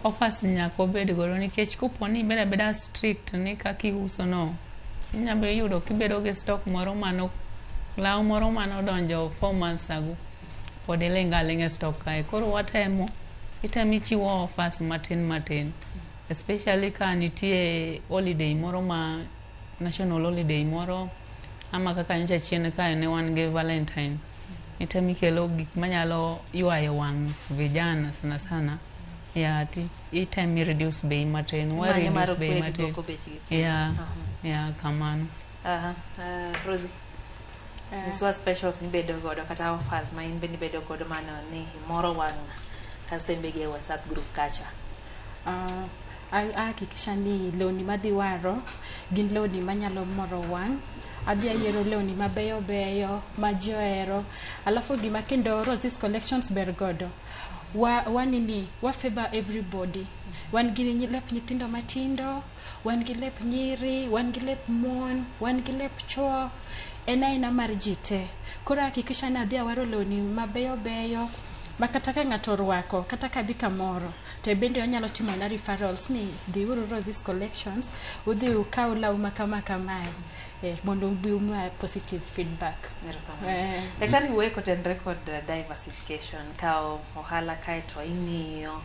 Offers nyaka obed godo nikech kopo ni ibedo abeda strict ni kaka iuso no, inyalo yudo kibedo gi stock moro mano law moro manodonjo 4 months ago pod ilingo aling'a e stock kae. Koro watemo itemo ichiwo offers matin matin, especially ka nitie holiday moro ma national holiday moro ama kaka nyocha chien kae ne wan gi Valentine, itemo ikelo gik manyalo ywayo wang' vijana sana sana ya itemo i reduce bei matin wa Manyo mar reduce bei okwe matin. Duoko bechgi piny. Ya ya kamano. Aha. Rosie, nyiswa specials mibedo godo kata offers ma in bende ibedo godo mano ni moro wang' customer gi e WhatsApp group kacha. Ahakikisha ni lewni madhi waro gin lewni manyalo moro wang'. Adhi ayiero lewni mabeyo beyo ma ji ohero. Alafu gima kendo Rosie's Collections ber godo, wa, wanini wa favor everybody. Wan gi lep nyithindo matindo, wan gi lep nyiri, wan gi lep mon, wan gi lep chuo. En aina mar ji te. Koro hakikisha ni adhi awaro lewni mabeyo beyo ma kata ka ng'ato orwako kata ka dhi kamoro to bende onyalo timona referrals ni dhiuru Rosie's Collections, udhi ukaw law ma kama kamae, mondo ubi umiwa positive feedback. Erokamano. Eh. Daktari wuoyo kotenore kod diversification, kawo ohala kaeto ing'iyo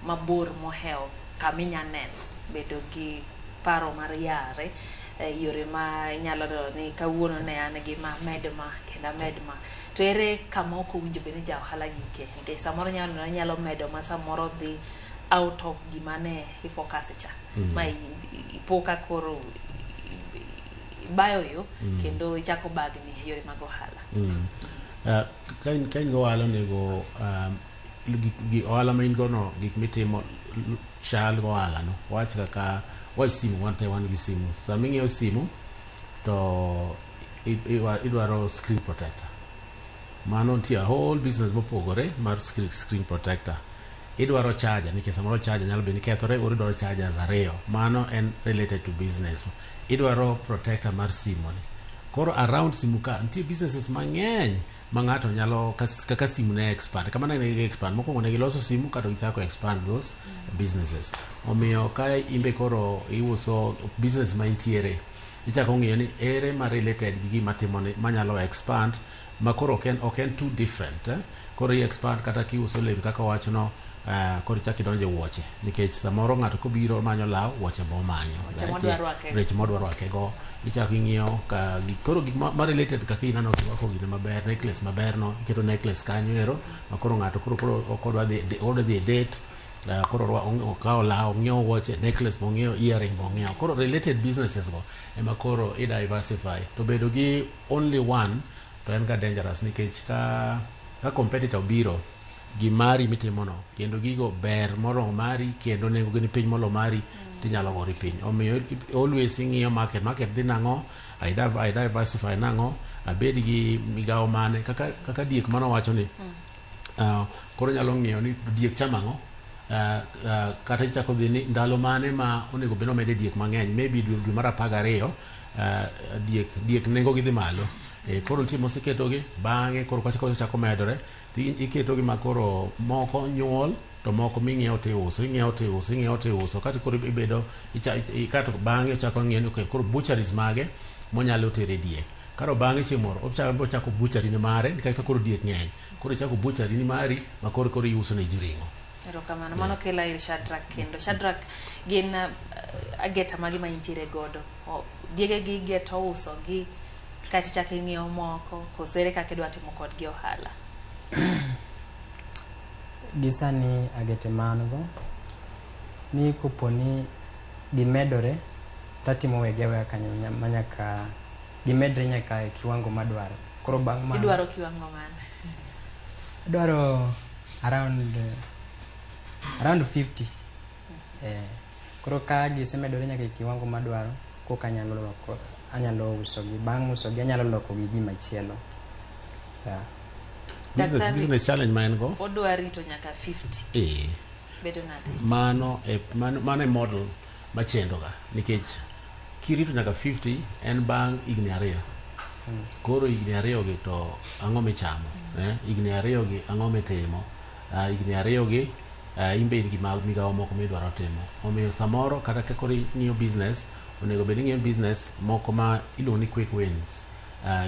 mabor mohewo kaminya neno, bedo gi paro mar yare yore ma inyalo neno ni kawuono ne an gi ma med ma kendo amed ma to ere kama ok owinjo bed ni ja ohala gike, nikech samoro inyalo neno inyalo medo ma samoro dhi out of gima ne i focus cha ma ipo ka koro ibayo yo kendo ichako bagni e yore mag ohala. Ka in go ohala onego gi ohala ma in go no, gik mitimo chal go ohala no. Wach kaka wach simu, wan te wan gi simu. Sama ing'iewo simu to idwaro screen protector, mano nitie a whole business mopogore mar screen protector. Idwaro charger nikech samoro charger nyalo bedo ni kethore or idwaro chargers ariyo, mano en related to business. Idwaro protector mar simu ni. Koro around simu ka nitie businesses mang'eny ma ng'ato nyalo kaka simu ne expand kamano, ne gi expand. Mokwongo ne giloso simu kato gichako expand those businesses. Omiyo ka imbe koro iuso business ma intiere, ichako ng'iyo ni ere ma related gi gima timoni manyalo expand ma koro ok en too different, eh? Koro i expand kata kiuso lewni kaka wachono, koro ichako idonjo e wuoche nikech samoro ng'ato kobiro manyo law, wuoche bomanyo. Wuoche modwa rwakego. Weche modwa rwakego ichako ing'iyo ka koro gik ma related kaka ineno kirwako gine maber, necklace maber no, iketo necklace kanyo ero ma koro ng'ato koro ok odwa dhi e date, koro okawo law, ong'iewo wuoche, necklace bong'iewo, earring bong'iewo. Koro related businesses go ema koro i diversify. To bedo gi only one to en ga dangerous nikech ka competitor obiro gi mari mitimono kendo gigo ber moromo mari kendo nengo gi ni piny molo mari, tinyalo gori piny. Omiyo always ing'iyo market, market dhi nang'o, I diversify nang'o, abed gi migawo mane kaka diek manowacho ni koro nyalo ng'iyo ni diek chamo ang'o, kata ichako dhi ni ndalo mane ma onego bed ni omede diek mang'eny, maybe dwe mar 12, diek nengo gi dhi malo. Koro nitie moseketogi bang'e koro kochako medore to iketogi ma koro moko nyuol to moko ming'iewo tiuso, ing'iewo tiuso, ing'iewo tiuso, kato koro ibedo kato bang'e ochako ng'iyo ni okay, koro butcheries mage monyalo tere diek. Koro bang'e chieng' moro ochako butchery ni mare nikech ka koro diek ng'eny, koro ichako butchery ni mari ma koro iuso ne ji ring'o. Erokamano. Mano kela ir Shadrack kendo. Shadrack, gin ageta mage ma intiere godo? Diege gi geto uso gi kata ichako ing'iewo moko koso ere kaka idwa timo kodgi ohala? Gi sani agete ma an go ni kopo ni gimedore tatimo wegi aweya kanyo manyaka gimedre nyaka e kiwango madwaro. Koro bang' mano Idwaro kiwango mane? Adwaro around 50. Koro ka gisemedore nyaka e kiwango madwaro, koka anyalo loko, anyalo usogi. Bang' usogi anyalo loko gi gimachielo. Yeah. Business, Daktari- business challenge ma en go. Odwa rito nyaka 50. Bedo nade? Mano e model machendo ga nikech kirito nyaka 50 en bang' higni 2. Koro higni 2 gi to ang'o michamo, eh? Higni 2 gi ang'o mitimo? Higni 2 gi. In be in gi migawo moko midwaro timo. Omiyo samoro kata ka koro ing'iyo business, onego bed ni ing'iyo business moko ma iluongo ni quick wins.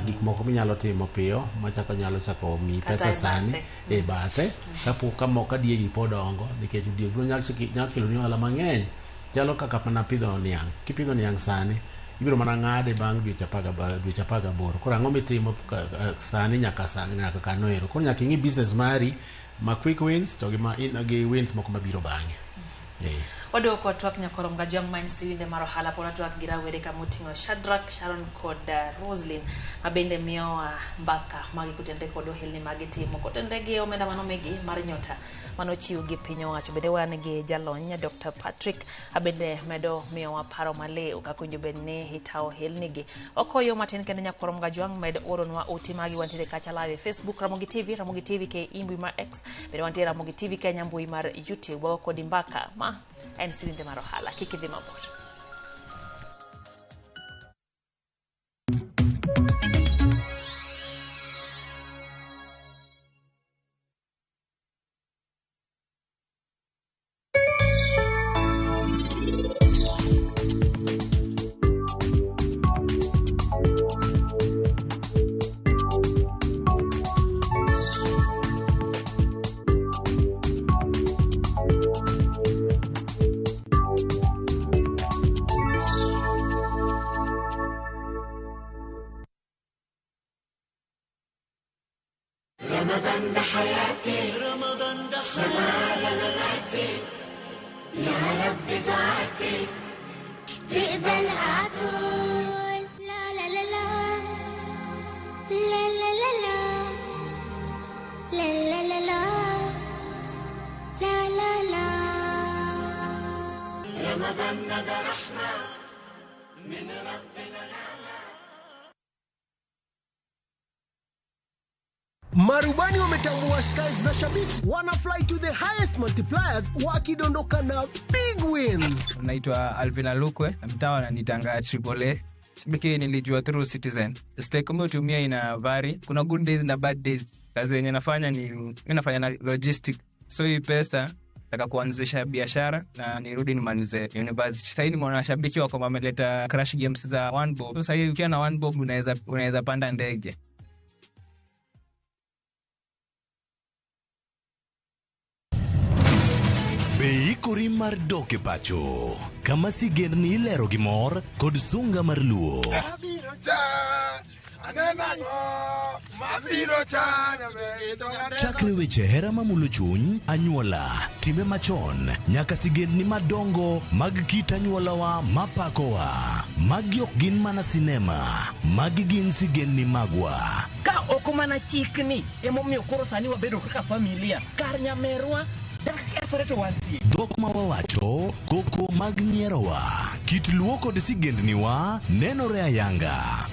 Gik moko minyalo timo piyo machako nyalo chako miyi Kata pesa e sani bathe. e bathe kapok ka diegi pod dongo, nikech diek biro nyalo keloni ohala mang'eny. Chalo kaka mana pidho niang'. Kipidho niang' sani, ibiro mana ng'ade bang' dweche 18. Koro ang'o mitimo sani nyaka nyaka kano ero. Koro nyaka ing'i business mari ma quick wins to gi ma gi wins moko mabiro bang'e. Waduoko twak nyakorom Gajwang' ma en siwinde mar ohala pod watwak gi rawere kama oting'o Shadrack, Sharon kod Roslyn ma bende miyowa mbaka magi kotenre kod ohelni magitimo kotenre gi omenda manomigi mar nyota manochiw gi piny owacho. Bende wan gi jalony Dr. Patrick abende medo miyowa paro maliw kaka owinjo bed ni itawo ohelni gi. Wakoyo matin kende nyakorom Gajwang' med oronwa ote magi wantiere kacha live e Facebook Ramogi TV, Ramogi TV ke mbui mar X, bende wantiere Ramogi TV Kenya mbui mar YouTube. Wago kodi mbaka ma en siwinde mar ohala. Kik idhi mabor. رمضان ده حياتي، رمضان ده حياتي، مماتي، يا رب دعاتي تقبلها عطول. لا لا لا لا لا لا لا لا لا لا لا لا لا لا. رمضان ده رحمة من ربنا نعمة. Marubani wametambua styles za shabiki, wana fly to the highest multipliers wakidondoka na big wins. Naitwa Alvin Alukwe, mtaa wananitanga Triple A. Shabiki nilijua through Citizen. Stake umetumia ina vary, kuna good days na bad days. Kazi yenye nafanya ni mimi nafanya na logistic. So hii pesa nataka kuanzisha biashara na nirudi nimalize university. Sasa hivi nimeona shabiki wako wameleta crash games za one bob. Sasa hivi ukiwa na one bob unaweza panda ndege. Be ikori mar dok e pacho kama sigendni ilero gi mor kod sunga mar luo. Chakre weche hera mamulo chuny, anyuola, timbe machon, nyaka sigendni madongo mag kit anyuolawa mapakowa. Magi ok gin mana sinema, magi gin sigendni magwa. Ka ok mana chikni emomiyo koro sani wabedo kaka familia kar nyamerwa. Dhok ma wawacho, koko mag nyierowa, kit luo kod sigendniwa nenore ayanga.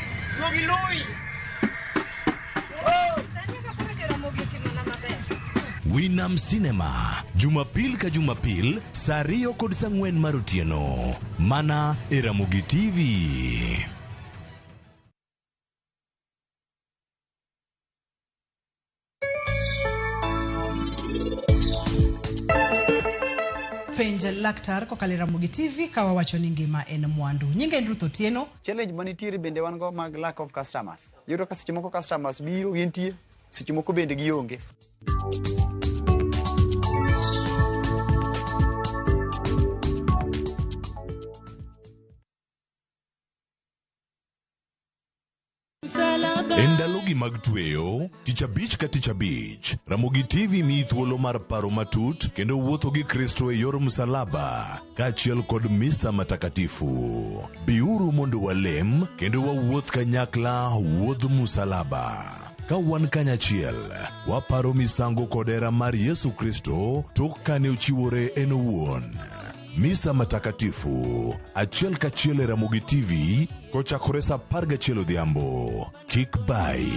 Winam Cinema, Jumapil ka Jumapil, saa 2 kod saa 4 mar otieno. Mana e Ramogi TV. Penj laktar kokalo e Ramogi TV ka wawacho ni ngima en mwandu. Nyinga en Ruth Otieno. Challenge manitiere bende wan go mag lack of customers. Iyudo ka seche moko customers biro gintie, seche moko bende gionge. E ndalogi mag tweyo, tich abich ka tich abich, Ramogi TV miyi thuolo mar paro matut kendo wuotho gi Kristo e yor msalaba kaachiel kod misa matakatifu. Biuru mondo walem kendo wawuoth kanyakla wuodh msalaba. Ka wan kanyachiel, waparo misango kod hera mar Yesu Kristo tok kane ochiwore en owuon. Misa matakatifu achiel kachiel e Ramogi TV kochakore saa 11 odhiambo. Kik bai.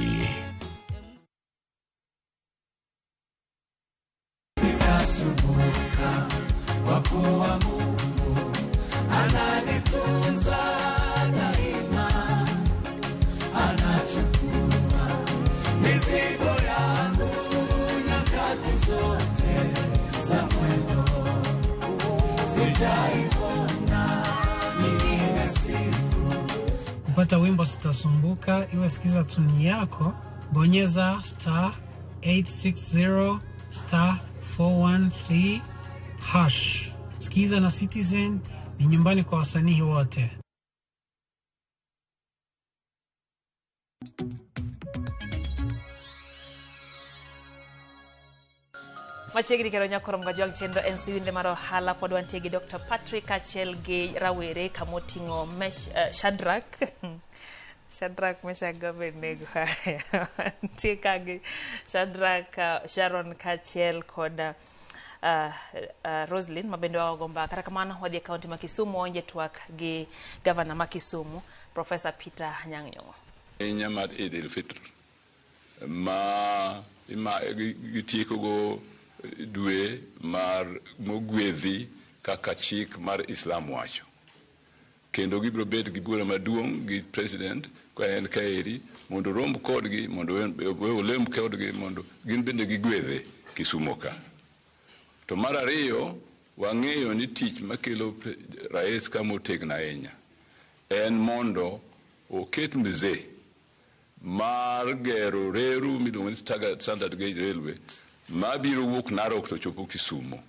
Sitasumbuka kwa kuwa Mungu ananitunza daima, anachukua mizigo yangu nyakati zote. Punguza mwendo, sitaiona nyingine siku. Kupata wimbo Sitasumbuka, iwe sikiza tuni yako, bonyeza star 860 star 413 hash. Sikiza na Citizen ni nyumbani kwa wasanii wote. Machiegni kendo nyakoro mgajwang' chenro en siwinde mar ohala pod wantie gi Dr. Patrick kaachiel gi rawere kamoting'o Shadrack Shadrack Meshak gi Abednego. Haya, wantie ka gi Shadrack, Sharon kaachiel kod Roslyn ma bende wagogo mbaka. Kata kamano wadhi e kaunti ma Kisumu waonje twak gi gavana ma Kisumu Professor Peter Anyang' Nyong'o. Ahinya mar Eid el-Fitr ma gitiekogo dwe mar mogwedhi kaka chik mar Islam wacho. Kendo gibiro bet gi bura maduong' gi president ka en kaeri mondo orom kodgi, mondo olem kodgi, mondo gin bende gigwedhe Kisumu ka. To mar ariyo, wang'eyo ni tich makelo rais ka motegno ahinya en mondo oket mzee mar gero reru miluongo ni Standard Gauge Railway mabiro wuok Narok to chopo Kisumu.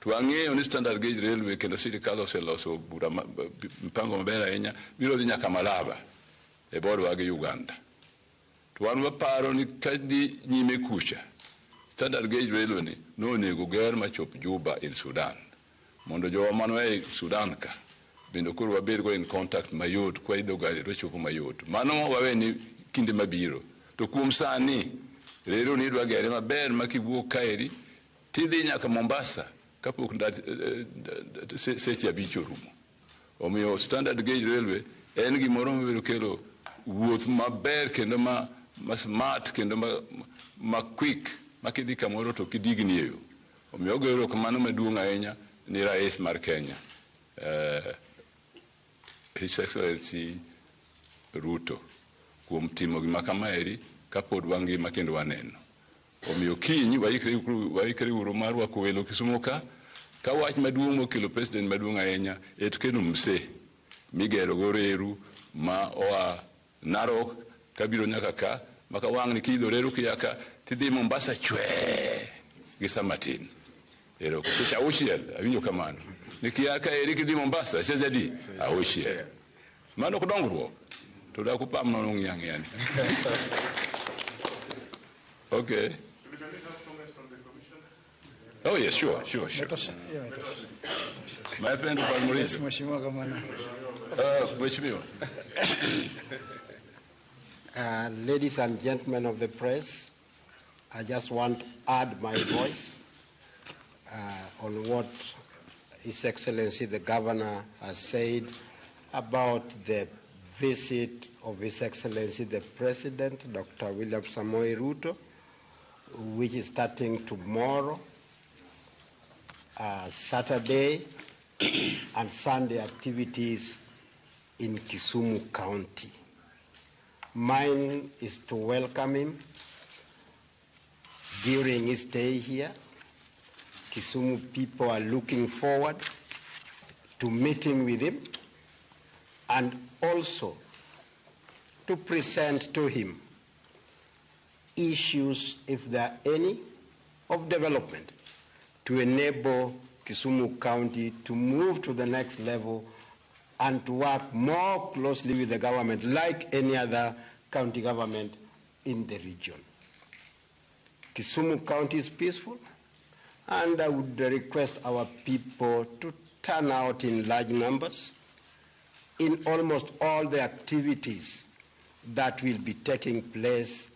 To wang'eyo ni Standard Gauge Railway kendo sirikal oseloso bura mpango maber ahinya biro dhi nyaka Malaba e borwa gi Uganda. To wan waparo ni kadhi nyime kucha Standard Gauge Railway ni nonego ger machop Juba in Sudan mondo jowa mano e Sudan ka bende koro wabed go in contact mayot kwa idho gari to chopo mayot. Mano wawe ni kinde mabiro. To kuom sani reru ni idwa gere maber ma kiwuok kaeri tidhi nyaka Mombasa kapok seche 5 orumo. Omiyo Standard Gauge Railway en gimoro mabiro kelo wuoth maber kendo ma smart kendo ma quick ma kidhi kamoro to kidigni e yo. Omiyo ogoyo erokamano maduong' ahinya ni rais mar Kenya, His Excellency Ruto, kuom timo gima kamaeri kapod wangima kendo waneno. Omiyo kiny waikre uru mar rwako welo Kisumu ka wach maduong' mokelo president maduong' ahinya et kelo mse migero go reru ma oa Narok kabiro nyaka ka maka wang' ni kidho reru kia ka tidhi Mombasa chwe gi saa matin. Ero seche 6 awinjo kamano. Ni kia ka eri kidhi Mombasa seche adi? 6. Mano ok dongruok. To dak upam nono ng'iyo ang'iya ni. Okay. Oh yes, sure. My friend Palmorizo. Yes, Mheshimiwa Gavana. Mheshimiwa. Ladies and gentlemen of the press, I just want to add my voice on what His Excellency the Governor has said about the visit of His Excellency the President, Dr. William Samoei Ruto, which is starting tomorrow, Saturday, and Sunday activities in Kisumu County. Mine is to welcome him during his stay here. Kisumu people are looking forward to meeting with him and also to present to him issues, if there are any, of development to enable Kisumu County to move to the next level and to work more closely with the government like any other county government in the region. Kisumu County is peaceful, and I would request our people to turn out in large numbers in almost all the activities that will be taking place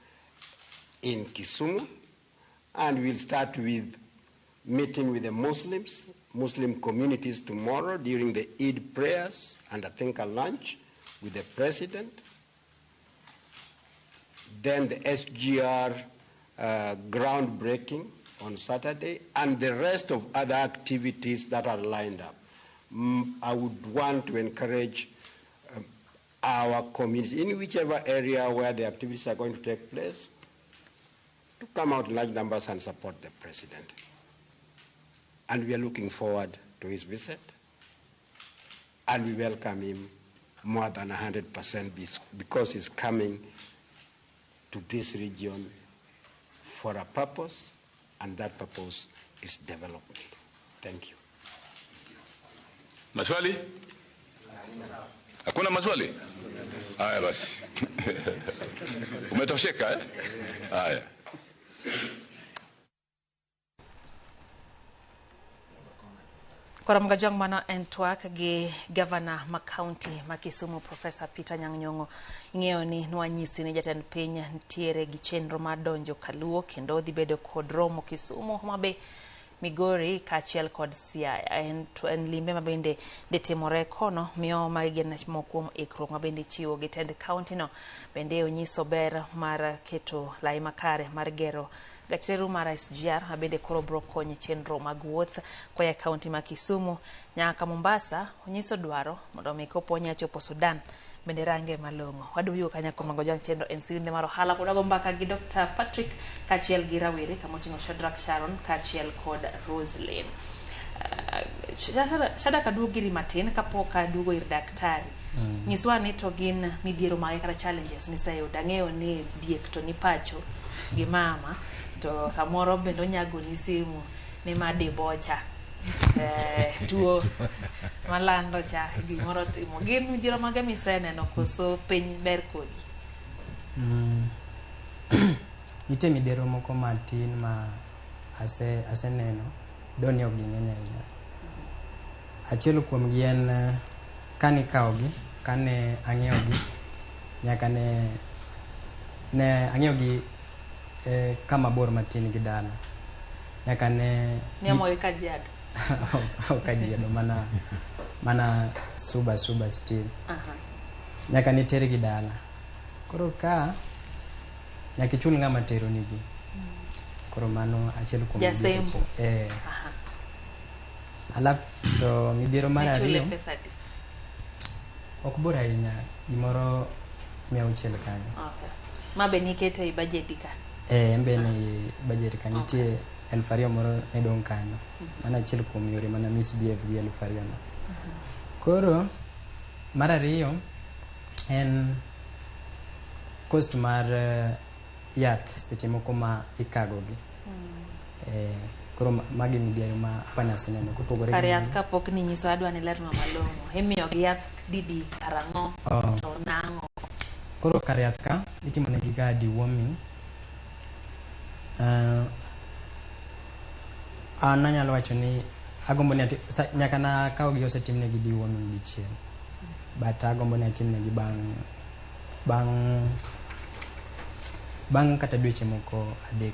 in Kisumu. And we'll start with meeting with the Muslims, Muslim communities tomorrow during the Eid prayers and I think a lunch with the president. Then the SGR groundbreaking on Saturday and the rest of other activities that are lined up. I would want to encourage our community in whichever area where the activities are going to take place to come out in large numbers and support the president. And we are looking forward to his visit. And we welcome him more than 100% because he's coming to this region for a purpose, and that purpose is development. Thank you. Maswali? Hakuna maswali? Haya basi. Umetosheka eh? Haya. Koro Mgajwang' mano en twak gi gavana ma kaunti ma Kisumu Professor Peter Anyang' Nyong'o. Ing'eyo ni nwanyisi ni jatend piny nitiere gi chenro mar donjo Kaluo kendo odhi bedo kod romo Kisumu, Homa Bay, Migori kaachiel kod Siaya. En limbe ma bende dhi timore kono miyo magi gin moko kuom ikruok ma bende ichiwo gi tend kaunti no. Bende onyiso ber mar keto lai makare mar gero gach reru mar SGR ma bende koro biro konyo e chenro mag wuoth koa e kaunti ma Kisumu nyaka Mombasa. Onyiso dwaro mondo mi kopo onya chopo Sudan bende range malong'o. Waduogo kanyako mago jang chenro en sinde mar ohala pod wago mbaka gi Dr. Patrick kaachiel gi rawere kamoting'o Shadrack Sharon kaachiel kod Roslyn. Shadrack aduogo iri matin kapok aduogo ir daktari. Nyiswa ni to gin midhiero mage kata challenges miseyudo. Ang'eyo ni diek to ni pacho gi mama to samoro bende onyagoni simu ni ma dibocha tuo malando cha gimoro timo. Gin midhiero mage miseneno koso piny ber kodi? Nitie midhiero moko matin ma aseneno doni ok ging'eny ahinya. Achiel kuomgi en kane ikawogi, kane ang'iewogi, nyaka ne ang'iewogi kama bor matin gi dala. Nyaka ne Niomogi Kajiado? Ok Kajiado, mana Suba still. Nyaka ne tergi dala. Koro ka nyaka ichul ng'ama teronigi. Koro mano achiel kuom Jasembo. Alafu to midhiero mar ariyo ok bor ahinya, gimoro 600 kanyo. Okay. Ma be nikete e budget ka? En be ni budget ka nitie 2000 moro ne dong' kanyo. Mano achiel kuom yore mana misbehave gi 2000 no. Koro mar ariyo en cost mar yath seche moko ma ikagogi. Koro magi midhiero ma apani aseneno kopogore gi Kar yath kapok ninyiso adwa ni lernwa malong'o. Imiyogi yath didi karang'o to nang'o? Koro kar yath ka itimo negi ga deworming. An anyalo wacho ni agombo ni nyaka na kawgi osetimnegi deworming dichiel. But agombo ni atimnegi bang' kata dweche moko 3.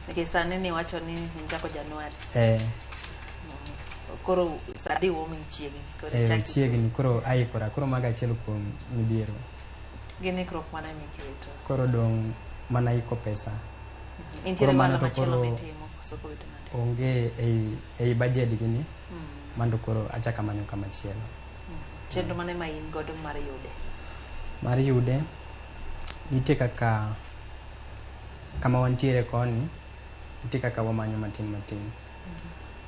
Nikech sani ni wacho ni nichako Januari. Koro sa deworming chiegni. Koro chiegni koro aikora. Koro mago achiel kuom midhiero. Gin ikruok mane miketo? Koro dong' mana iko pesa. Nitiere ohala machielo mitimo koso kobedo nade? Onge ei budget gini. Mando koro achako manyo kama chielo. Chenro mane ma in godo mar yude? Mar yude nitie kaka kama wantiere koni nitie kaka wamanyo matin matin.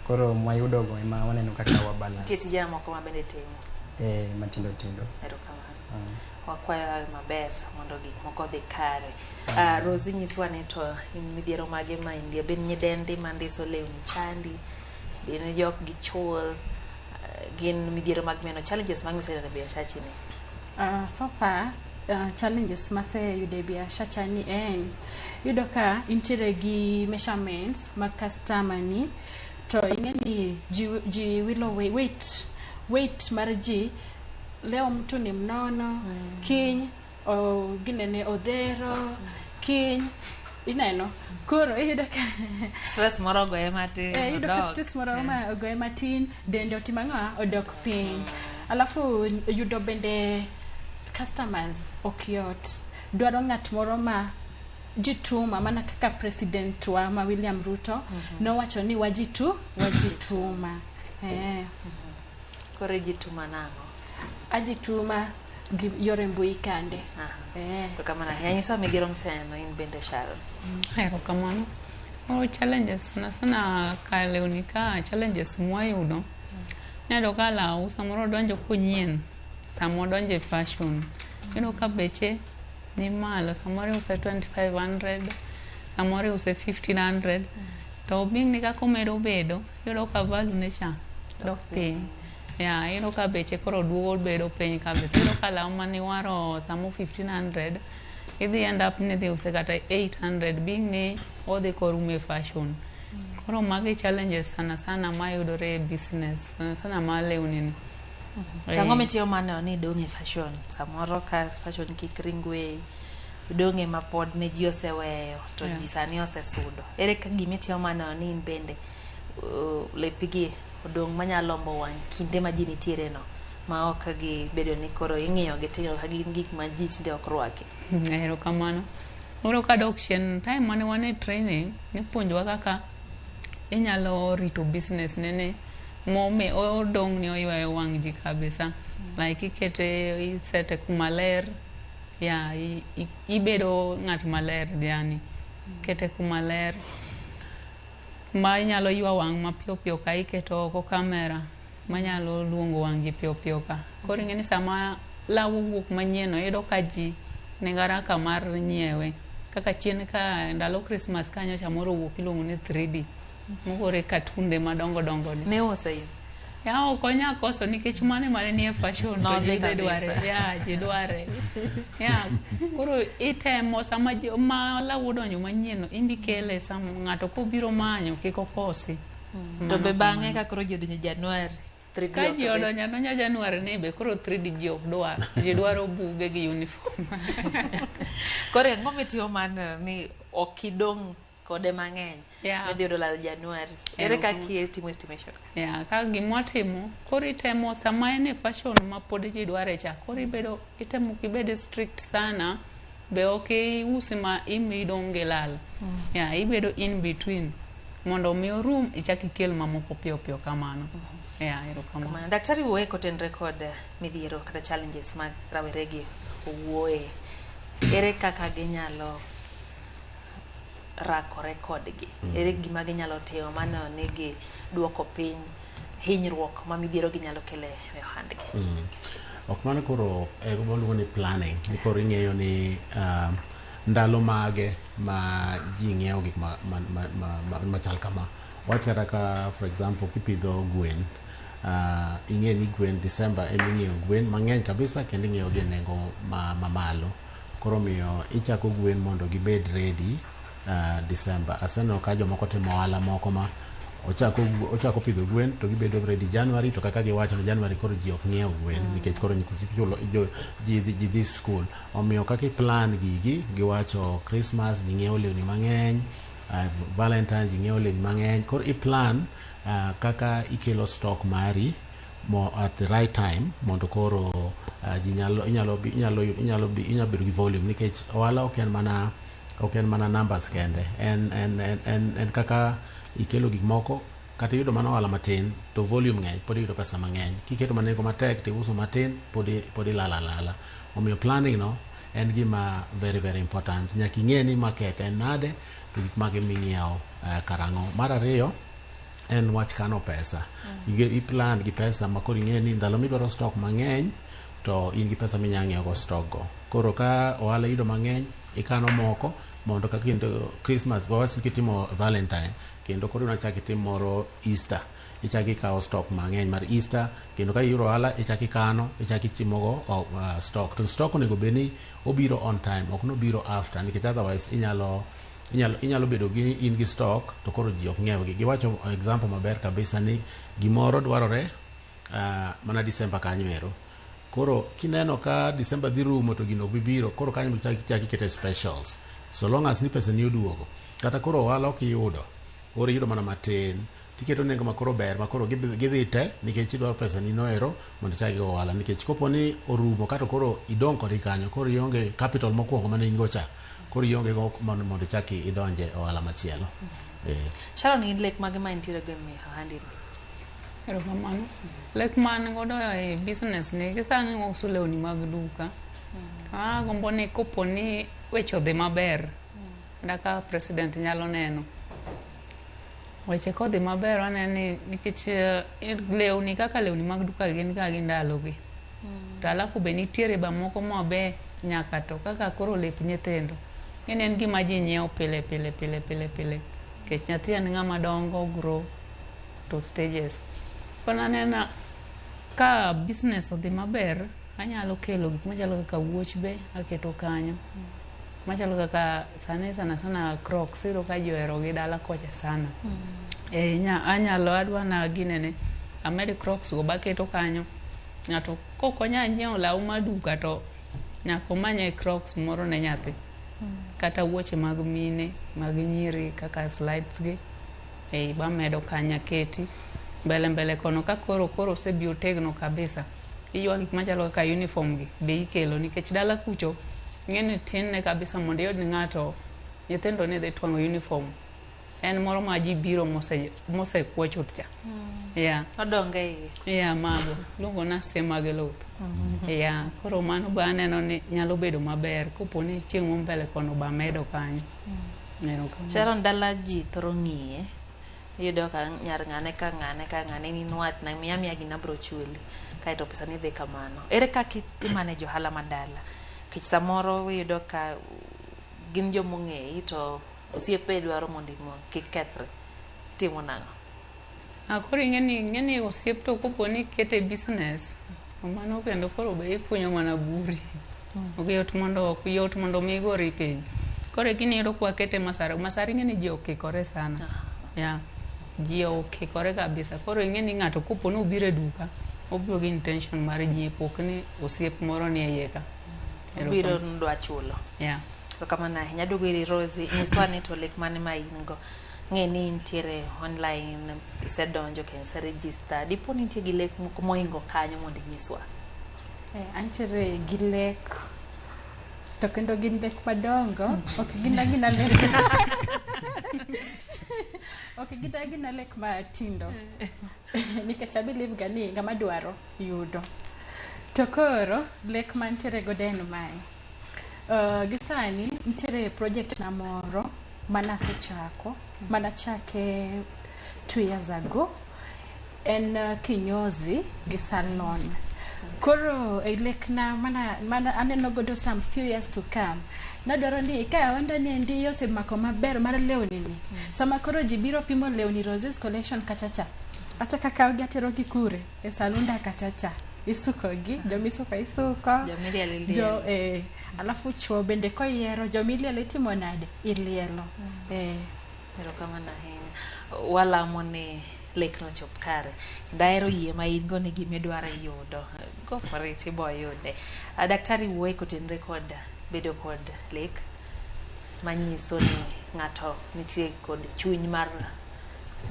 Koro mwayudogo ema waneno kaka wa balance. Nitie tije moko ma bende timo? Matindo tindo. Erokamano. Wakwayo hawi maber mondo gik moko odhi kare. Rosie nyiswa ni to in midhiero mage ma indie? Bin nyidendi mandiso lewni chandi, bin jok gichul, gin midhiero mag meno challenges mag miseneno e biashachi ni? So far challenges maseyudo e biashacha ni en yudo ka intiere gi measurements mag customer ni to ing'e ni ji wilo weight mar ji. Leo mtu ni mnono, kiny ginene odhero, kiny ineno. Koro iyudo ka stress moro ogoye matin. Iyudo ka stress moro ogoye matin, dende otimo ang'o, odok piny. Alafu yudo bende customers ok yot. Dwaro ng'at moro ma jituma mana kaka president wa ma William Ruto nowacho ni wajituma. Koro ijituma nang'o? Ajituma gi yore mbui kande. Erokamano ahinya. Nyiswa midhiero miseneno in bende Sharon. Erokamano. Koro challenges sana sana ka lewni ka challenges mwayudo iyudo ka law samoro donjo konyien sama odonjo e fashion iyudo ka beche ni malo samoro iuse 2500 samoro iuse 1500 to being ni kaka omedo bedo iyudo ka value ne cha dok piny ya iyudo ka beche koro duogo bedo piny kabisa iyudo ka law maniwaro samo 1500 idhi end up ni idhi use kata 800 being ni odhi korumo e fashion koro magi challenges sana sana mayudore e business sana sana mar lewni ni To ang'o mitiyo maneno ni idong' e fashion samoro ka fashion kik ring weyi idong' ma pod ne ji oseweyo to Yeah. ji sani osesudo ere ka gimitiyo maneno ni in bende lepigi odong' manyalo lombo wang' kinde ma ji nitiere no ma ok gibedo ni koro ing'iyo gi ting'o ka gin gik ma ji tinde ok rwaki Erokamano. Koro kadok chien, time mane wan e training, nipuonjowa kaka inyalo rito business nene mome odong' ni oywayo wang' ji kabisa. Like ikete, isete kuma ler, ya ibedo ng'at maler yani. Ikete kuma ler ma inyalo ywa wang' mapiyo piyo ka iketo oko kamera manyalo luongo wang' ji piyo piyo ka. Koro ing'e ni sama law owuok manyien no, iyudo ka ji nigi haraka mar nyiewe. Kaka chien ka ndalo Christmas ka nyocha moro owuok iluongo ni 3D mogore katunde madongo dongo ni. Miuse in? Ya ok onya koso nikech mano ema ne nie fashion to Nodhi ji dhi kabisa. dware. Ya ji dware. Ya koro itemo sama ji, ma law odonjo manyien no imbi kele sama ng'ato kobiro manyo kik okosi. To be Mano bang'e kamano. ka koro ji odonjo Januari 3D Ka ok ji dhi. odonjo adonja Januari ni be koro 3D ji ok dwar. Ji dwaro buge gi uniform. Koro ang'o mitimo maneno ni ok idong' kode mang'eny Yeah. midhi yudo lal Januari ere Erokamano. kaka itimo estimation Ya, ka gimwatimo koro itemo sama en e fashion ma pod ji dware cha koro ibedo itemo kibed strict sana be ok iusi ma imi idong' gi lal ya ibedo in between mondo mi orum ichak ikel mamoko piyo piyo kamano ya erokamano Kamano. Daktari wuoye kotenre kod midhiero kata challenges mag raweregi owuoye ere kaka ginyalo rakore kodgi ere gima ginyalo timo maneno ni giduoko piny hinyruok ma midhiero gi nyalo kelo e ohandgi Ok mano koro e waluongo ni planning ni koro ing'eyo ni ndalo mage ma ji ng'iewo gik machal kama wach kata ka for example kipidho gwen ing'e ni gwen December ema ing'iewo gwen mang'eny kabisa kendo ing'iewo gi e nengo mamalo koro miyo ichako gwen mondo gibed ready December aseneno ka jomoko timo ohala moko ma ochako pidho gwen to gibedo ready January to kaka giwacho ni January koro ji ok ng'iew gwen nikech koro nyithi chulo ji dhi school omiyo kaka i plan gigi giwacho Christmas ji ng'iewo lewni mang'eny Valentines ji ng'iewo lewni mang'eny koro i plan kaka ikelo stock mari mo at the right time mondo koro ji nyalo inyalo bi- inyalo inyalo bi- inyalo bedo gi volume nikech ohala ok en mana numbers kende en kaka ikelo gik moko kata iyudo mana ohala matin to volume ng'eny pod iyudo pesa mang'eny kiketo mana nengo matek to iuso matin pod ilal alala omiyo planning no en gima very very important nyaka ing'e ni market en nade to gik mage ming'iewo karang'o mar ariyo en wach kano pesa i plan gi pesa ma koro ing'e ni ndalo midwaro stock mang'eny to in gi pesa minya ng'iewo go stock go koro ka ohala iyudo mang'eny ikano moko mondo ka kendo Christmas wawach ni kitimo Valentine kendo koro inachak itim moro Easter ichak ikawo stock mang'eny mar Easter kendo ka iyudo ohala ichak ikano ichak itimogo stock to stock onego bed ni obiro on time ok nobiro after nikech otherwise inyalo bedo gi in gi stock to koro ji ok ng'iew gi giwacho example maber kabisa ni gimoro dwarore mana December kanyo ero koro kineno ka December dhi rumo to gino ok bi biro koro kanyo ichak ikete specials so long as ni pesa ni oduogo kata koro ohala ok iyudo koro iyudo mana matin tiketo nengo ma koro ber ma koro gidhi te nikech idwaro pesa ni noero mondo ichak igo ohala nikech kopo ni orumo kato koro idong' kodgi kanyo koro ionge capital mokwongo mane in go cha koro ionge go mondo ichak idonje ohala machielo eh. Sharon in lek mage ma intiere go e ohandi ni Erokamano. Lek ma an godo e business ni gi sani wauso lewni mag duka. To agombo ni kopo ni weche odhi maber, kata ka president nyalo neno, Weche kodhi maber aneno ni nikech lewni kaka lewni mag duka gin ga gi ndalogi. To alafu be nitiere ba moko mabe nyaka to kaka koro lep nyithindo. Ing'eni en gima ji nyiewo pile pile pile pile pile. Nikech nyathi en ng'ama dongo grow to stages. Koro aneno ka business odhi maber, anyalo kelo gik machalo kaka wuoch be aketo kanyo. Machalo kaka sani sana sana crocs iyudo ka ji ohero gi dala kocha sana. Anyalo adwa na ginene amed crocs go baketo kanyo. Ng'ato kok onya nyiewo law mar duka to nyaka omanye crocs moro ne nyathi. Kata wuoche mag mine mag nyiri kaka slides gi bamedo kanyo aketi. Mbele mbele kono ka koro osebiro otegno kabisa, iywa gik machalo kaka uniform gi be ikelo nikech dala kucho ing'eni tin ne kabisa mondo iyud ni ng'ato nyithindo ni dhi twang'o uniform. En moro ma ji biro mosekuo chuth cha. Yeah. Odonge iye. Yeah, mago. Iluongo ni asie mag luth. Yeah, koro mano be aneno ni nyalo bedo maber kopo ni chieng' mo mbele kono be amedo kanyo. Erokamano. Sharon dala ji thoro ng'iye. Iyudo ka nyar ng'ane ka ng'ane ka ng'ane in watna miya miya gina abro chuli. Kaeto pesa ni dhi kamano. Ere kaka imanage ohala ma dala? Nikech samoro iyudo ka gin jomong'eyi to osiepe dwaro mondo kik kethre. Itimo nang'o? Koro ing'eni osiep to kopo ni ikete business, to mano kendo koro be ikunyo mana buri. Ok yot mondo mi igori piny. Koro gini iyudo ka wakete Masara. Masara ing'eni ji okikore sana. Yeah. Ji okikore kabisa. Koro ing'eni ng'ato kopo ni obiro e duka, obiro gi intention mar nyiepo, ok ni osiep moro ni e iye ka. Obiro dwa chulo. Yeah. Erokamano ahinya. Aduogo iri Rosie, nyiswa ni to lek mane ma in go. Ng'e ni intiere online, isedonjo kendo iseregister. Dipo ni nitie gi lek moko mohingo kanyo mondo inyiswa. Antiere gi lek to kendo gin lek madongo, ok gin agina lek ok gin agina lek matindo nikech I believe ga ni ng'ama dwaro yudo. To koro lek mantiere godo en mae. Gi sani nitiere project na moro manasechako, manachake 2 years ago. En kinyozi gi salon. Koro e lekna mana aneno godo some few years to come. Nadwaro ni ka onda ni endi osemako maber mar lewni ni. Sama koro ji biro pimo lewni Rosie's Collection kachacha. Achako akawogi aterogi kure e salunda kachacha. Isukogi, jomisuko isuko. Jomilielo ilielo. Jo, alafu chuo bende koyiero, jomilielo itimo nade? Ilielo. Erokamano ahinya. Walamo ni lekno chop kare. Daero yie ma in go ni gimidwaro iyudo. Go for it, ibo yude. Daktari wuoye kotenore kod bedo kod lek manyiso ni ng'ato nitie kod chuny mar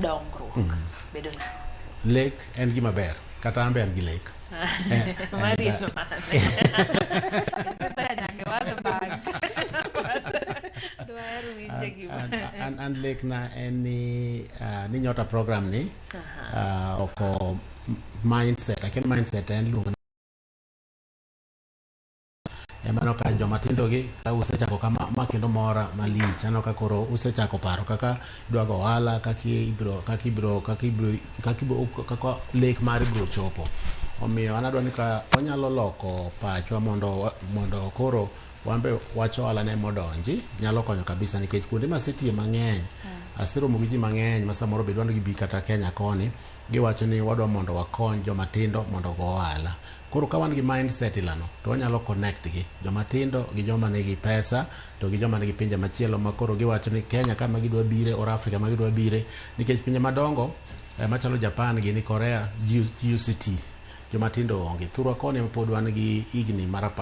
dongruok. Bedo nang'o? Lek en gima ber. Kata an be an gi lek. Mari en mane? Pesa nyaka wadhi bank. Dwaher winje gima. An lek na en ni ni nyota program ni oko mindset. Akia mindset en luongo emano ka joma tindo gi ka usechako kama ma kendo mora malich. Aneno ka koro usechako paro kaka idwa go ohala, kaka ibiro kaka lek mari biro chopo. Omiyo an adwa ni ka wanyalo loko pachwa mondo koro wan be wach ohala ne modonji nyalo konyo kabisa nikech kuonde masetiye mang'eny aseromo gi ji mang'eny ma samoro be dwa ni gibi kata Kenya koni giwacho ni wadwa mondo wakony joma tindo mondo ogo ohala. Koro ka wan gi mindset ilano to wanyalo connect gi joma tindo gi joma nigi pesa to gi joma nigi pinje machielo ma koro giwacho ni Kenya kama gidwa bire or Africa ma gidwa bire nikech pinje madongo machalo Japan gi ni Korea GUCT joma tindo onge. Thurwa koni pod wan gi higni mar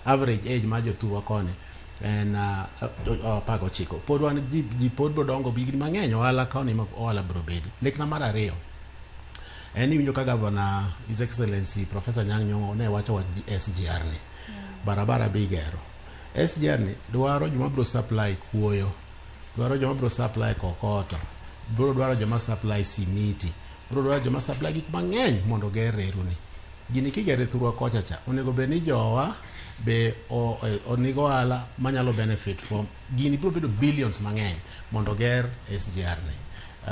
average age mar jothurwa koni en 19. Pod wan ji pod biro dongo higni mang'eny ohala koni ma ohala biro bedi. Lekna mar ariyo en ni iwinjo ka Governor His Excellency Professor Anyang' Nyong'o ne wacho wach SGR ni barabara be igero. SGR ni dwaro joma biro supply kuoyo, dwaro joma biro supply kokoto, biro dwaro joma supply simiti, biro dwaro joma supply gik mang'eny mondo oger reru ni. Gini kigere thurwa kocha cha, onego bed ni jowa be onego ohala manyalo benefit from gini biro bedo billions mang'eny mondo oger SGR ni.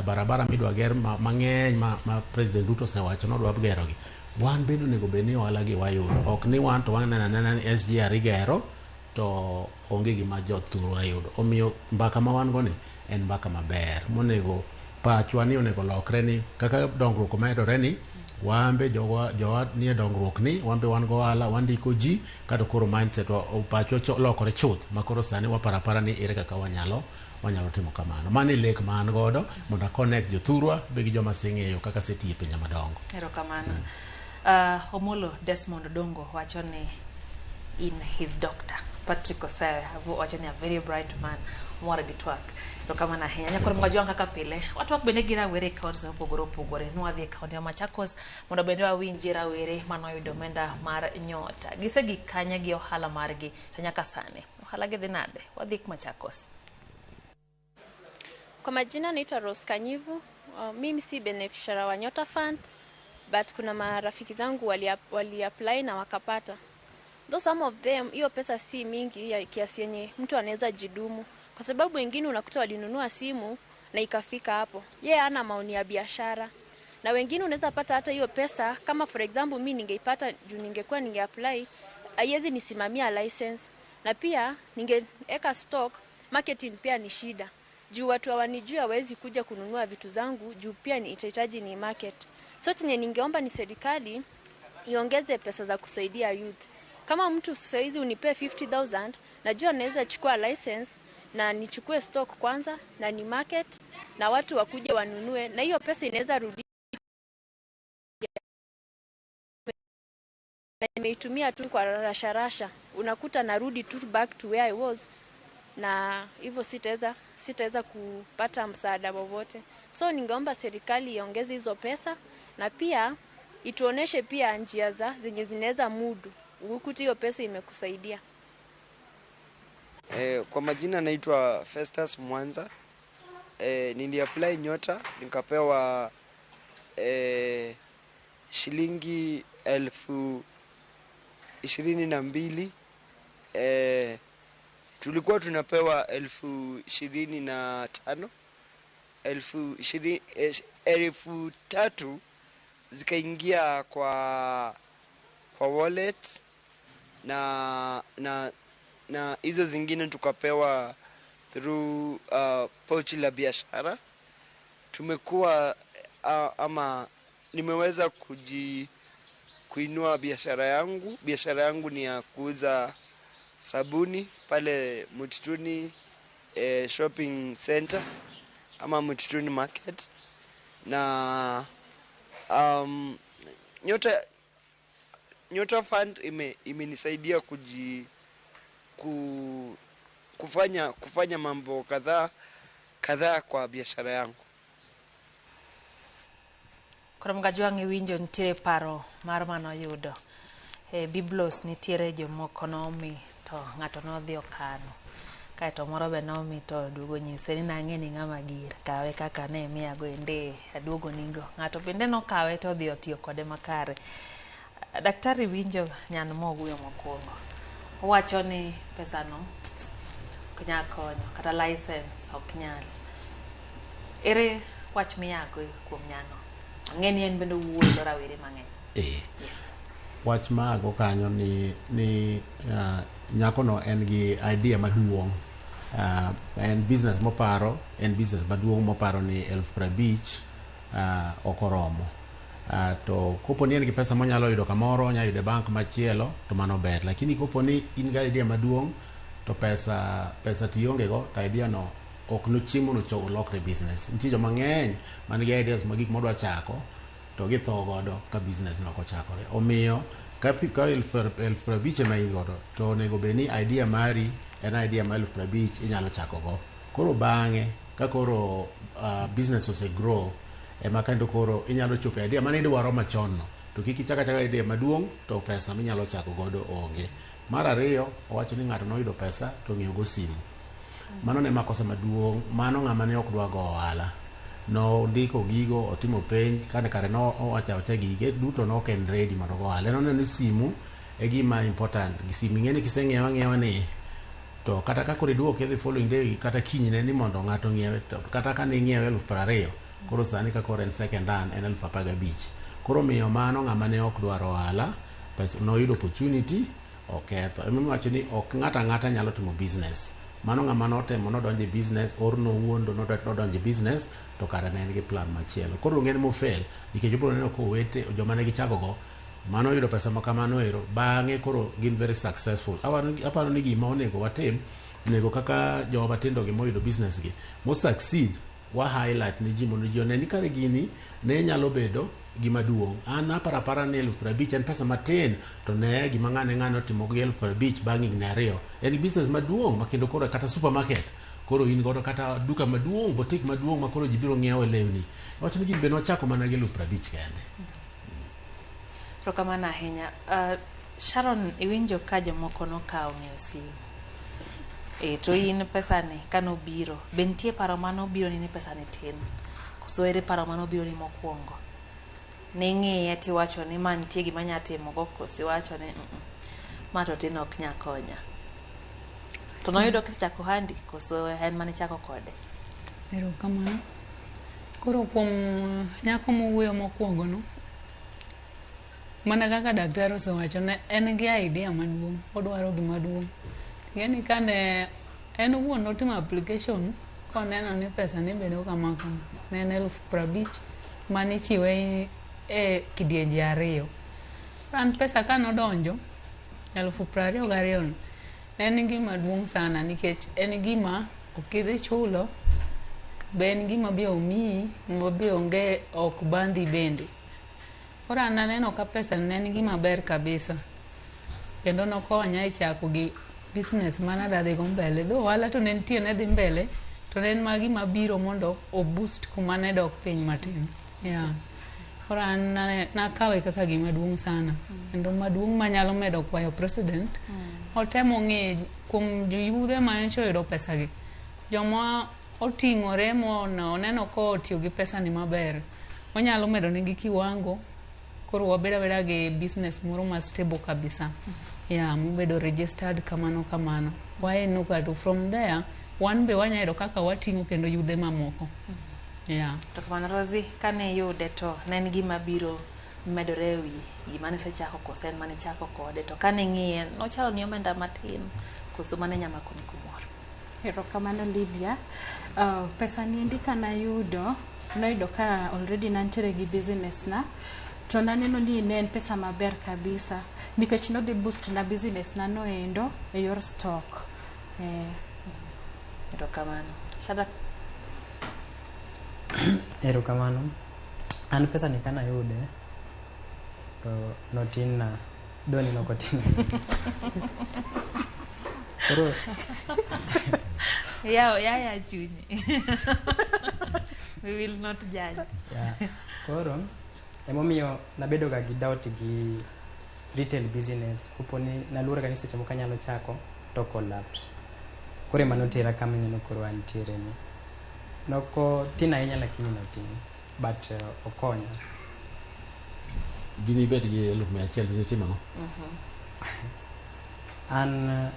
Barabara midwa ger mang'eny ma President Ruto osewacho nodwa gerogi, wan bende onego bed ni ohala gi wayudo. Ok ni wan to waneno anena ni SGR igero to onge gima jothurwa yudo. Omiyo mbaka ma wan go ni en mbaka maber monego pachwa ni onego lokre ni kaka dongruok omedore ni wambe jowa jowa nie dongruok ni wambe wan go ohala, wandiko ji kato koro mindset wa pachwa lokore chuth ma koro sani waparo apara ni ere kaka wanyalo timo kamano. Mano e lek ma an godo mondo a connect jothurwa be gi joma aseng'eyo kaka asetiyo e pinje madongo. Erokamano. Omolo Desmond Odongo wacho ni in his doctor. Patrick Osewe wacho ni a very bright man. Mor gi twak. Erokamano ahinya. Nyakoro Mgajwang' kaka pile. Watwak bende gi rawere e counties mopogore opogore. Nwadhi e county ma Machakos mondo bende wawinjie rawere manoyudo omenda mar Nyota. Gisegik kanye gi ohala margi to nyaka sani. Ohala gi dhi nade? Wadhi Machakos. Kwa majina naitwa Rose Kanyivu. Mimi si beneficiary wa Nyota Fund, but kuna marafiki zangu wali apply na wakapata. Though some of them, hiyo pesa si mingi ya kiasi yenye mtu anaweza jidumu, kwa sababu wengine unakuta walinunua simu na ikafika hapo. Yeye hana maoni ya biashara. Na wengine unaweza pata hata hiyo pesa, kama for example mimi ningeipata juu ningekuwa ninge apply, haiwezi nisimamia license. Na pia ningeweka stock, marketing pia ni shida. Juu watu hawanijui hawezi kuja kununua vitu zangu, juu pia ni itahitaji ni market. So chenye ningeomba ni serikali iongeze pesa za kusaidia youth. Kama mtu sasa hizi unipe 50,000, najua naweza chukua license na nichukue stock kwanza na ni market na watu wakuje wanunue, na hiyo pesa inaweza rudi. Nimeitumia tu kwa rasha rasha, unakuta narudi tu back to where I was, na hivyo sitaweza kupata msaada wowote. So ningeomba serikali iongeze hizo pesa na pia ituoneshe pia njia za zenye zinaweza mudu ukute hiyo pesa imekusaidia. Kwa majina naitwa Festus Mwanza. Nili-apply Nyota nikapewa shilingi 22,000. Tulikuwa tunapewa 25,000, 20,000, 3,000 zikaingia kwa wallet na hizo zingine tukapewa through pochi la biashara. Tumekuwa ama nimeweza kuinua biashara yangu. Biashara yangu ni ya kuuza sabuni pale Mtituni shopping center ama Mtituni market. Na Nyota Fund imenisaidia kufanya mambo kadhaa kwa biashara yangu. Koro Mgajwang' iwinjo nitiere paro mar manoyudo. Biblos nitiere jomoko nomi to ng'ato nodhi okano. Kaeto moro be nomi to duogo nyise ni nang'e ni ng'ama gir, kawe kaka ne miyago ende aduogo nigo. Ng'ato bende nokawe to odhi otiyo kode makare. Daktari winjo nyan mowuoyo mokwongo. Owacho ni pesano ok nyal konyo, kata license ok nyal. Ere wach miyago kuom nyano? Ang'e ni en bende owuoyo gi rawere mang'eny. Wach maago kanyo ni nyakono en gi idea maduong'. En business moparo, en business maduong' moparo ni 50,000 ok oromo. To kopo ni en gi pesa monyalo yudo kamoro, onyalo yudo e bank machielo, to mano ber. Lakini kopo ni in gi idea maduong' to pesa tionge go, to idea no ok nochiemo no olokre business. Nitie joma ng'eny man gi ideas mag gik modwa chako to githo godo ka business no ok ochakore. Omiyo ka 50,000 ema in godo, to onego bed ni idea mari en idea ma 50,000 inyalo chako go. Koro bang'e ka koro business ose grow, ema kendo koro inyalo chopo e idea mane idwaro machon no. To kik ichak achaka idea maduong' to pesa minyalo chako godo onge. Mar ariyo, owacho ni ng'ato noyudo pesa to ong'iewo go simu. Mano ne makosa maduong', mano ng'ama ne ok dwa go ohala. Nondiko gigo, otimo penj, kane kare no owacho awacha gige duto no ok en ready mondo ogo ohala. En oneno ni simu e gima important. Simu ing'e ni kiseng'iewo ang'iewa ni To kata ka koro iduoke the following day kata kinyne ni mondo ng'ato ng'iewe, to kata ka ne ing'iewe 20,000, koro sani ka koro en second hand en 15,000. Koro miyo mano ng'ama ne ok dwar ohala, pesa noyudo opportunity oketho. Emomiyo wacho ni ok ng'ato ang'ata nyalo timo business. Mano ng'ama notemo nodonjo e business or nowuondo nodonjo e business to kare ne en gi plan machielo. Koro onge ni mofail nikech obiro neno kowete joma ne gichako go mano oyudo pesa ma kamano ero bang'e koro gin very successful. Aparo ni gima onego watim onego kaka joma matindo gi moyudo business gi mo succeed wa highlight ni ji mondo ji one ni kare gini ne nyalo bedo gima duong'. An aparo apara ni 50,000 en pesa matin to ne gima ng'ane ng'ane otimo gi 50,000 bang' higni 2. En business maduong' ma kendo koro kata supermarket koro in godo kata duka maduong', boutique maduong' ma koro ji biro ng'iewo lewni. Wacho ni gini be nochako mana gi 50,000 kende. Erokamano ahinya. Sharon, iwinjo ka jomoko nokawo ng'iewo simu. To in pesani kanobiro, be nitie paro manobiro ni pesani tin? Koso ere paro manobiro ni mokwongo? Ning'iye tiwacho ni ma nitie gima anya timo go koso iwacho ni ma to tin ok nya konya. To noyudo kisechako ohandi koso en manichako kode? Erokamano. Koro kuom nyako mowuoyo mokwongo no, mana kaka daktari osewacho ne en gi idea maduong', odwaro gima duong'. Ing'eni kane en owuon notimo application koneno ni pesa ne bedo kama kama, ne en 50,000 manichiwe e kidienje 2. An pesa kanodonjo 22,000 no, ne en gima duong' sana nikech en gima ok idhi chulo, be en gima be omiyi ma be onge ok bandhi bende. Koro an aneno ka pesa ne en gima ber kabisa. Kendo nokonya e chako gi business mana adwa dhi go mbele. Though ohala to ne nitie ne dhi mbele, to ne en ma gima biro mondo o boost kuma ne dok piny matin. Yeah. Koro an nakawe kaka gima duong' sana. Kendo maduong' manyalo medo kwayo president, otemo ng'e kuom joyudhe ma nyocha oyudo pesa gi. Joma oting'ore mono oneno kotiyo gi pesa ni maber, onyalo medo negi kiwango koro wabedo abeda gi business moro ma stable kabisa. Yeah, mobedo registered kamano kamano. Waeno to from there, wan be wanya yudo kaka wating'o kendo yudhe mamoko. Yeah. To kamano Rosie, kane iyude to ne en gima biro medore ewi gima nisechako koso en manichako kode to kane ing'iye nochalo ni omenda matin koso mane nya makoni kumoro. Erokamano Lydia. Pesa ni endi kanayudo, noyudo ka already nantiere gi business na to naneno ni ne en pesa maber kabisa nikech nodhi boost na business na noendo e yor stock. Erokamano. Shadrack. Erokamano. An pesa ni kanayude to notin na dhoni nokotin. Koro Yaya chunyi. We will not judge. Yeah. Koro emomiyo nabedo ga gi doubt gi retail business koponi naluor ga ni seche moko anyalo chako to collapse. Koro ema notera kama ineno koro antiere ni. Noko tin ahinya lakini notin but okonya. Dini ibed gi 100,000 dini timo ang'o? An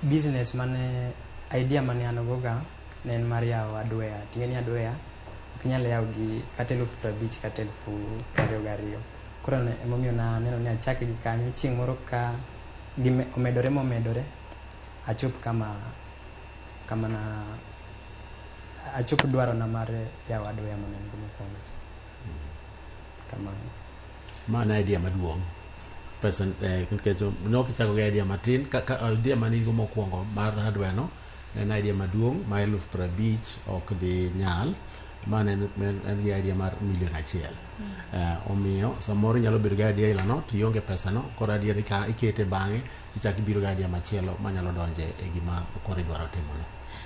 business mane idea mane an go ga ne en mar yawo hardware. Ting'e ni hardware ok inyal yawo gi kata 50,000 kata 22,000. Koro emomiyo naneno ni achake gi kanyo chieng' moro ka omedore momedore achop kama na achop dwaro na mar yawo hardware mane an go mokwongo cha. Kamano. Mano idea maduong'. Pesa nikech nok ichako gi idea matin ka idea mane in go mokwongo mar hardware no ne en idea maduong' ma 50,000 ok di nyal. Mano en gi idea mar 1 million. Omiyo samoro inyalo bedo gi idea ila no to ionge pesa no koro idea ni ka ikete bang'e tichako ibiro gi idea machielo manyalo donje e gima koro idwaro timo no.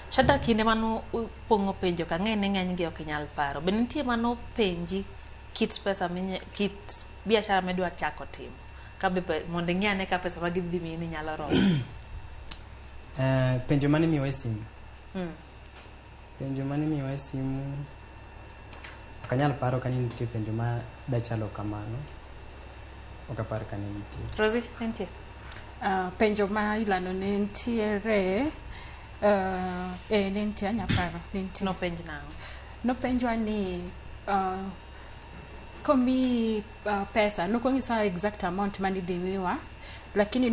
Shadrack, kinde mano upong'o penjo ka ng'e ni ng'eny gi ok inyal paro. Be nitie mano penji kit pesa kit biashara midwa chako timo? Ka be mondo ing'i ane ka pesa ma gidhi miyi ni nyalo romo. Penjo mane imiyowa e simu? Penjo mane imiyowa e simu ok anyal paro ka nitie penjo ma dachalo kamano. Ok apar ka ne nitie. Rosie, nitie? Penjo ma ilano ne nitiere, ne nitie, anya paro ne nitie. Nopenj nang'o? Nopenjwa ni komiyi pesa, nokonyiswa exact amount manidhi miwa, lakini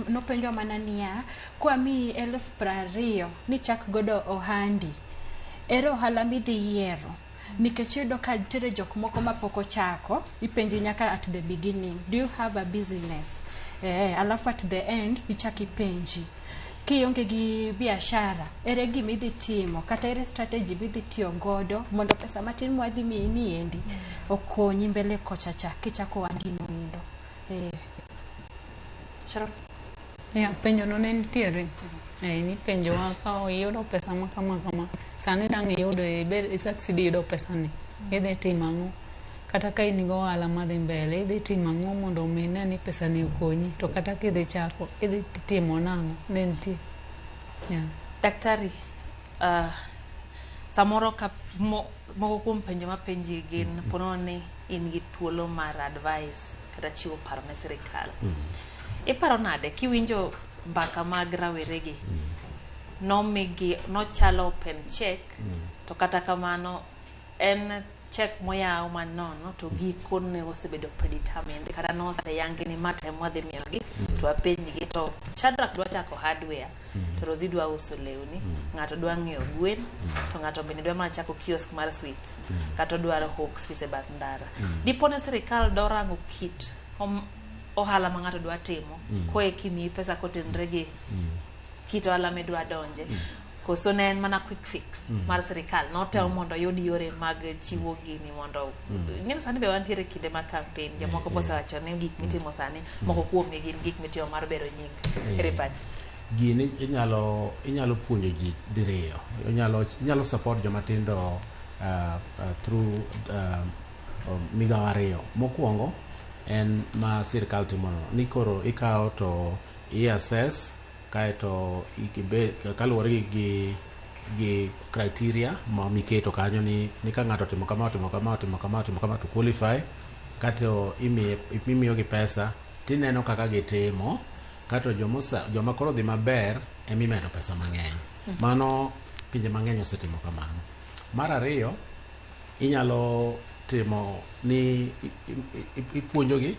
nopenjwa mana niya, kwamiyi 20,000 ni chak godo ohandi, ere ohala midhi yiero? Nikech iyudo ka nitiere jok moko mapok ochako, ipenji nyaka at the beginning, do you have a business? Alafu at the end ichak ipenji kionge gi biashara, ere gima idhi timo kata ere strategy midhi tiyo godo mondo pesa matin mwadhi miyi ni endi okonyi mbele kocha cha kichako ohandi no endo. Sharon? Yeah, penjo no ne nitiere. Nipenjowa ka iyudo pesa ma kama kama. Sani dang' iyudo ibed i succeed yudo pesa ni. Idhi timo ang'o? Kata ka in gi ohala madhi mbele, idhi timo ang'o mondo mi ine ni pesa ni okonyi? To kata kidhi chako, idhi timo nang'o? Ne nitie. Yeah. Daktari, samoro ka moko kuom penjo mapenji gin ponono ni in gi thuolo mar advice kata chiwo paro ne sirikal. Iparo nade kiwinjo mbaka mag raweregi? Nomigi nochalo open check, to kata kamano en check moyaw manono to giko ne osebedo predetermined kata noseyangi ni ma tem wadhi miyogi to wapenjgi to Shadrack dwa chako hardware, to Rosie dwa uso lewni, ng'ato dwa ng'iewo gwen, to ng'ato bende dwa mana chako kiosk mar sweets kata odwaro hawk sweets e bath ndara. Dipo ne sirikal dorango kit ohala ma ng'ato dwa timo koeki miyi pesa kotenre gi kit ohala midwa donje, koso ne en mana quick fix mar sirikal notemo mondo oyud yore mag chiwo gini mondo ing'eni sani be wantiere kinde mag campaign, jomoko bosewacho ni gik mitimo sani moko kuomgi gin gik mitimo mar bero nying. Ere pachi? Gini inyalo puonjo ji diriyo. Inyalo support joma tindo through migawo ariyo. Mokwongo en ma sirikal timono ni koro ikawo to i assess kaeto kaluwore gi criteria ma miketo kanyo ni ka ng'ato otimo kama, otimo kama, otimo kama, otimo kama to qualify kato imiyogi pesa tineno kaka gitimo kato joma koro dhi maber emimedo pesa mang'eny. Mano pinje mang'eny osetimo kamano. Mar ariyo, inyalo timo ni ipuonjogi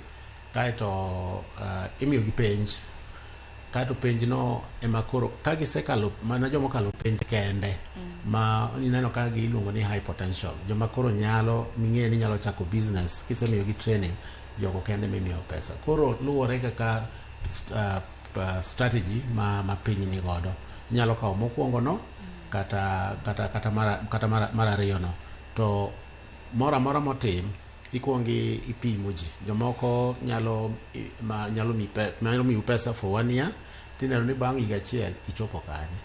kaeto imiyogi penj kaeto penj no ema koro ka gisekalo mana joma okalo penj kende ma ineno ka giluongo ni high potential, joma koro nyalo ming'eyo ni nyalo chako business, kisemiyogi training, jogo kende mimiyo pesa. Koro luwore kaka strategy ma piny ni godo, inyalo kawo mokwongo no kata mar ariyo no, to moro amora motim ikuongi ipimo ji. Jomoko nyalo miyi pesa for one year tineno ni bang' higa achiel ichopo kanye.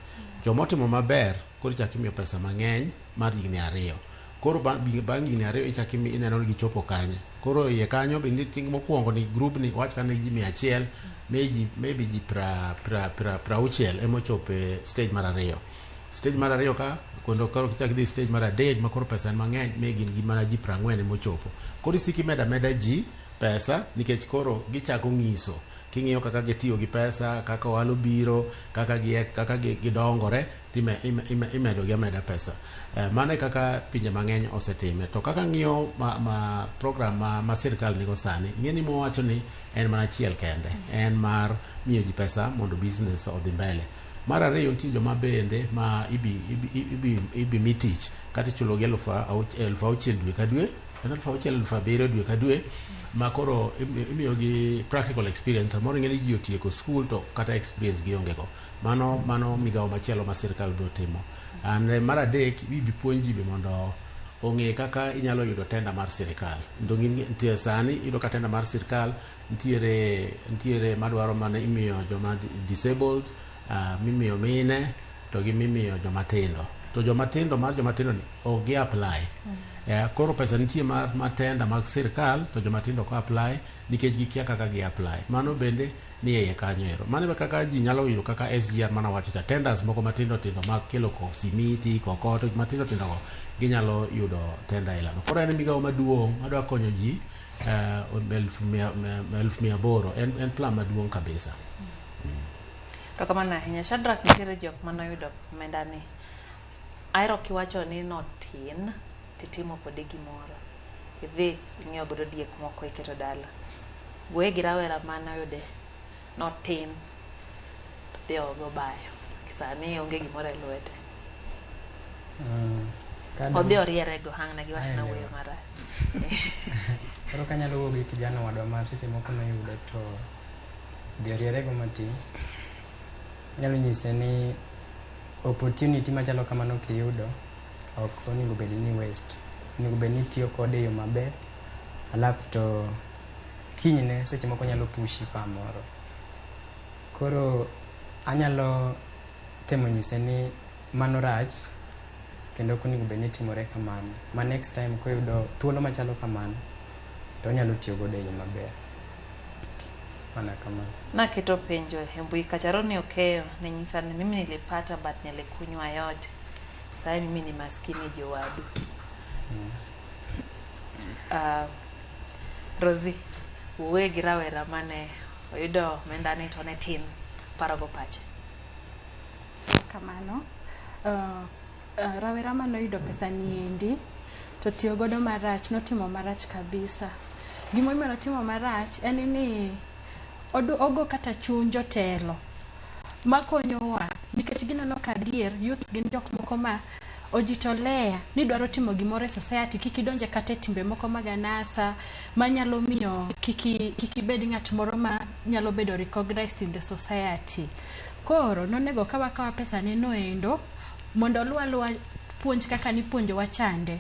Jomotimo maber koro ichako imiyo pesa mang'eny mar higni 2. Koro bang' higni 2 ichako ineno ni gichopo kanye. Koro iye kanyo be nitie mokwongo ni group ni wach ka ne ji 100, maybe ji 60 emochopo e stage mar ariyo. Stage mar ariyo ka kendo koro kichak idhi stage mar adek ma koro pesa en mang'eny, me gin gi mana ji 40 emochopo. Koro isiko imedo ameda ji pesa nikech koro gichako ng'iso king'iyo kaka gitiyo gi pesa, kaka ohala obiro, kaka gidongore, imedo gi ameda pesa. Mano e kaka pinje mang'eny osetime. To kaka ng'iyo ma program ma sirikal nigo sani, ing'e ni mowacho ni en mana achiel kende, en mar miyo ji pesa mondo business odhi mbele. Mar ariyo, nitie joma bende ma ibi mi tich kata ichulogi 6,000 dwe ka dwe, en 6,000, 7,000 dwe ka dwe, ma koro imiyogi practical experience. Samoro ing'e ni ji otieko school to kata experience gionge go. Mano migawo machielo ma sirikal biro timo. And mar adek, ibi puonj ji be mondo ong'e kaka inyalo yudo tender mar sirikal. Nitie sani iyudo ka tender mar sirikal nitiere madwaro mana imiyo joma disabled, mimiyo mine to gi mimiyo joma tindo. To joma tindo, mar joma tindo ni ok gi apply. Koro pesa nitie mar tender mag sirikal to joma tindo ok apply nikech gikia kaka gi apply. Mano bende ni e iye kanyo ero. Mano e kaka ji nyalo yudo kaka SGR mana wacho cha, tenders moko matindo tindo mag kelo ko simiti, kokoto matindo tindo go ginyalo yudo tender ilano. Koro en migawo maduong' madwa konyo ji 800,000, en plan maduong' kabisa. To kamano ahinya. Shadrack, nitiere jok manoyudo omenda ni. Ahero kiwacho ni notin titimo kode gimoro. Idhi ing'iewo godo diek moko iketo dala. Wuoye gi rawera manoyude notin to dhi ogo bayo. Sani onge gimoro e lwete. Odhi oriere go hang' na giwach na wuoyo marach. Koro kanyalo wuoyo gi kijana wadwa ma seche moko noyude to dhi oriere go matin. Anyalo nyise ni opportunity machalo kamano kiyudo ok onego bed ni waste. Onego bed ni itiyo kode e yo maber alafu to kinyne seche moko nyalo pushi kamoro. Koro anyalo temo nyise ni mano rach kendo ok onego bed ni timore kamano. Ma next time koyudo thuolo machalo kamano to onyalo tiyo godo e yo maber. Mana kamano. Naketo penjo e mbui kacha Ronnie Okeyo ne nyisa ni mimi nilipata but nilikunywa yote. Sasa mimi ni maskini jowadu. Rosie, wuoye gi rawera mane oyudo omenda ni to ne tin parogo pache. Kamano. Rawera manoyudo pesa ni endi to tiyo godo marach, notimo marach kabisa. Gimomiyo notimo marach en ni ogo kata chuny jotelo makonyowa nikech gineno ka adier youths gin jok moko ma ojitolea ni dwaro timo gimoro e society, kik idonje kata e timbe moko mag anasa manyalo miyo kik ibed ng'at moro ma nyalo bedo recognized in the society. Koro nonego kawa akawa pesa ne noendo mondo oluw aluwa puonj kaka nipuonjowa chande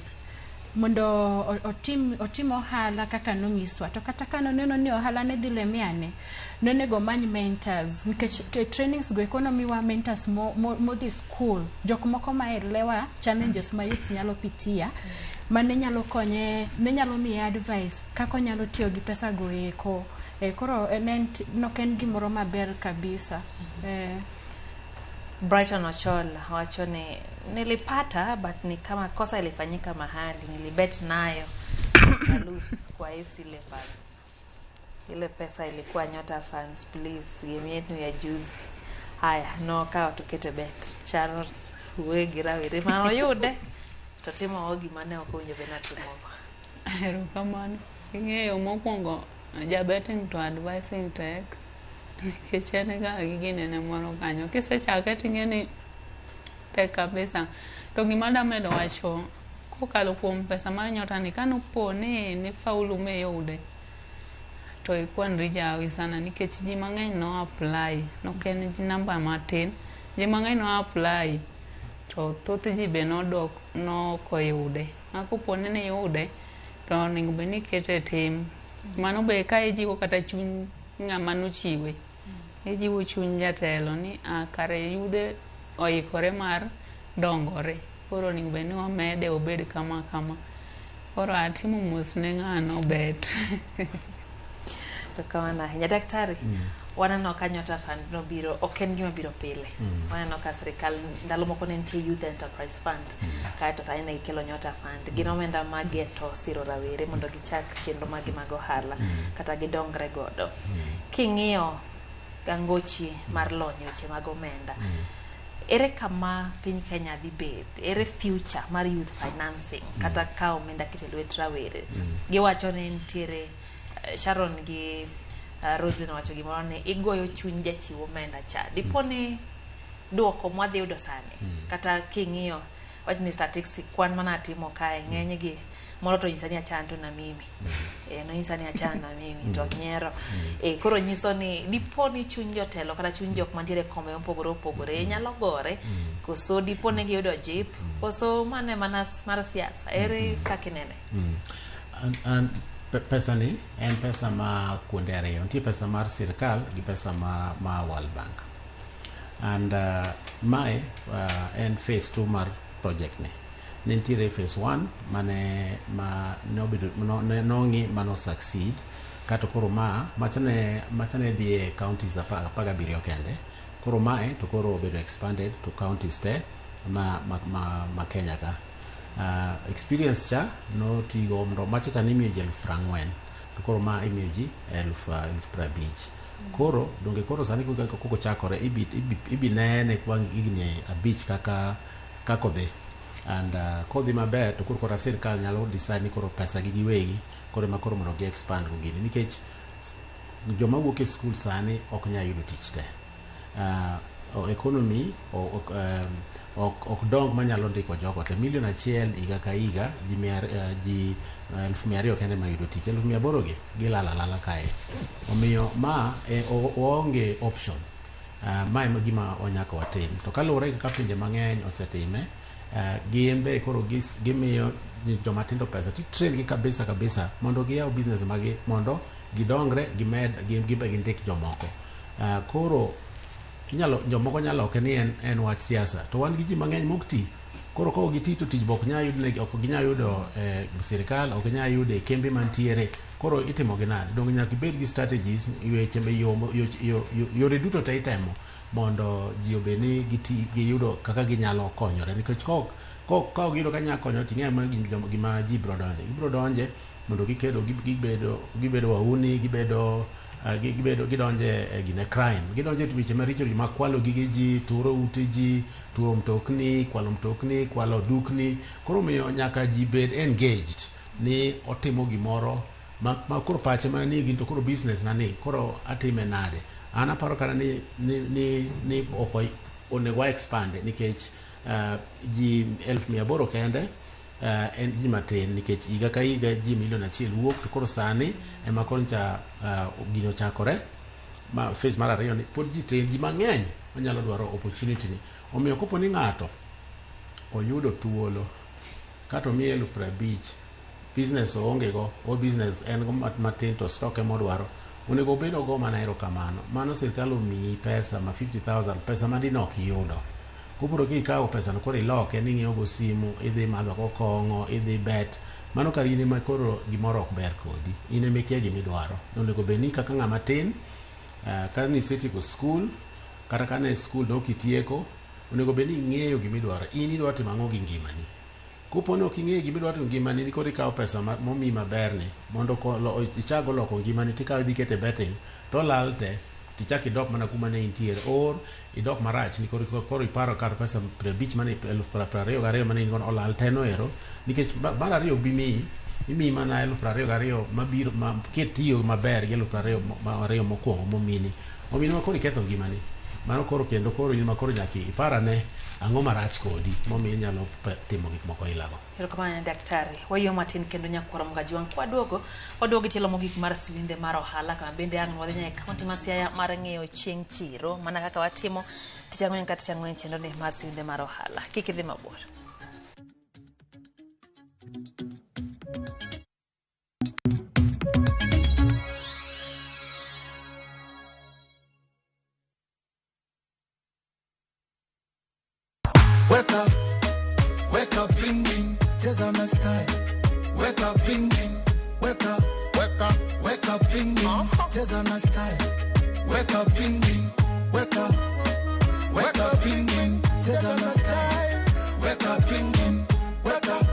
mondo otim ohala kaka nonyiswa. To kata ka noneno ni ohala ne dhi lemyane, nonego omany mentors nikech trainings go eko nomiwa mentors modhi school, jok moko ma elewa challenges ma youths nyalo pitia mane nyalo konye, ne nyalo miye advice kaka onyalo tiyo gi pesa go eko. Koro nok en gimoro maber kabisa. Brighton Ochola wacho ni nilipata but ni kama kosa ilifanyika mahali nilibet nayo nikalose kwa FC Leopards. Ile pesa ilikuwa Nyota Funds, please game yetu ya juzi. Haya, no kawa tukete bet. Sharon wuoye gi rawere manoyude to timo gima ne ok owinjo bed ni atimogo. Erokamano. Ing'eyo mokwongo ja betting to advising tek nikech en ga gi ginene moro kanyo. Kisechake ting'e ni tek kabisa. To gima damedo wacho kokalo kuom pesa mar nyota ni kanopo ni nifaulu miyude to ikwanri jawi sana nikech ji mang'eny no apply nok en namba matin. Ji mang'eny no apply to thoth ji be nodok nokoyude. Ma kopo ni niyude to onego bed ni ikete e tim. Mano be ka ijiwo kata chuny ng'ama nochiwe. Ijiwo chuny jatelo ni a kare yudhe oikore mar dongore. Koro onego bed ni wamede obed kama kama. Koro atimo mos ne ng'ano bet. To kamano ahinya. Daktari, waneno ka Nyota Fund nobiro, ok en gima biro pile. Waneno ka sirikal ndalo moko ne nitie Youth Enterprise Fund, kaeto sani ne gikelo Nyota Fund. Gin omenda mageto siro rawere mondo gichak chenro maggi mag ohala kata gidongre godo. King'iyo gangochi mar lony e weche mag omenda, ere kama piny Kenya dhi bed? Ere future mar youth financing kata ka omenda keto e lwet rawere? Giwacho ni nitiere Sharon gi Roslyn owacho gimoro ni igoyo chuny jachiw omenda cha. Dipo ni duoko mwadhi yudo sani kata king'iyo wach ni statistics kwan mana timo kae ng'eny gi moro to nyisa ni achana to na mimi nonyisa ni achana na mimi to nyiero koro nyiso ni dipo ni chuny jotelo kata chuny jok mantiere e kombe mopogore opogore nyalo gore koso dipo ni giyudo jip koso mane mana mar siasa ere kaka inene? An pesa ni en pesa ma kuonde ariyo. Nitie pesa mar sirkal gi pesa ma World Bank. And mae en phase 2 mar project ni. Ne nitiere phase 1 mane ma nobedo no, ne nong'i mano succeed kato koro ma macha ne dhi e counties 17 kende. Koro mae to koro obedo expanded to counties te ma Kenya ka. Experience cha notigo mondo macha cha nimiyo ji 40,000 to koro ma imiyo ji 50,000. Koro donge koro sani koko chakore ibi nene bang' higni 5 kaka odhi. And kodhi maber to koro kata sirkal nyalo decide ni koro pesa gi giwegi koro ema koro mondo gi expand go gini, nikech joma wuok e skul sani ok nyal yudo tich te. Economy ok dong manyalo ndiko jogo te. 1 million higa ka higa ji 200,000 kende mayudo tich, 800,000 gi gilala alala kae. Omiyo ma waonge option. Ma ema gima wanyaka watim. To kaluwore kaka pinje mang'eny osetime, gin be koro gimiyo joma tindo pesa titrain gi kabisa kabisa mondo giyaw business magi mondo gidongre, gimed gibe gindik jomoko. Koro inyalo jomoko nyalo loke ni en wach siasa, to wan gi ji mang'eny mok ti. Koro ka ok giti to tich be ok nyal yudnegi, ok ginyal yudo sirikal, ok ginyal yudo e kembe mantiere. Koro itimo gi nade? Donge nyaka ibed gi strategies, weche yore duto te itemo mondo ji obed ni giyudo kaka ginyalo konyore, nikech ka ok giyudo kaka ginyalo konyore to ing'eyo gima ji biro donje. Gibiro donje mondo gikedo, gibedo wauni, gidonje e crime, gidonje e weche maricho ma kwalo gige ji, turo ute ji, turo mtokni, kwalo mtokni, kwalo dukni. Koro miyo nyaka ji bed engaged ni otimo gimoro ma koro pache mana ni to koro business na ni koro atime nade. An aparo kata ni ok onego wa expand nikech ji 800,000 kende en ji matin, nikech higa ka higa ji 1 million wuok, to koro sani ema koro ncha gino chakore ma phase mar ariyo ni pod ji tin, ji mang'eny onyalo dwaro opportunity ni. Omiyo kopo ni ng'ato oyudo thuolo kata omiye 50,000, business oonge go, o business en go matin to stock ema odwaro, onego obed ogo mana erokamano. Mano sirkal omiyi pesa ma 50,000, pesa ma dine ok iyudo. Koporo kikawo pesa no koro iloke ni ing'iewo go simu, idhi madho go kong'o, idhi bet, mano kar in ema koro gimoro ok ber kodi, in ema ikia gima idwaro. Onego bed ni kaka ng'ama tin, ka nisetieko skul, kata ka ne skul ne ok itieko, onego bed ni ing'eyo gima idwaro. In idwaro timo ang'o gi ngimani? Kopo ni ok ing'eyo gima idwaro timo gi ngimani, ni koro ikawo pesa momiyi maberni mondo ichak loko ngimani, tikawo idhi kete betting, to olal te, tichak idok mana kuma ne intiere, or idok marach ni koro iparo kar pesa 50 mane 22,000 mane in godo olal te no ero, nikech mar ariyo ok bi miyi, imiyi mana 22,000 mabiro ma kitiyo maber gi 22,000 mokwongo momini. Omiyo ma koro iketho ngimani. Mano koro kendo koro in ma koro nyaka iparane ang'o marach kodi momiyo inyalo timo gik moko ilago. Erokamano daktari. Wayuo matin kendo nyakwaro Mgajwang'. Kwaduogo, waduogo gi tielo mogik mar siwinde mar ohala kama bende ang' wadhi nyaka e kaunti ma Siaya mar ng'eyo chieng' chiro mana kaka watimo tich ang'wen ka tich ang'wen chenro ni mar siwinde mar ohala. Kik idhi mabor. Wake up, bling bling, cheza na style. Wake up, bling bling, wake up, wake up, wake up, bling bling, cheza na style. Wake up, bling bling, wake up, wake up, bling bling, cheza na style. Wake up, bling bling, wake up,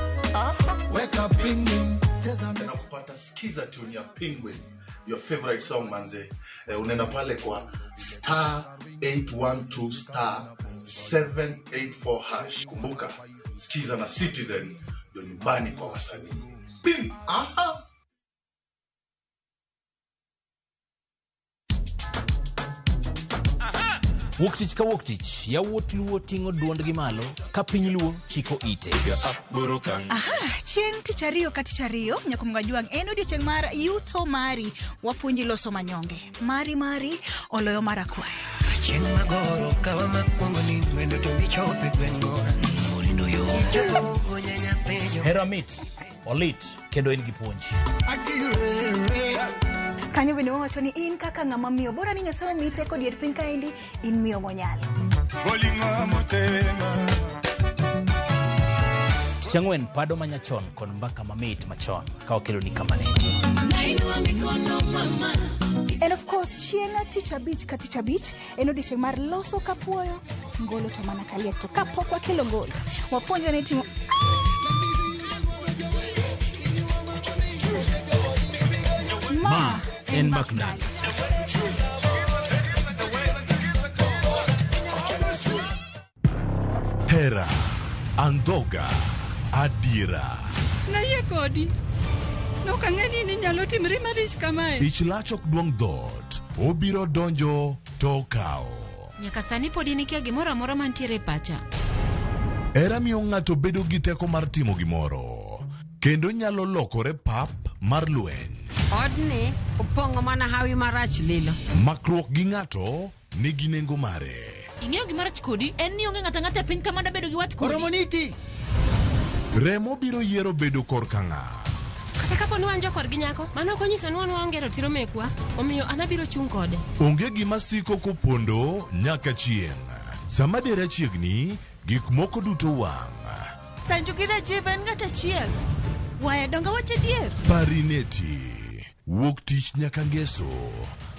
wake up, bling bling, cheza na kupata skiza tune ya Penguin, your favorite song manze. Unaenda pale kwa star 812 star 784 hash. Kumbuka, skiza na Citizen ndio nyumbani kwa wasanii. Bim! Aha! Wuok tich ka wuok tich, yawuot Luo ting'o duondgi malo ka piny Luo chiko ite. Aha, chieng' tich ariyo ka tich ariyo, nyako Mgajwang' en odiochieng' mar yuto mari, wapuonji loso manyonge. Mari mari oloyo mar akwaya. Chieng' magoro kawa makwongo ni mwendo to michope gweng'wa. Morindo yo. Hera mit, olit kendo en gi puonj. Kanyo bende wawacho ni in kaka ng'ama miyo, bora ni Nyasaye omiyi teko dier piny kaendi, in miyo monyalo. Tich ang'wen pado manyachon kod mbaka mamit machon ka wakeloni kamane. And of course, chieng' tich abich ka tich abich en odiochieng' mar loso kapuoyo, ngolo to mana kalies, to kapok wakelo ngolo, wapuonjre ni timo Ma en Mbak Ndalo. Hera, andhoga, adiera. Nayie kodi. Nok ang'e ni ninyalo timri marich kamae. Ich lach ok duong' dhoot, obiro donjo to okawo. Nyaka sani pod in ikia gimoro amora mantiere e pacha. Hera miyo ng'ato bedo gi teko mar timo gimoro, kendo nyalo lokore pap mar lweny. Odni opong'o mana hawi marach lilo. Makruok gi ng'ato nigi nengo mare. Ing'eyo gima rach kodi en ni onge ng'ato ang'ata e piny ka madabedo gi wat kodi. Oromoniti. Remo biro yiero bedo korka ng'a. Kata kapo ni wan jokorgi nyako, mano ok onyiso ni wan waonge ratiro mekwa, omiyo an abiro chung' kode. Onge gima siko kopondo nyaka chieng'. Sama dera chiegni, gik moko duto wang'. Sanju gi Rajiv en ng'at achiel. Waya donga wach adier. Parineti. Wuok tich nyaka ngeso.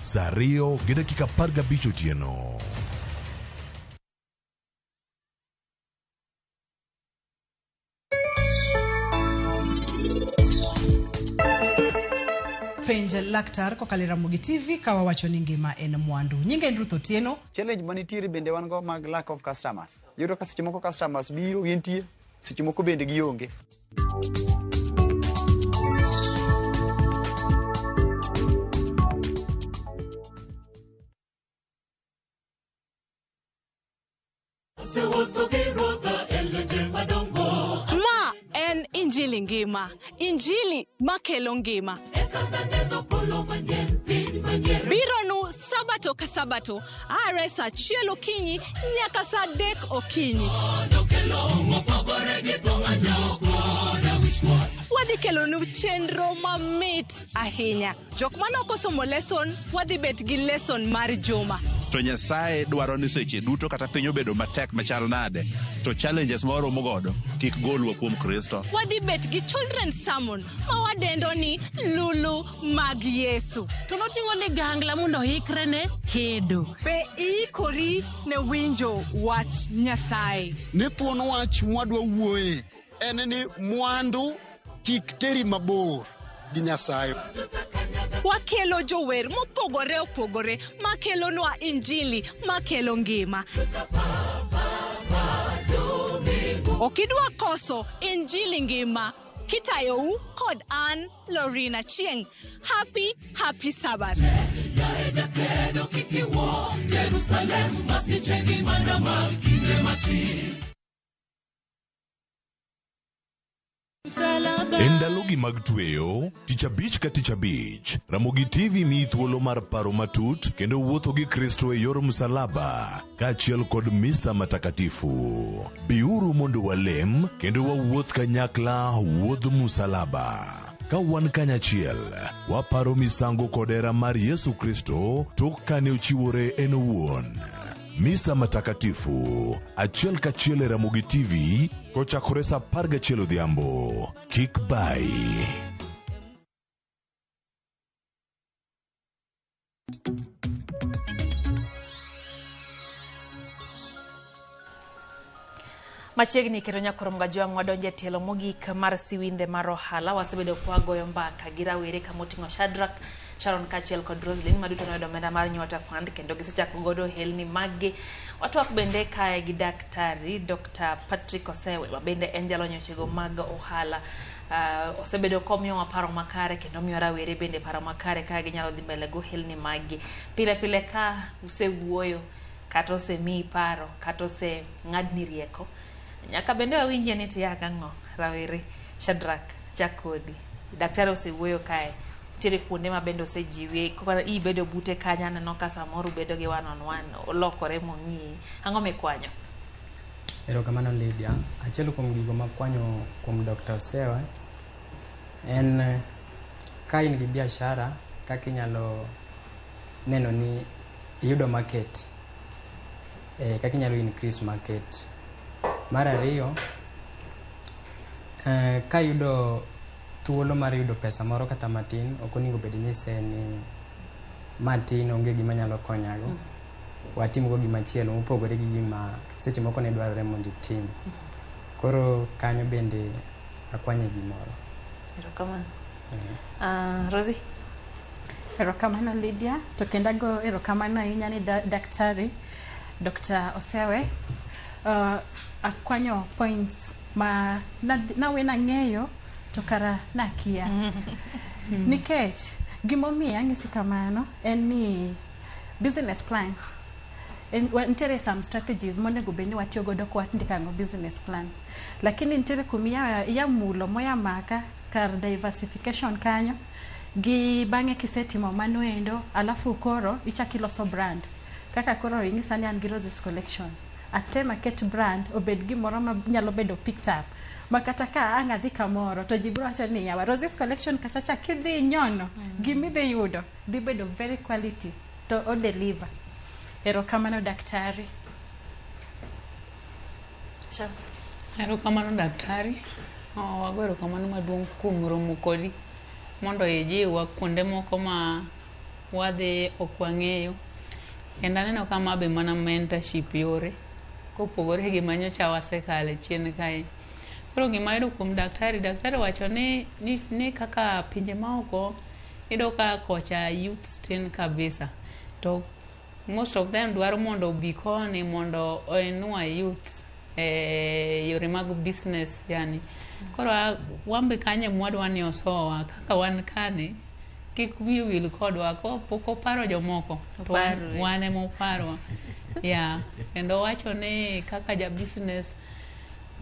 Saa 2:15 otieno. Penj laktar kokalo e Ramogi TV ka wawacho ni ngima en mwandu. Nyinga en Ruth Otieno. Challenge manitiere bende wan go mag lack of customers. Iyudo ka seche moko customers biro gintie, seche moko bende gionge. Ma en Injili ngima, Injili makelo ngima. Bironu sabato ka sabato, are saa achiel okinyi nyaka saa adek okinyi. Wadhi kelonu chenro mamit ahinya. Jok mane ok osomo lesson, wadhi bet gi lesson mar juma. To Nyasaye dwaro ni seche duto kata piny obedo matek machal nade, to challenges ma waromo godo kik golwa kuom Kristo. Wadhi bet gi children's sermon ma wadendo ni Lulu mag Yesu. To noting'o ligangla mondo oikre ne kedo. Be iikori ne winjo wach Nyasaye? Ni thuon wach mwadwa wuoye en ni mwandu kik teri mabor gi Nyasaye. Wakelo jower mopogore opogore makelonwa injili makelo ngima. Ok idwa koso injili ngima kitayou kod an Lorina Chieng. Happy, happy Sabbath. E ndalogi mag tweyo, tich abich ka tich abich, Ramogi TV miyi thuolo mar paro matut kendo wuotho gi Kristo e yor msalaba kaachiel kod misa matakatifu. Biuru mondo walem kendo wawuoth kanyakla wuodh msalaba. Ka wan kanyachiel, waparo misango kod hera mar Yesu Kristo tok kane ochiwore en owuon. Misa matakatifu achiel kachiel e Ramogi TV kochakore saa 11 odhiambo. Kik bai. Machiegni kendo nyakoro Mgajwang' wadonjo e tielo mogik mar siwinde mar ohala. Wasebedo kwagoyo mbaka gi rawere kamoting'o Shadrack, Sharon kaachiel kod Roslyn maduto noyudo omenda mar Nyota Fund kendo gisechako godo ohelni maggi. Watwak bende kae gi daktari Dr. Patrick Osewe ma bende en jalony wechego mag ohala. Osebedo komiyowa paro makare kendo miyo rawere bende paro makare kaka ginyalo dhi mbele gi ohelni maggi. Pile pile ka usewuoyo kata osemiyi paro kata oseng'adni rieko, nyaka bende wawinjie ni tiya gang'o rawere. Shadrack, chak kodi. Daktari osewuoyo kae, nitiere kuonde ma bende osejiwi kaka ibedo bute kanyo, aneno ka samoro ubedo gi one on one, olokore mong'iyi. Ang'o mikwanyo? Erokamano Lydia. Achiel kuom gigo makwanyo kuom Dr. Osewa en ka in gi biashara kaka inyalo neno ni iyudo market, kaka inyalo increase market. Mar ariyo, ka iyudo thuolo mar yudo pesa moro kata matin, ok onego bed ni ise ni matin onge gima nyalo konyago. Watim go gimachielo mopogore gi gima seche moko ne dwarore mondo itim. Koro kanyo bende akwanye gimoro. Erokamano. Rosie? Erokamano Lydia, to kendo ago erokamano ahinya ni daktari Dr. Osewe. Akwanyo points ma nawe nang'eyo to kara nakia. Nikech gimomiyo anyisi kamano en ni business plan en, nitiere some strategies monego bed ni watiyo godo ka wandiko business plan, lakini nitiere kuma iya mulo moya maka kar diversification kanyo gi bang'e kisetimo mano endo, alafu koro ichak iloso brand. Kaka koro ing'isa ni an gi Roses Collection, atem aket brand obed gimoro ma nyalo bedo picked up, ma kata ka ang' adhi kamoro to ji biro wacho ni yawa, Roses Collection kacha cha kidhi nyono, gimidhi yudo dhi bedo very quality to o deliver. Erokamano, daktari. Erokamano, daktari. Oh, wago erokamano maduong' kuom romo kodi mondo ijiwwa kuonde moko ma wadhi ok wang'eyo. Kendo aneno ka ma be mana mentorship yore kopogore gi manyocha wasekale chien kae. Koro gima ayudo kuom daktari, daktari wacho ni kaka pinje maoko iyudo ka kocha youths tin kabisa. To most of them dwaro mondo obi koni mondo oinua youths e yore mag business yani. Koro wan be kanye mwadwa ni osowa kaka wan kani kik wiye wil kodwa kopok oparo jomoko to Oparwe. Wan ema oparwa. Yeah. Kendo wacho ni kaka ja business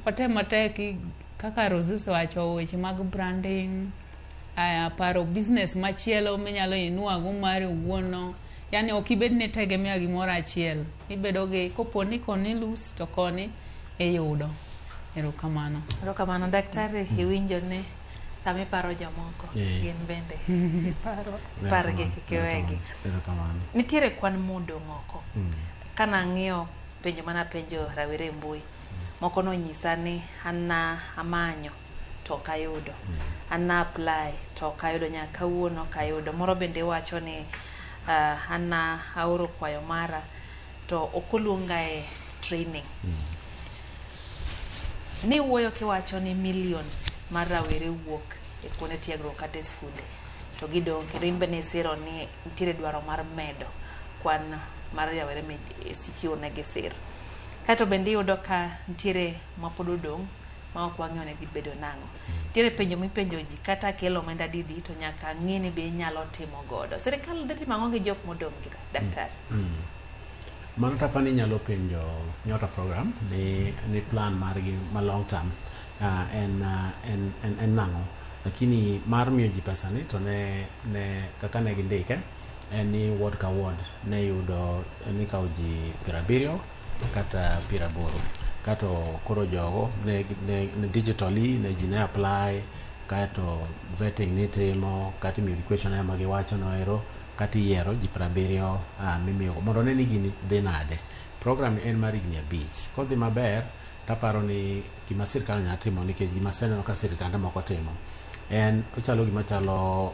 watem matek kaka Rose osewacho weche mag branding, aya paro business machielo minyalo inua go mari owuon no. Yani ok ibed ni tegemea gimoro achiel. Ibedo gi kopo ni koni lose to koni iyudo. Erokamano. Erokamano, daktari. Iwinjo ni sama iparo jomoko gin bende pargi, kik iwegi. Erokamano. Nitiere kwan modong' oko. Kanang'iyo penjo manapenjo rawere e mbui, moko nonyisa ni an na amanyo to ok ayudo, an na apply to ok ayudo, nyaka kawuono ok ayudo. Moro bende wacho ni an na aoro kwayo mara to ok oluonga e training. Ni wuoyo kiwacho ni milion mar rawere wuok e kuonde tiegruok kata e skunde to gidong', kendo in bende isiro ni nitiere dwaro mar medo kwan mar rawere michiwo negi sir. Kaeto bende iyudo ka nitiere mapod odong' ma ok wang'eyo ni dhi bedo nang'o. Nitiere penjo mipenjo ji kata kelo omenda didi to nyaka ng'i ni be inyalo timo godo. Sirikal dhi timo ang'o gi jok modong' gi, daktari? Mano tapa ni inyalo penjo Nyota program ni plan margi ma long term en nang'o, lakini mar miyo ji pesa ni to ne kaka ne gindike en ni ward ka ward ne yudo ni kawo ji 70 kata 80 kato koro jogo ne digitally ne ji ne apply, kaeto vetting nitimo kata imiyogi questionnaire ma giwacho no ero kata iyiero ji 70 mimiyogo mondo one ni gini dhi nade. Program ni en mar higni 5. Kodhi maber taparo ni gima sirikal nyalo timo, nikech gima aseneno ka sirikande moko timo en ochalo gima chalo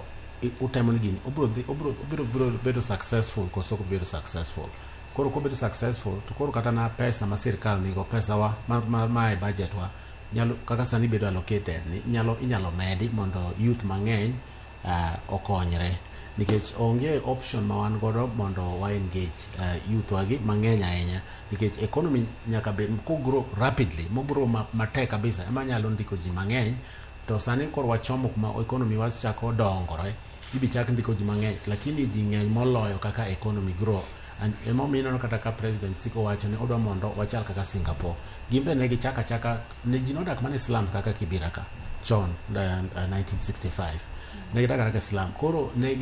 utemo ni gini obiro dhi obiro bedo successful koso ok bedo successful. Koro kobedo successful to koro kata na pesa ma sirikal nigo, pesa wa ma e budget wa nyalo kaka sani bedo allocated ni inyalo medi mondo youth mang'eny okonyre, nikech onge option ma wan godo mondo wa engage youth wagi mang'eny ahinya, nikech economy nyaka bed ko grow rapidly mo grow matek kabisa ema nyalo ndiko ji mang'eny. To sani koro wachomo kuma economy wachako dongore, ibi chak ndiko ji mang'eny, lakini ji ng'eny moloyo kaka economy grow. Emomiyo ineno kata ka president siko wacho ni odwa mondo wachal kaka Singapore. Gin be ne gichako achaka ne ji nodak mana e slums kaka Kibera ka chon, 1965 ne gidak kaka slum. Koro ne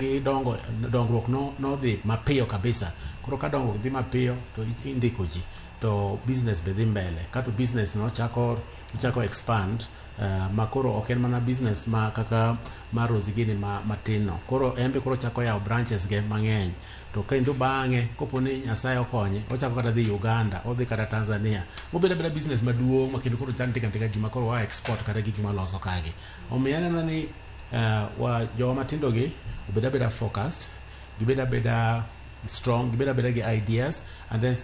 gidongo, dongruok no nodhi mapiyo kabisa. Koro ka dongruok dhi mapiyo to indiko ji to business be dhi mbele kato business no chako expand, ma koro ok en mana business ma kaka mar Rosie gini ma matin no. Koro en be koro chako yawo branches ge mang'eny, to kendo bang'e kopo ni Nyasaye okonye ochako kata dhi Uganda, odhi kata Tanzania, obedo abeda business maduong' ma kendo koro chak ndiko andika ji ma koro wa export kata gik mwaloso kagi. Omiyo aneno ni wa jowa matindo gi obed abeda focused, gibed abeda strong, gibed abeda gi ideas and then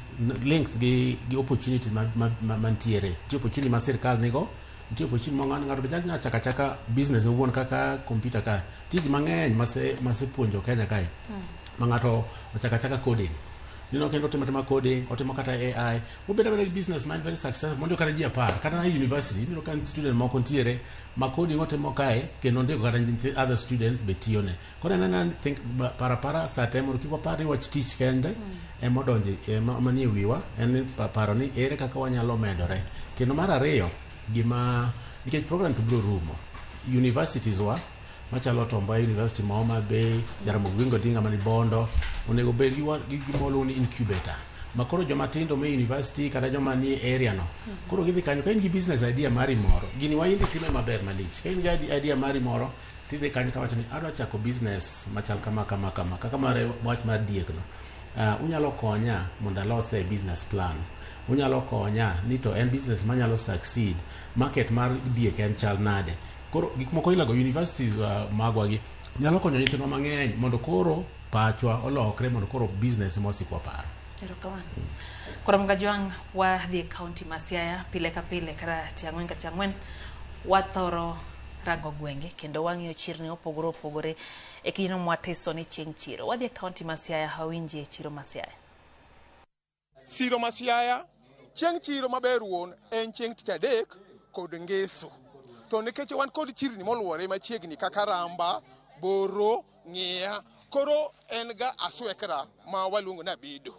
links gi opportunities mantiere. Nitie opportunity ma sirikal nigo, nitie opportunity ma ng'ato be nyalo chako achaka business owuon kaka computer ka. Nitie ji mang'eny masepuonjo Kenya kae ma ng'ato ochako achaka coding. Nino kendo otimo atima coding, otimo kata AI, obedo abeda gi business man very successful mondo kata ji apar kata na university ineno ka student moko ntiere ma coding otimo kae kendo ondiko kata other students be tiyone. Koro en anena think para para sa te mondo kik wapar ni wach tich kende emodonje ema manie wiwa en ni paro ni ere kaka wanyalo medore. Kendo mar ariyo gima nikech program to biro rumo universities wa machalo Tom Mboya University ma Homa Bay, Jaramogi Oginga Odinga mani Bondo onego bed gi gima waluongo ni incubator ma koro joma tindo me university kata joma nie area no koro gidhi kanyo ka in gi business idea mari moro gini waindi time maber malich ka in gi idea mari moro tidhi kanyo tawacho ni adwa chako business machal kama kama kama kaka mar wach mar diek no unyalo konya mondo alose business plan unyalo konya ni to en business manyalo succeed market mar diek en chal nade koro gik moko ilago universities magwa gi nyalo konyo nyithindwa mang'eny mondo koro pachwa olokre mondo koro business mosik waparo. Erokamano. Koro Mgajwang' wadhi e kaunti ma Siaya pile ka pile kata tich ang'wen ka tich ang'wen wathoro rango gwenge kendo wang'iyo chirni mopogore opogore e kindeno mwatiso ni chieng' chiro. Wadhi e kaunti ma Siaya wawinjie chiro ma Siaya. Siro ma Siaya chieng' chiro maber wuon en chieng' tich adek kod ngeso. To nikech wan kod chirni moluwore machiegni kaka Ramba, Boro, Ng'iya, koro en ga aswekra ma waluongo ni Abedo.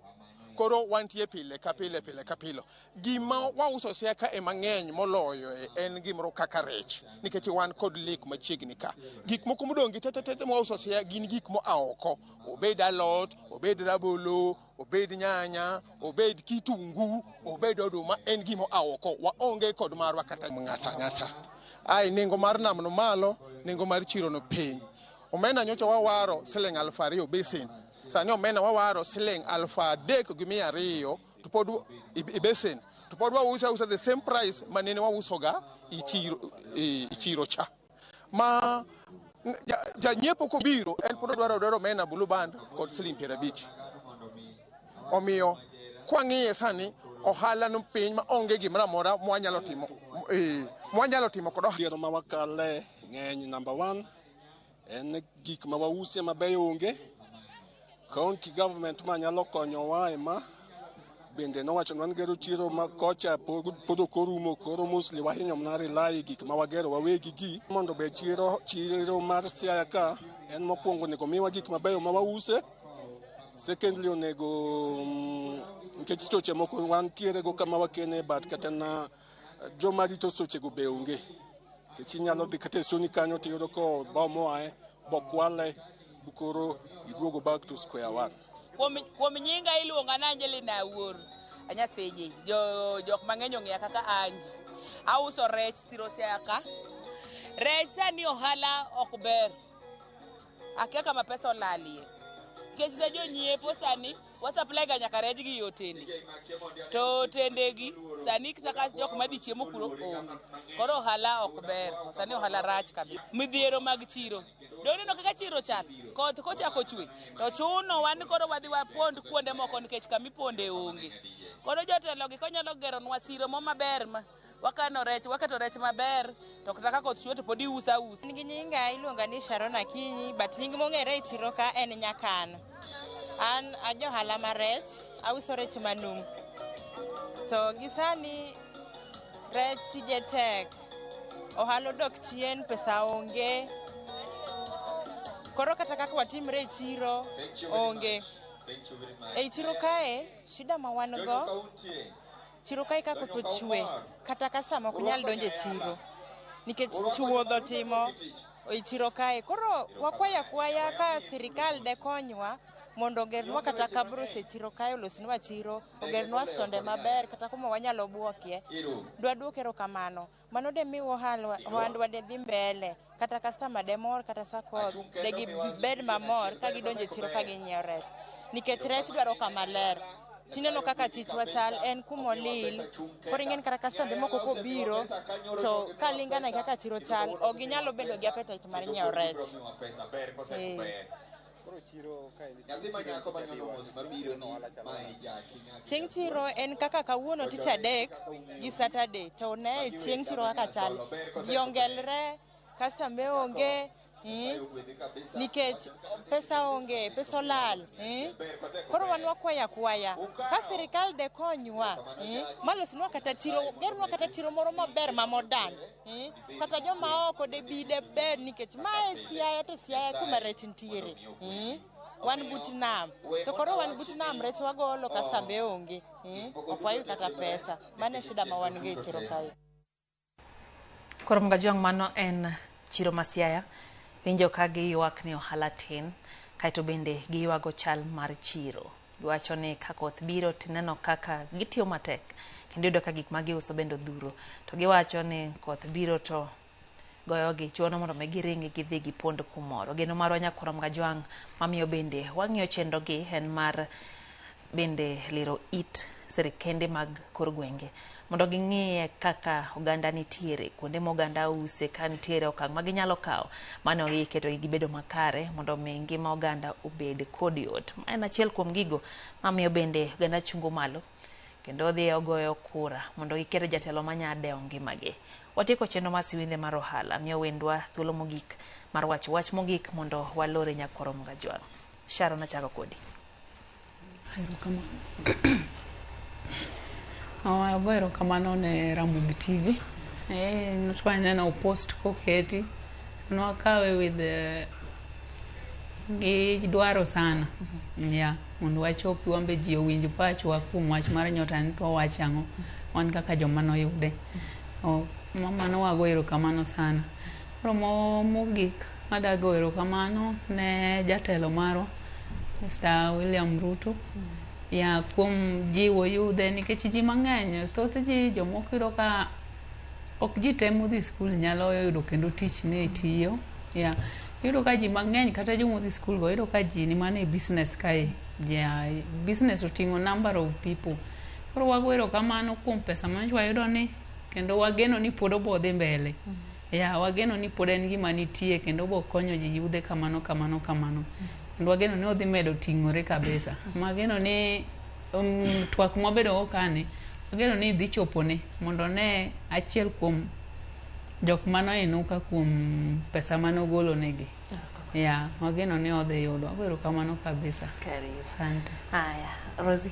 Koro wantie pile ka pile pile ka pile. Gima wauso Siaya ka ema ng'eny moloyo en gimoro kaka rech nikech wan kod lake machiegni ka. Gik moko modong' gi tete mwauso Siaya gin gik moa oko. Obed alot, obed rabolo, obed nyanya, obed kitungu, obed oduma, en gima oa oko. Waonge kod marwa kata ng'ata ang'ata. Ai nengo mar nam no malo, nengo mar chiro no piny. Omena nyocha wawaro siling 2,000 besen. Sani omena wawaro siling 3,200 to pod i besen. To pod wauso ausa the same price manene wausoga i chiro cha. Ma janyiepo kobiro en pod odwaro omena blue band kod siling 50. Omiyo kwang'iye sani ohala no piny ma onge gimoro amora mwanyalo timo mwanyalo timo kod ohala. Ma wakale ng'eny number 1 en gik ma wause mabeyo onge. County government ma nyalo konyowa ema bende nowacho ni wan gero chiro ma kocha pod ok orumo, koro mostly wahinyo mana rely gik ma wagero wawegi gi mondo be chiro mar Siaya ka en mokwongo onego miwa gik mabeyo ma wause. Secondly onego nikech stoche moko wantiere go kama wakene but kata na joma rito stochego be onge. Nikech inyalo dhi kata e soni kanyo tiyudo ko bao moae bokwale koro iduogo back to square one. Kuom nyinga iluonga ni Angelina Awuor Anyaseje. Jok mang'eny ong'eya kaka Anji. Auso rech siro Siaya ka. Rech sani ohala ok ber. Akia kama pesa olalie. Nikech ne jonyiepo sani wasupply ga nyaka rech gi e otende. To otende gi sani kata jok madhi chiemo kuro onge. Koro ohala ok ber. Sani ohala rach kabisa. Midhiero mag chiro. Doneno kaka chiro chal. Koth kochako chwe to chuno wan koro wadhi wapond kuonde moko nikech kamiponde onge. Koro jotelo gi konyalo geronwa siro mo maber ma wakano rech, waketo rech maber to kata ka koth chwe to pod iuso ausa. An gi nyinga iluonga ni Sharon Akinyi but nying mong'ere e chiro ka en Nyakan. An ajohala mar rech, auso rech manum. To gi sani rech tije tek. Ohala odok chien, pesa onge. Koro kata kaka watimre e chiro onge. Ei chiro kae, shida ma wan go, chiro kae ka koth ochwe, kata customer ok nyal donjo e chiro. Nikech chuodho timo e chiro kae. Koro wakwayo akwaya ka sirikal de konywa mondo ogernwa kata kabros e chiro kae, olosnwa chiro, ogernwa stonde maber kata kuma wanyalo buokie. Dwaduok erokamano. Mano de mi ohandwa de dhi mbele. Kata customer de mor kata sa koth de gibed mamor ka gidonjo e chiro ka ginyiewo rech. Nikech rech dwaro kama ler. Tineno kaka chichwa chal en kumolil. Koro ing'eni kata kastembe moko kobiro to kalingana gi kaka chiro chal ok ginyalo bedo gi appetite mar nyiewo rech. Chieng' chiro en kaka kawuono tich adek gi Saturday to ne chieng' chiro kaka chal. Ji ongelre, kastembe onge, Nikech pesa onge, pesa olal. Koro wan wakwaya akwaya ka sirikal de konywa, malosnwa kata chiro, gernwa kata chiro moro maber ma modern, kata joma oko de bi de ber, nikech mae Siaya to Siaya kuma rech nitiere. Wan but nam, to koro wan but nam, rech wagolo, kastambe onge, ok wayud kata pesa. Mano e shida ma wan go e chiro kae. Koro Mgajwang', mano en chiro ma Siaya. Winjo ka giywak ni ohala tin, kaeto bende giywago chal mar chiro. Giwacho ni ka koth biro tineno kaka gitiyo matek, kendo iyudo ka gik ma giuso bende odhuro. To giwacho ni koth biro to goyogi, chuno mondo mi giringi gidhi gipond kumoro. Geno marwa nyakwar Mgajwang' mamiyo bende wang'iyo chenro gi en mar bende lero it sirikende mag kor gwenge mondo ging'iye kaka oganda nitiere kuonde ma oganda use, ka nitiere okang' ma ginyalo kawo mano giketogi gibedo makare mondo mi ngima oganda obed kod yot. Ma en achiel kuom gigo mamiyo bende oganda chungo malo kendo odhi ogoyo kura mondo giket jatelo manya dewo ngimagi. Watieko chenro mar siwinde mar ohala, miyo wendwa thuolo mogik mar wacho wach mogik mondo walore nyakwar Mgajwang'. Sharon, achako kodi. Erokamano. Ago erokamano ne Ramogi TV. Nwaneno post koketi, nwakawe with gi dwaro sana. Yeah, mondo wachopi wambe ji owinj pachwa kuom wach mar nyota ni to wawacho ang'o wan kaka joma noyude. Mano wago erokamano sana. Koro mogik adago erokamano ne jatelo marwa Mr. William Ruto. Ya kuom jiwo yudhe, nikech ji mang'eny, thoth ji jomoko yudo ka ok ji te modhi skul nyalo yudo kendo tich ni tiyo. Ya iyudo ka ji mang'eny kata jomodhi skul go, iyudo ka ji ni mana e business kae. Ja business oting'o number of people. Koro wago erokamano kuom pesa manyocha wayudo ni, kendo wageno ni pod obo dhi mbele. Ya wageno ni pod en gima nitie kendo obo konyo ji yudhe kamano kamano kamano. Kendo wageno ni odhi medo ting'ore kabisa. Mageno ni twak mwabedo go kani, wageno ni dhi chopone mondo ne achiel kuom jok manoinuka kuom pesa manogolo negi. Ya, wageno ni odhi yudo. Ago erokamano kabisa. Karibu. Asante. Haya, Rosie.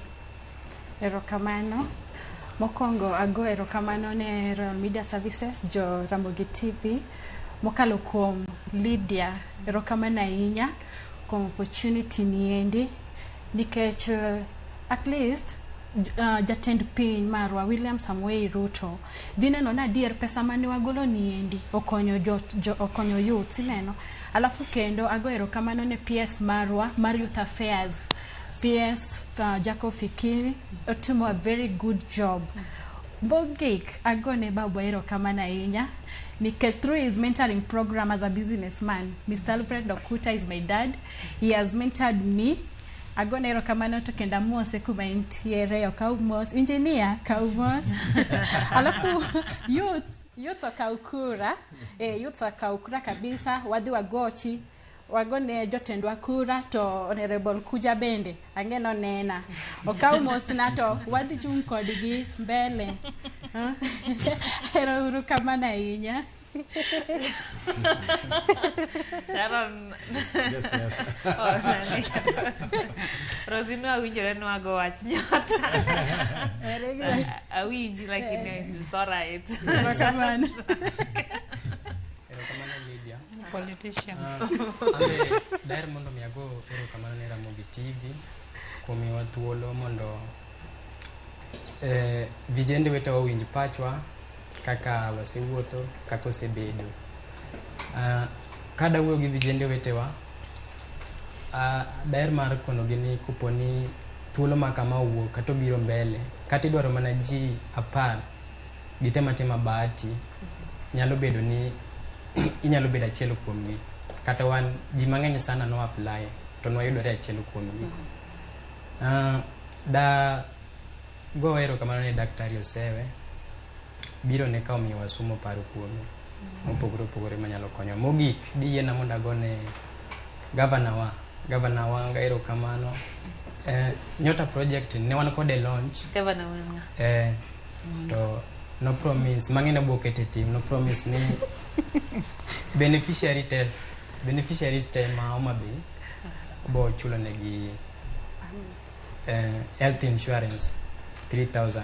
Erokamano. Mokwongo ago erokamano ne Royal Media Services, jo Ramogi TV, mokalo kuom Lydia. Erokamano ahinya kuom opportunity niendi, nikech at least jatend piny marwa William Samoei Ruto dhi neno ni adier pesa mane wagolo niendi okonyo jo okonyo youths, ineno. Alafu kendo ago erokamano ne PS marwa mar Youth Affairs, PS Jacob Fikiri, otimo a very good job. Mogik agone babwa erokamano ahinya nikech through his mentoring program as a businessman, Mr. Alfred Okuta is my dad. He has mentored me. Agone erokamano to kendo amose kuma entiere, okaw mos, engineer kaw mos. Alafu youth okaw kura, youth okaw kura kabisa, wadhi wagochi, wagone jotendwa kura, to Honorable Kuja bende ang'e nonena okaw mosna to wadhi chung' kodgi mbele. Ero uru kamano ahinya. Sharon. Yes. Oh, nani. Rosie no awinjore nwago wach nyota. Awinji lakini it's alright. Erokamano. Erokamano Lydia. Politician. Ambe daher mondo mi ago erokamano ne Ramogi TV kuom miyowa thuolo mondo vijende wetewa owinj pachwa kaka wasewuotho, kaka osebedo. Kada wuoyo gi vijende wetewa, daher mar konogi ni koponi thuolo ma kama owuok kata obiro mbele, kata idwaro mana ji 10 gitem atema bahati, nyalo bedo ni inyalo bedo achiel kuomgi. Kata wan ji mang'eny sana no apply to nwayudore achiel kuomgi. Da go erokamano ne Daktari Osewe, biro ne ka omiyowa somo paro kuome mopogore opogore manyalo konyo. Mogik diyiena mondo agone gavana wa erokamano. Nyota project ne wan kode launch. Gavana wa ng'a? To no promise mang'e ne bokete tim, no promise ni beneficiary te Beneficiaries te ma Homa Bay obo chulo negi health insurance 3000.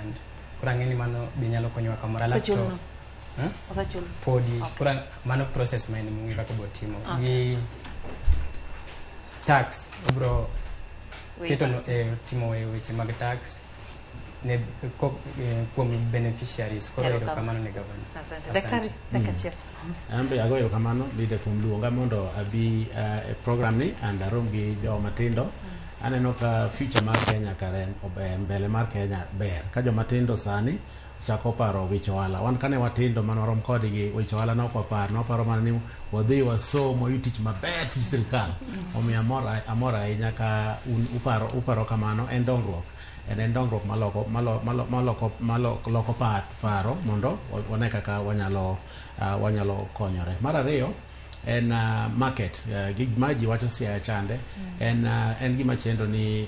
Koro ang'e ni mano be nyalo konyowa kamoro. Alafu to- Osechulno? Hmm? Osechul? Podi. Koro mano process ma en mong'e kaka obo timo. Okay. Gi tax obro Waiver. keto no, timo weche mag tax ne kuom beneficiaries. Koro Erokamano. erokamano ne gavana. Asante. Daktari, dakika achiel. An be agoyo erokamano Lydia kuom luonga mondo abi e program ni and arom gi joma tindo. Aneno ka future mar Kenya kare ober, mbele mar Kenya ber. Ka joma tindo sani chako paro weche ohala. Wan kane watindo mane warom kodgi weche ohala ne ok wapar, ne waparo mana ni wadhi wasom wayud tich maber tij sirikal. Omiyo amor ahinya ka un uparo kamano, en dongruok. En dongruok maloko paro mondo wane kaka wanyalo konyore. Mar ariyo en market. Ma ji wacho Siaya chande en gima chendo ni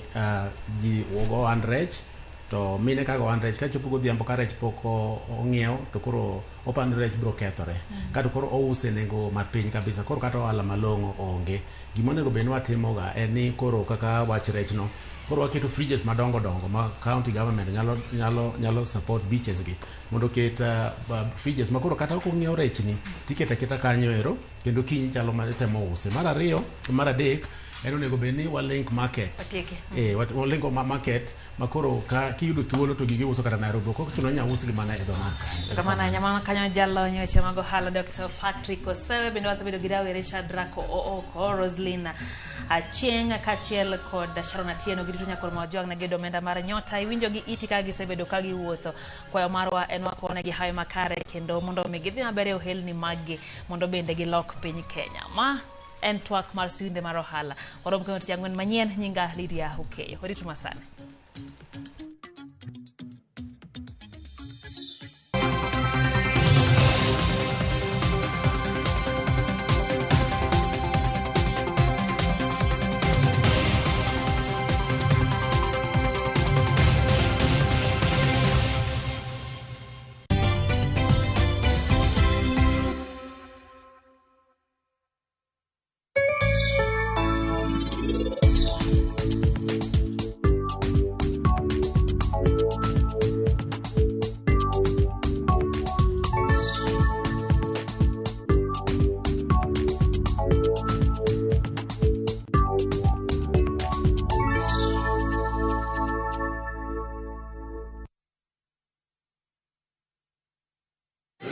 ji go ohand rech to mine ka go ohand rech kachopo godhiambo ka rech pok ong'iew to koro opando rech biro kethore. Kato koro ouse nengo mapiny kabisa, koro kata ohala malong'o onge. Gima onego bed ni watimoga en ni koro kaka wach rech no, koro waketo fridges madongo dongo ma county government nyalo support beaches gi mondo oket fridges ma koro kata ok ong'iew rechni tiketo aketa kanyo ero kendo kiny chalo ma itemo use. Mar ariyo, mar adek en onego bed ni wa link market. Watieke. Wa link market ma koro ka kiyudo thuolo to gigi uso kata Nairobi, ok ochuno ni inyalo usgi mana e dho nam kanyo. Erokamano ahinya. Mano kanyo jalony e weche mag ohala Dr. Patrick Osewe, bende wasebedo gi rawere Shadrack Ooko, Roslyn Achieng' kaachiel kod Sharon Atieno. Giduto nyakor ma ojwang' ne giyudo omenda mar nyota. Iwinjo gi iti ka gisebedo ka giwuotho. Kwayo marwa en wakonegi hawi makare kendo mondo mi gidhi maber e ohelni maggi mondo bende gilok piny Kenya. Ma en twak mar siwinde mar ohala. Warom kendo tich ang'wen manyien. Nyinga Lydia Okeyo. Oritu masani.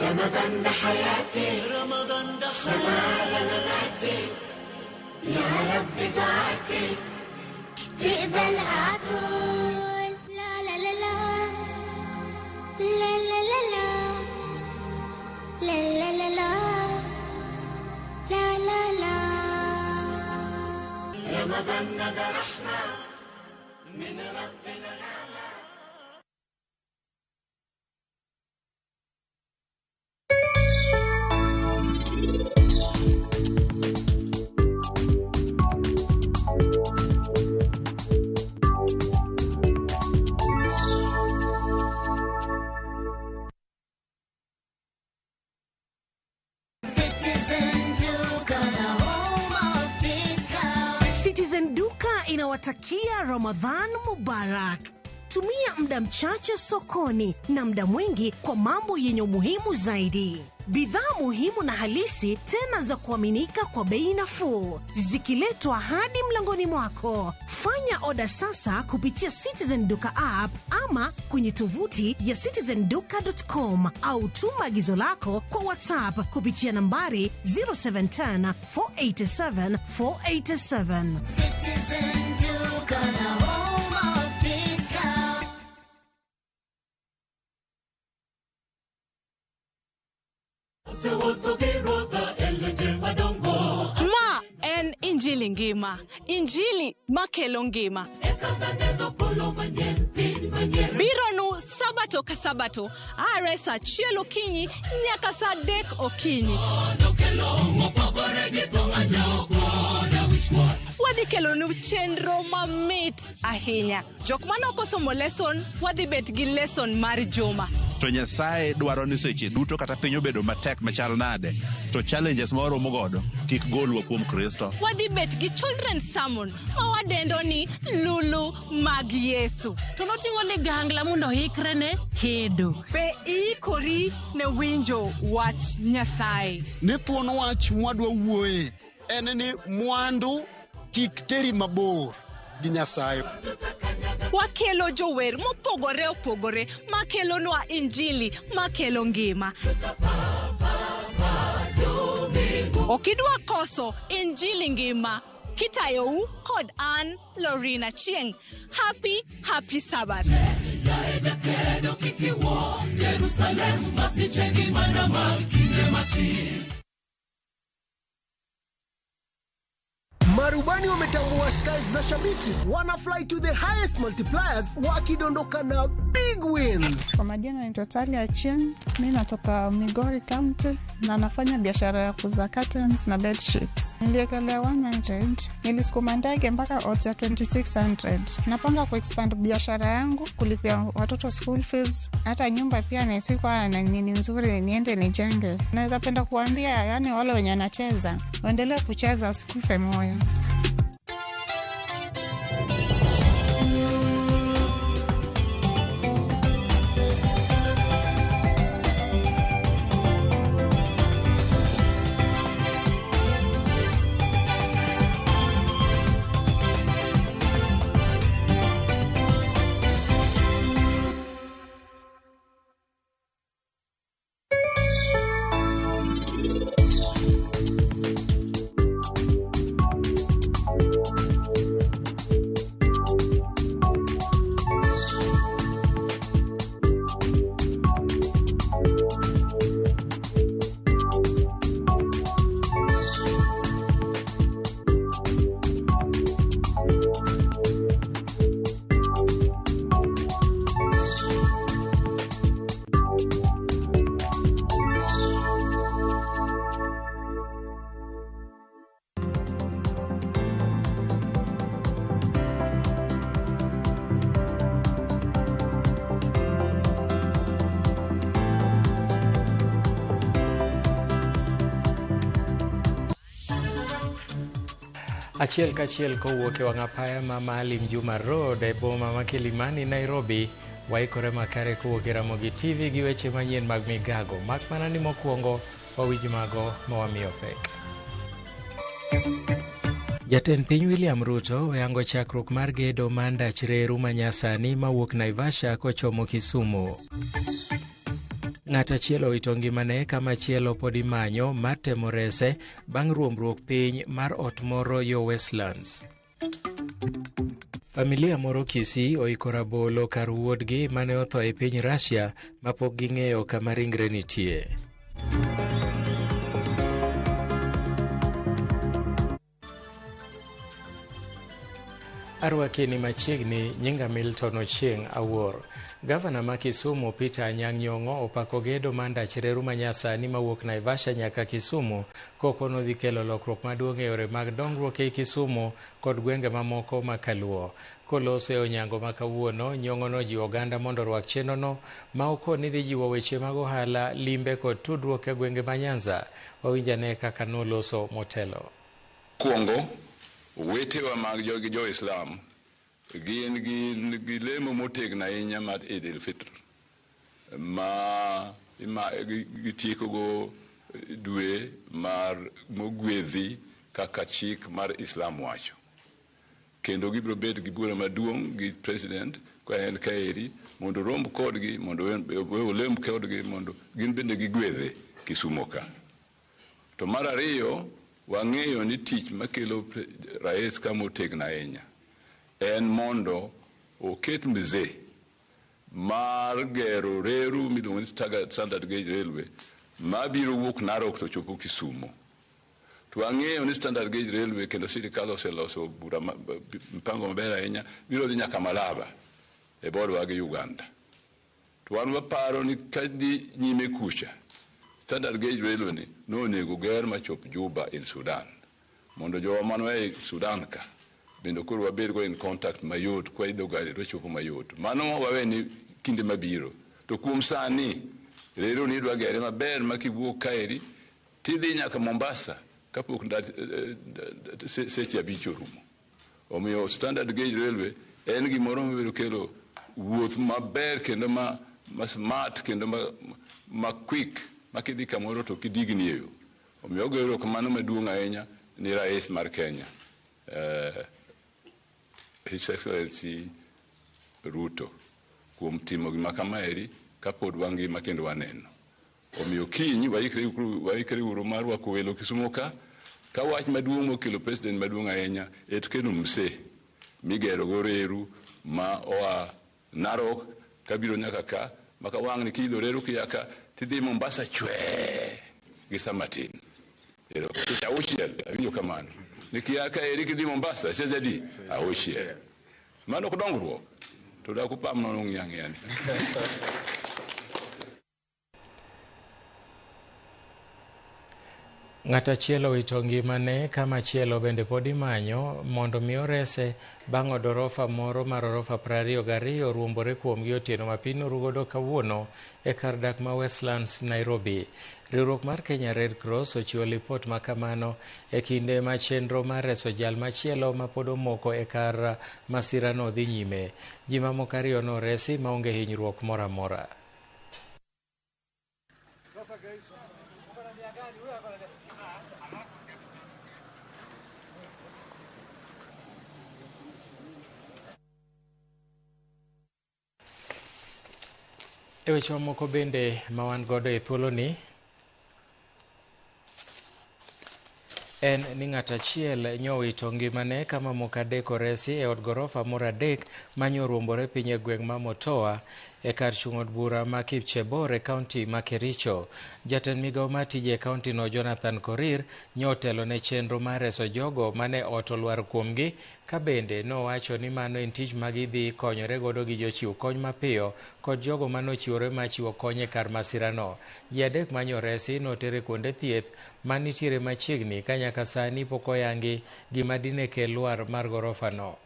رمضان ده حياتي، رمضان ده حياتي، يا رب دعاتي تقبلها عطول. لا لا لا لا لا لا لا لا لا لا لا لا لا لا. رمضان ده رحمة من ربنا نعمة. Citizen Duka inawatakia Ramadhan Mubarak. Tumia muda mchache sokoni na muda mwingi kwa mambo yenye umuhimu zaidi. Bidhaa muhimu na halisi tena za kuaminika kwa bei nafuu, zikiletwa hadi mlangoni mwako. Fanya oda sasa kupitia Citizen Duka app ama kwenye tovuti ya citizenduka.com au tuma agizo lako kwa WhatsApp kupitia nambari 0710 487 487. Citizen Duka, the home of discount. Ma en injili ngima, injili makelo ngima. Biro nu sabato ka sabato, are saa 1 okinyi nyaka saa 3 okinyi. Wadhi kelonu chenro mamit ahinya. Jok mane ok osomo lesson, wadhi bet gi lesson mar juma. To Nyasaye dwaro ni seche duto kata piny obedo matek machal nade, to challenges ma waromo godo kik golwa kuom Kristo. Wadhi bet gi children's sermon ma wadendo ni Lulu mag Yesu. To noting'o ligangla mondo oikre ne kedo. Be iikori ne winjo wach Nyasaye? Ni thuon wach mwadwa wuoye en ni mwandu kik teri mabor gi Nyasaye. Wakelo jower mopogore opogore makelonwa injili makelo ngima. Ok idwa koso injili ngima. Kitayou kod an Lorina Chieng. Happy, happy Sabbath. Marubani wametambua skies za shabiki, wana fly to the highest multipliers wakidondoka na big wins. Kwa majina naitwa Talia Achieng, mi natoka Migori County na nafanya biashara ya kuuza curtains na bed sheets. Niliekelea 100, nilisukuma ndege mpaka odds ya 2600. Napanga kuexpand biashara yangu, kulipia watoto school fees, hata nyumba pia nisikuwa na nini nzuri niende nijenge. Naweza penda kuambia yani wale wenye wanacheza, waendelee kucheza wasikufe moyo. Achiel kachiel kowuok e wang' apaya ma Maalim Juma Road e boma ma Kilimani, Nairobi, waikore makare kowuok e Ramogi TV gi weche manyien mag migago. Mak mana ni mokwongo wawinj mago ma wamiyo pek. Jatend piny William Ruto oyango chakruok mar gedo mar ndach reru manyasani mawuok Naivasha kochomo Kisumu. Ng'at achiel owito ngimane ka machielo pod imanyo mar temo rese bang' ruombruok piny mar ot moro yo Westlands. Familia moro Kisii oiko rabolo kar wuodgi mane otho e piny Russia mapok ging'eyo kama ringre nitie. Arwaki ni machiegni, nyinga Milton Ochieng' Awuor. Gavana ma Kisumu Peter Anyang' Nyong'o opako gedo mar ndach reru manyasani mawuok Naivasha nyaka Kisumu kokono dhi kelo lokruok maduong' e yore mag dongruok ei Kisumu kod gwenge mamoko ma Kaluo. Koloso e onyango ma kawuono, Nyong'o nojiwo oganda mondo orwak chenrono ma okoni dhi jiwo weche mag ohala, limbe kod tudruok e gwenge ma Nyanza. Wawinj ane kaka noloso motelo. Kuongo, wetewa mag jogi jo Islam gin gi lemo motegno ahinya mar Eid al-Fitr ma gitiekogo dwe mar mogwedhi kaka chik mar Islam wacho. Kendo gibiro bet gi bura maduong' gi president ka en kaeri mondo rom kodgi, mondo olem kodgi, mondo gin bende gigwedhe Kisumo ka. To mar ariyo, wang'eyo ni tich makelo rais ka motegno ahinya en mondo oket mzee mar gero reru miluongo ni Standard Gauge Railway mabiro wuok Narok to chopo Kisumu. To wang'eyo ni Standard Gauge Railway kendo sirikal oseloso bura mpango maber ahinya biro dhi nyaka Malaba e borwa gi Uganda. To wan waparo ni kadhi nyime kucha Standard Gauge Railway ni nonego ger machop Juba in Sudan mondo jowa mano e Sudan ka bende koro wabed go in contact mayot kwa idho gari to chopo mayot. Mano wawe ni kinde mabiro. To kuom sani reru ni idwa gere maber ma kiwuok kaeri tidhi nyaka Mombasa kapok seche 5 orumo. Omiyo standard gauge railway en gimoro mabiro kelo wuoth maber kendo ma smart kendo ma quick ma kidhi kamoro to kidigni e yo. Omiyo ogoyo erokamano maduong' ahinya ni rais mar Kenya, His Excellency Ruto, kuom timo gima kamaeri kapod wangima kendo waneno. Omiyo kiny waikre uru mar rwako welo Kisumu ka wach maduong' mokelo president maduong' ahinya et keno mse migero go reru ma oa Narok kabiro nyaka ka maka wang'ni kiidho reru kia ka tidhi Mombasa chwe gi saa matin. Ero auchiel awinjo kamano ni kia ka eri kidhi Mombasa seche adi? Auchiel. Mano ok dongruok to dak upam nono ng'iyo ang'iya ni. Ng'at achiel owito ngimane ka machielo bende pod imanyo mondo mi orese bang' od orofa moro mar orofa 22 ruombore kuomgi otieno ma piny norugodo kawuono e kar dak ma Westlands, Nairobi. Riwruok mar Kenya Red Cross ochiwo lipot ma kamano e kinde ma chenro mar reso jal machielo ma pod omoko e kar masirano dhi nyime. Ji mamoko 2 noresi maonge hinyruok moro amora. E weche mamoko bende ma wan godo e thuoloni en ni ng'at achiel nyowito ngimane ka mamoko 3 oresi e od gorofa moro 3 manyoruombore piny e gweng' ma Motoa e kar chung' od bura ma Kipchebor e kaunti ma Kericho. Jatend migawo mar tije e kaunti no Jonathan Korir nyotelo ne chenro mar reso jogo mane ot olwar kuomgi, ka bende nowacho ni mano en tich ma gidhi konyore godo gi jochiw kony mapiyo kod jogo manochiwore mar chiwo kony e kar masirano. Ji 3 manyoresi notere kuonde thieth manitiere machiegni ka nyaka sani pok oyangi gima dine kel lwar mar gorofa no.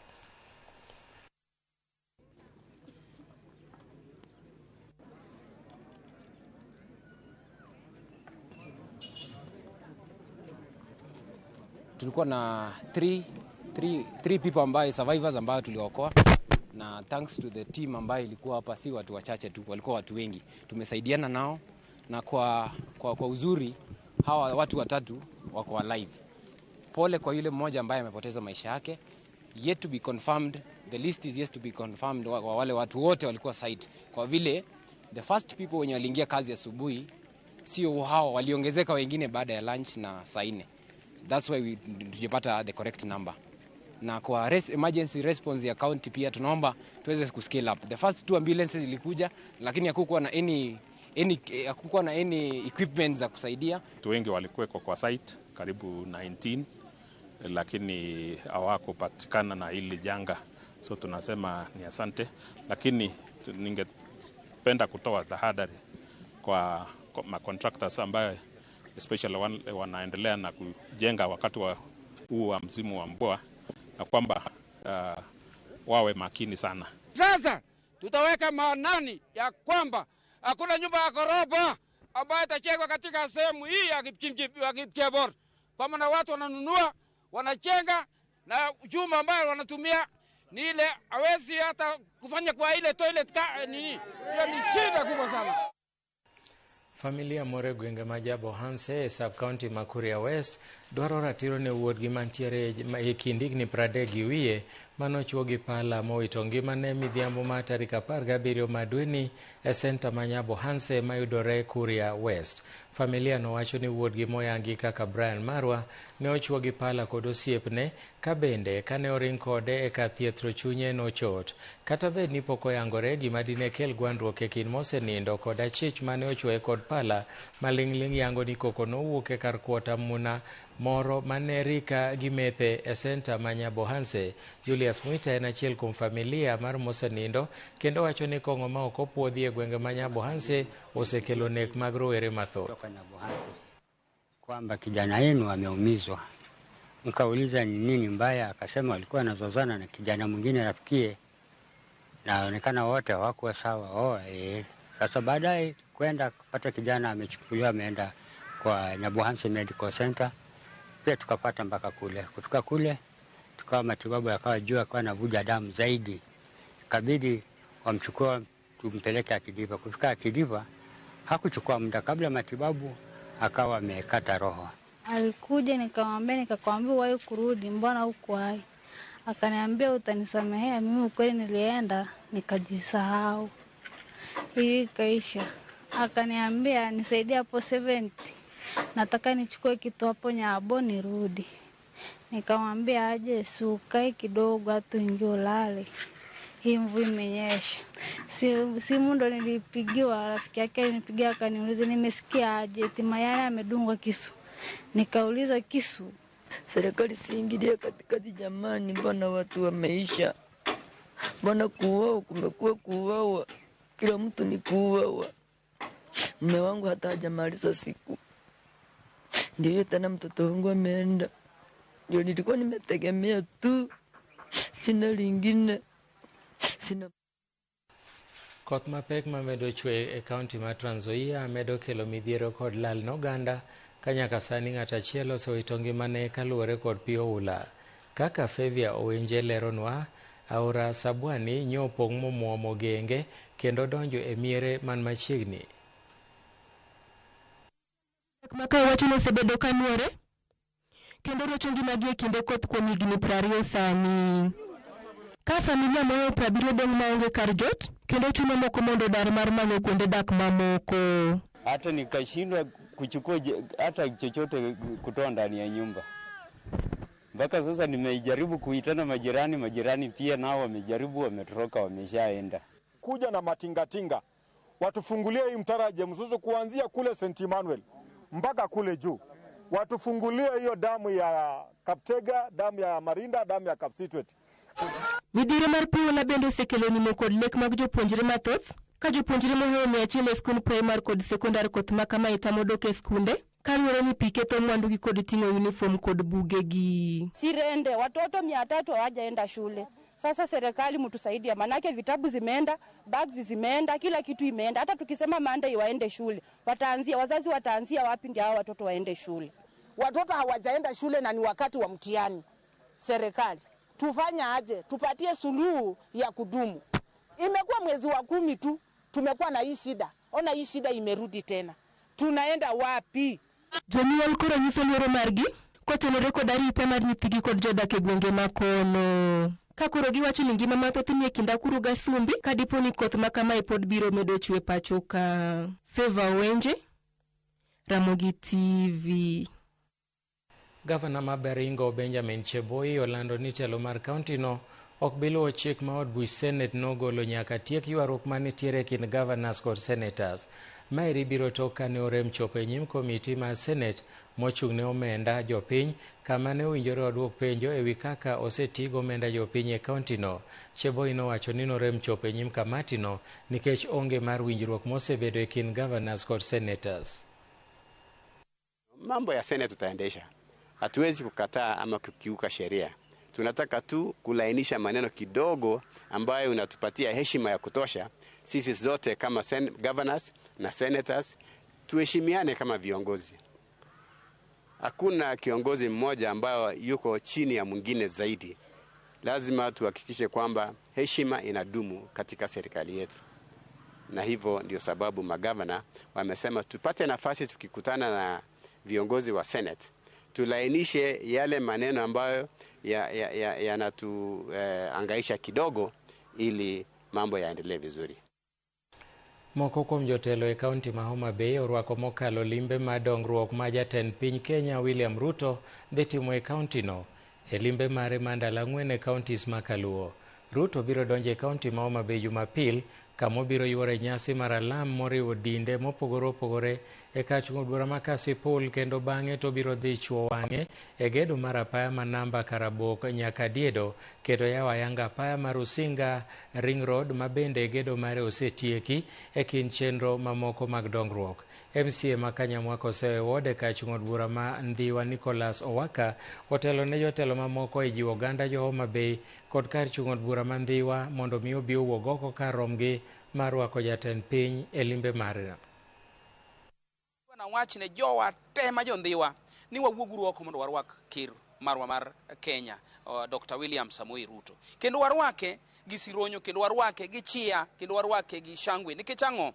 Tulikuwa na three people ambayo survivors ambayo tuliokoa, na thanks to the team ambayo ilikuwa hapa, si watu wachache tu, walikuwa watu wengi. Tumesaidiana nao na kwa uzuri hawa watu 3 wako alive. Pole kwa yule mmoja ambaye amepoteza maisha yake. Yet to be confirmed, the list is yet to be confirmed kwa wale watu wote walikuwa site. Kwa vile the first people wenye waliingia kazi asubuhi sio hao, waliongezeka wengine baada ya lunch na saa 4. That's why we tujapata the correct number. Na kwa emergency response ya county pia tunaomba tuweze kuscale up. The first 2 ambulances ilikuja, lakini hakukuwa na any equipment za kusaidia. Watu wengi walikuwa kwa site karibu 19, lakini hawakupatikana na hili janga. So tunasema ni asante, lakini ningependa kutoa tahadhari kwa ma contractors ambaye especially wanaendelea na kujenga wakati wa huu wa msimu wa mvua, na kwamba wawe makini sana. Sasa tutaweka maanani ya kwamba hakuna nyumba ya ghorofa ambayo itachengwa katika sehemu hii ya Kipchebor, kwa maana watu wananunua, wanachenga, na chuma ambayo wanatumia ni ile hawezi hata kufanya kwa ile toilet nini. Hiyo ni shida kubwa sana. Familia moro e gwenge ma Jabohanse e sub-county ma Kuria West dwaro ratiro ne wuodgi mantiere e kind higni 30 gi wiye manochuo gi pala mowito ngimane midhiambo mar tarik 17 ma dweni e senta ma Nyabohanse mayudore Kuria West. Familia nowacho ni wuodgi moyangi kaka Brian Marwa ne ochuo gi pala kod osiepne, ka bende kane oring kode e kar thieth to chunye nochot. Kata bed ni pok oyangore gima dine kel gwandruok e kind mosenindo kod achich mane ochuoye kod pala, maling'ling' yango ni koko nowuok e kar kuota muna moro mane rika gi methe e senta ma Nyabohanse. Julius Mwita en achiel kuom familia mar mosenindo kendo wacho ni kong'o ma ok opuodhi e gwenge ma Nyabohanse osekelo nek mag rowere mathoth. Kwamba kijana yenu ameumizwa, nikauliza ni nini mbaya, akasema walikuwa wanazozana na kijana mwingine rafikie, na onekana wote hawakuwa sawa. Sasa baadaye kwenda kupata kijana amechukuliwa ameenda kwa Nyabohanse Medical Center, pia tukapata mpaka kule. Kutoka kule tukawa matibabu yakawa juu, akawa anavuja damu zaidi, ikabidi wamchukua tumpeleke Akidiva. Kufika Akidiva hakuchukua muda, kabla matibabu akawa amekata roho. Alikuja nikamwambia, nikakwambia wahi kurudi, mbona hukuwahi? Akaniambia utanisamehea, mimi ukweli nilienda nikajisahau, hii ikaisha. Akaniambia nisaidie hapo 70, nataka nichukue kitu hapo Nyabo nirudi. Nikamwambia aje, si ukae kidogo hata uingie ulale, hii mvua imenyesha. Simu ndo nilipigiwa, rafiki yake alinipigia akaniuliza nimesikia aje, eti Mayani amedungwa kisu. Nikauliza kisu. Serikali siingilie katikati jamani, mbona watu wameisha? Mbona kuuawa kumekuwa kuuawa, kila mtu ni kuuawa. Mume wangu hata hajamaliza siku, ndio tena mtoto wangu ameenda. Ndio nilikuwa nimetegemea tu, sina lingine, sina. Koth mapek mamedo chwe e kaunti ma Trans Nzoia medo kelo midhiero kod lal ne oganda ka nyaka sani ng'at achiel osewito ngimane kaluwore kod pi oula. Kaka Fevia Owenje leronwa, aora Sabwani nyopong' momuomo genge kendo donjo e miere man machiegni. Makae wacho ni osebedo ka nwore kendo rocho ngimagi e kinde koth kuom higni 20 sani. Ka familia moyo 70 dong' maonge kar jot kendo chuno moko mondo dar mar manyo kuonde dak mamoko. Hata nikashindwa kuchukua hata chochote kutoa ndani ya nyumba. Mpaka sasa nimejaribu kuitana majirani, majirani pia nao wamejaribu, wametoroka, wameshaenda. Kuja na matingatinga watufungulie hii mtaro ya James Ruto kuanzia kule St. Emmanuel mpaka kule juu. Watufungulie hiyo damu ya Kaptega, damu ya Marinda, damu ya Kapsitwet. Midhiero mar pi oula bende osekelo nimo kod lek mag jopuonjre mathoth ka jopuonjre mohewo 100 e skund primar kod sekondar koth ma kamae tamo dok e skunde kaluwore ni pi ketho mwandugi kod ting'o uniform kod bugegi. Sirende watoto 300 hawajaenda shule. Sasa serikali mtusaidie, manake vitabu zimeenda, bags zimeenda, kila kitu imeenda. Hata tukisema Monday waende shule, wataanzia wazazi wataanzia wapi ndio hao watoto waende shule? Watoto hawajaenda shule na ni wakati wa mtihani. Serikali tufanya aje? Tupatie suluhu ya kudumu. Imekuwa mwezi wa 10 tu tumekuwa na hii shida. Ona hii shida imerudi tena. Tunaenda wapi? Jonyuol koro nyiso luoro margi kotenore kod arita mar nyithigi kod jodak e gwenge makono. Ka koro giwacho ni ngima mathoth nie kind akuru gi asumbi ka dipo ni koth ma kamae pod biro medo chwe pacho ka. Favor Owenje, Ramogi TV. Gavana ma Baringo Benjamin Cheboi olando ni telo mar kaunti no ok bi luwo chik ma od buch Senate nogolo nyaka tiek ywaruok manitiere e kind governors kod senators. Maeri biro tok kane orem chopo e nyim komiti mar Senate mochung' ne omenda jopiny kama ne owinjore oduok penjo ewi kaka oseti gi omenda jopiny e kaunti no. Cheboi nowacho ni norem chopo e nyim kamati no nikech onge mar winjruok mosebedo e kind governors kod senators. Mambo ya Senate tutaendesha. Hatuwezi kukataa ama kukiuka sheria. Tunataka tu kulainisha maneno kidogo ambayo unatupatia heshima ya kutosha. Sisi zote kama governors na senators tuheshimiane kama viongozi. Hakuna kiongozi mmoja ambayo yuko chini ya mwingine zaidi. Lazima tuhakikishe kwamba heshima inadumu katika serikali yetu. Na hivyo ndio sababu magavana wamesema tupate nafasi tukikutana na viongozi wa Senate tulainishe yale maneno ambayo yanatuangaisha kidogo ili mambo yaendelee vizuri. Moko kuom jotelo e kaunti ma Homa Bay orwako mokalo limbe mar dongruok ma jatend piny Kenya William Ruto dhi timo e kaunti no. E limbe mare mar ndalo 4 e kauntis ma Kaluo. Ruto biro donjo e kaunti ma Homa Bay Jumapil kama obiro yuore nyasi mar alam moriwo dinde mopogore opogore e kar chung' od bura ma Kasipul kendo bang'e to obiro dhi chuo wang'e e gedo mar apaya ma namba Karabok nyaka Diedo kendo yawo ayanga apaya mar Usinga Ring Road ma bende gedo mare osetieki e kind chenro mamoko mag dongruok. MCA ma Kanyamwa Kosewe Ward e kar chung' od bura ma Ndhiwa Nicholas Owaka otelo ne jotelo mamoko e jiwo oganda jo Homa Bay kod kar chung' od bura ma Ndhiwa mondo mi obi owuog oko kar romgi mar rwako jatend piny e limbe mare. Nawach ne jowa te ma jo-Ndhiwa ni wawuoguru oko mondo warwak ker marwa mar Kenya, Dr. William Samoei Ruto. Kendo warwake gi sironyo, kendo warwake gi chia, kendo warwake gi shangwe. Nikech ang'o?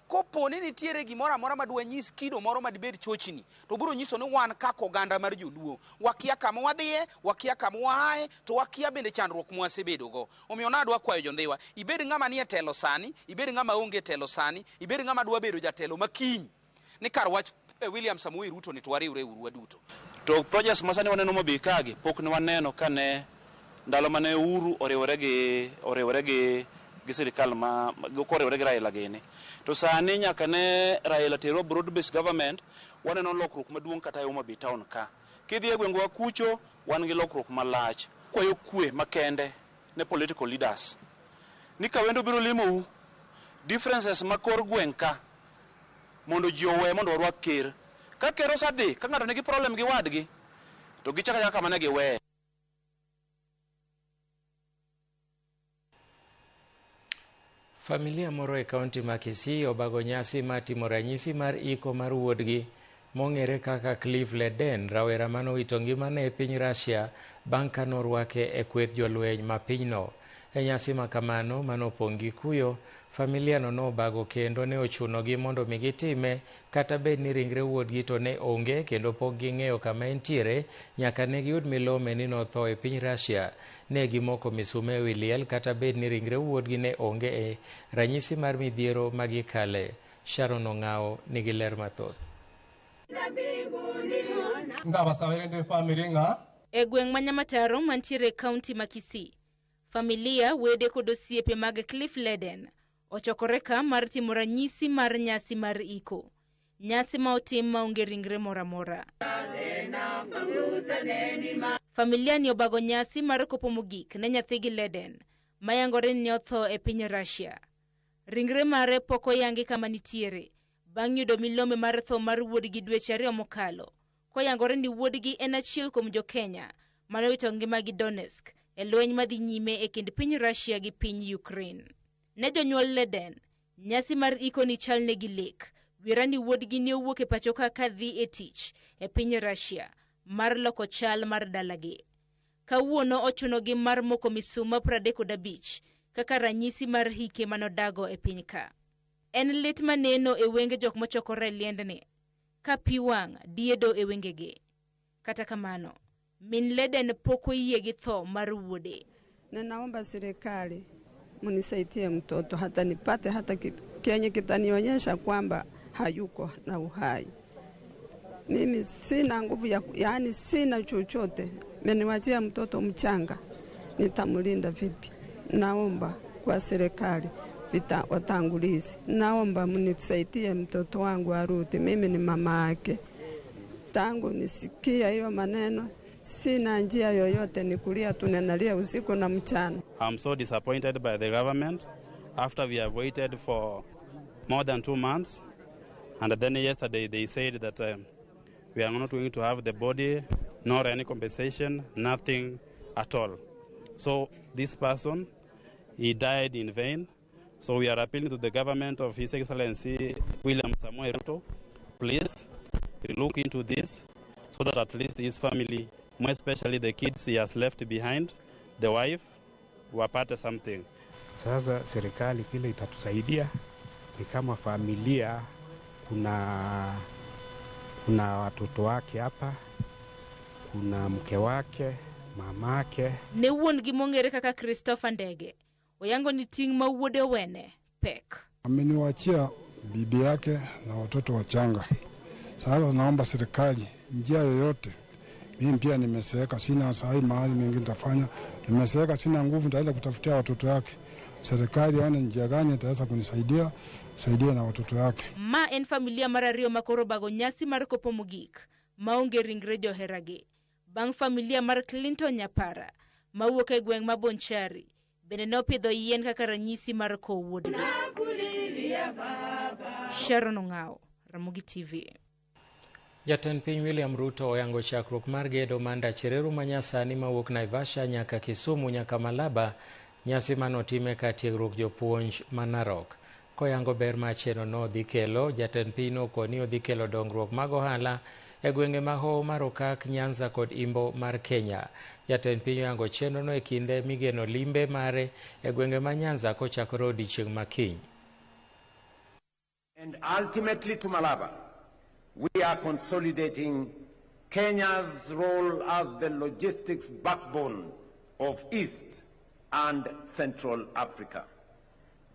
Kopo ni nitiere gimoro amora ma dwanyis kido moro madibed chochni, to biro nyiso ni wan kaka oganda mar joluo wakia kama wadhiye, wakia kama waaye, to wakia bende chandruok mwasebedogo. Omiyo nadwa kwayo jo-Ndhiwa, ibed ng'ama nie telo sani, ibed ng'ama onge telo sani, ibed ng'ama dwa bedo jatelo makiny. Ni kar wach William Samoei Ruto ni to wariwre uru waduto. To projects ma sani waneno mobi kagi pok ne waneno kane ndalo mane Uhuru oriwore gi sirikal ma koriwore gi Raila gini. To sani nyaka ne Raila terwa broad based government, waneno lokruok maduong' kata e Homa Bay town ka. Kidhi e gwengwa kucho wan gi lokruok malach. Kwayo kwe makende ne political leaders. Ni ka wendo biro limou, differences ma kor gweng' ka mondo ji owe mondo warwak ker. Ka ker osedhi, ka ng'ato nigi problem gi wadgi, to gichako achaka kama ne giweye. Familia moro e kaunti ma Kisii obago nyasi mar timo ranyisi mar iko mar wuodgi mong'ere kaka Cliff Leden, rawera manowito ngimane e piny Russia bang' ka norwake e kweth jolweny ma pinyno. E nyasi ma kamano manopong' gi kuyo, familia no nobago kendo ne ochunogi mondo mi gitime kata bed ni ringre wuodgi to ne onge kendo pok ging'eyo kama entiere nyaka ne giyud milome ni notho e piny Russia. Ne gimoko misume e wi liel kata bed ni ringre wuodgi ne onge e ranyisi mar midhiero ma gikale. Sharon Ong'ao nigi ler mathoth. E gweng' ma Nyamataro mantiere e kaunti ma Kisii, familia, wede kod osiepe mag Cliff Leden ochokore ka mar timo ranyisi mar nyasi mar iko. Nyasi ma otim maonge ringre moro amora. Familia ni obago nyasi mar kopo mogik ne nyathigi Leden, mayangore ni otho e piny Russia. Ringre mare pok oyangi kama nitiere, bang' yudo milome mar tho mar wuodgi dweche 2 mokalo, koyangore ni wuodgi en achiel kuom jo-Kenya manowito ngimagi Donetsk e lweny madhi nyime e kind piny Russia gi piny Ukraine. Ne jonyuol Leden, nyasi mar iko ni chalnegi lek, wira ni wuodgi ne owuok e pacho ka kadhi e tich e piny Russia mar loko chal mar dalagi. Kawuono ochunogi mar moko misuma 35 kaka ranyisi mar hike manodago e piny ka. En lit maneno e wenge jok mochokore e liendni, ka pi wang' diedo e wengegi. Kata kamano, min Leden pok oyie gi tho mar wuode. Ninaomba serikali munisaidie mtoto hata nipate hata kitu kenye kitanionyesha kwamba hayuko na uhai. Mimi sina nguvu ya, yani sina chochote. Mmeniwachia mtoto mchanga, nitamlinda vipi? Naomba kwa serikali watangulizi, naomba mnisaidie mtoto wangu arudi. Mimi ni mama yake. Tangu nisikia hiyo maneno sina njia yoyote, ni kulia tu, ninalia usiku na mchana. I'm so disappointed by the government after we have waited for more than 2 months, and then yesterday they said that we are not going to have the body nor any compensation, nothing at all. So this person, he died in vain. So we are appealing to the government of His Excellency William Samoei Ruto, please look into this so that at least his family, more especially the kids he has left behind, the wife, wapate something. Sasa serikali kile itatusaidia ni kama familia, kuna watoto wake hapa, kuna mke wake, mamake. Ne wuon gi mong'ere kaka Christopher Ndege, oyango ni ting' ma wuode owene pek. Ameniwachia bibi yake na watoto wachanga. Sasa naomba serikali njia yoyote. Mimi pia nimeseeka, sina sahi mahali mengi nitafanya. Nimeseeka, sina nguvu, nitaweza kutafutia watoto yake. Serikali aone njia gani itaweza kunisaidia, saidia na watoto yake. Ma en familia mar ariyo ma koro bago nyasi mar kopo mogik maonge ringre joheragi. Bang' familia mar Clinton Nyapara mawuok e gweng' ma Bonchari bende ne opidho yien kaka ranyisi mar kowo wuodgi. Sharon Ong'ao, Ramogi TV. Jatend piny William Ruto oyango chakruok mar gedo mar ndach reru manyasani mawuok Naivasha nyaka Kisumu nyaka Malaba, nyasi manotime ka tiegruok jopuonj ma Narok. Koyango ber ma chenro no dhi kelo, jatend piny nokoni odhi kelo dongruok mag ohala e gwenge ma Hoho mar Okak, Nyanza kod Imbo mar Kenya. Jatend piny oyango chenro no e kinde migeno limbe mare e gwenge ma Nyanza kochakore odiechieng' ma kiny. And ultimately to Malaba, we are consolidating Kenya's role as the logistics backbone of East and Central Africa.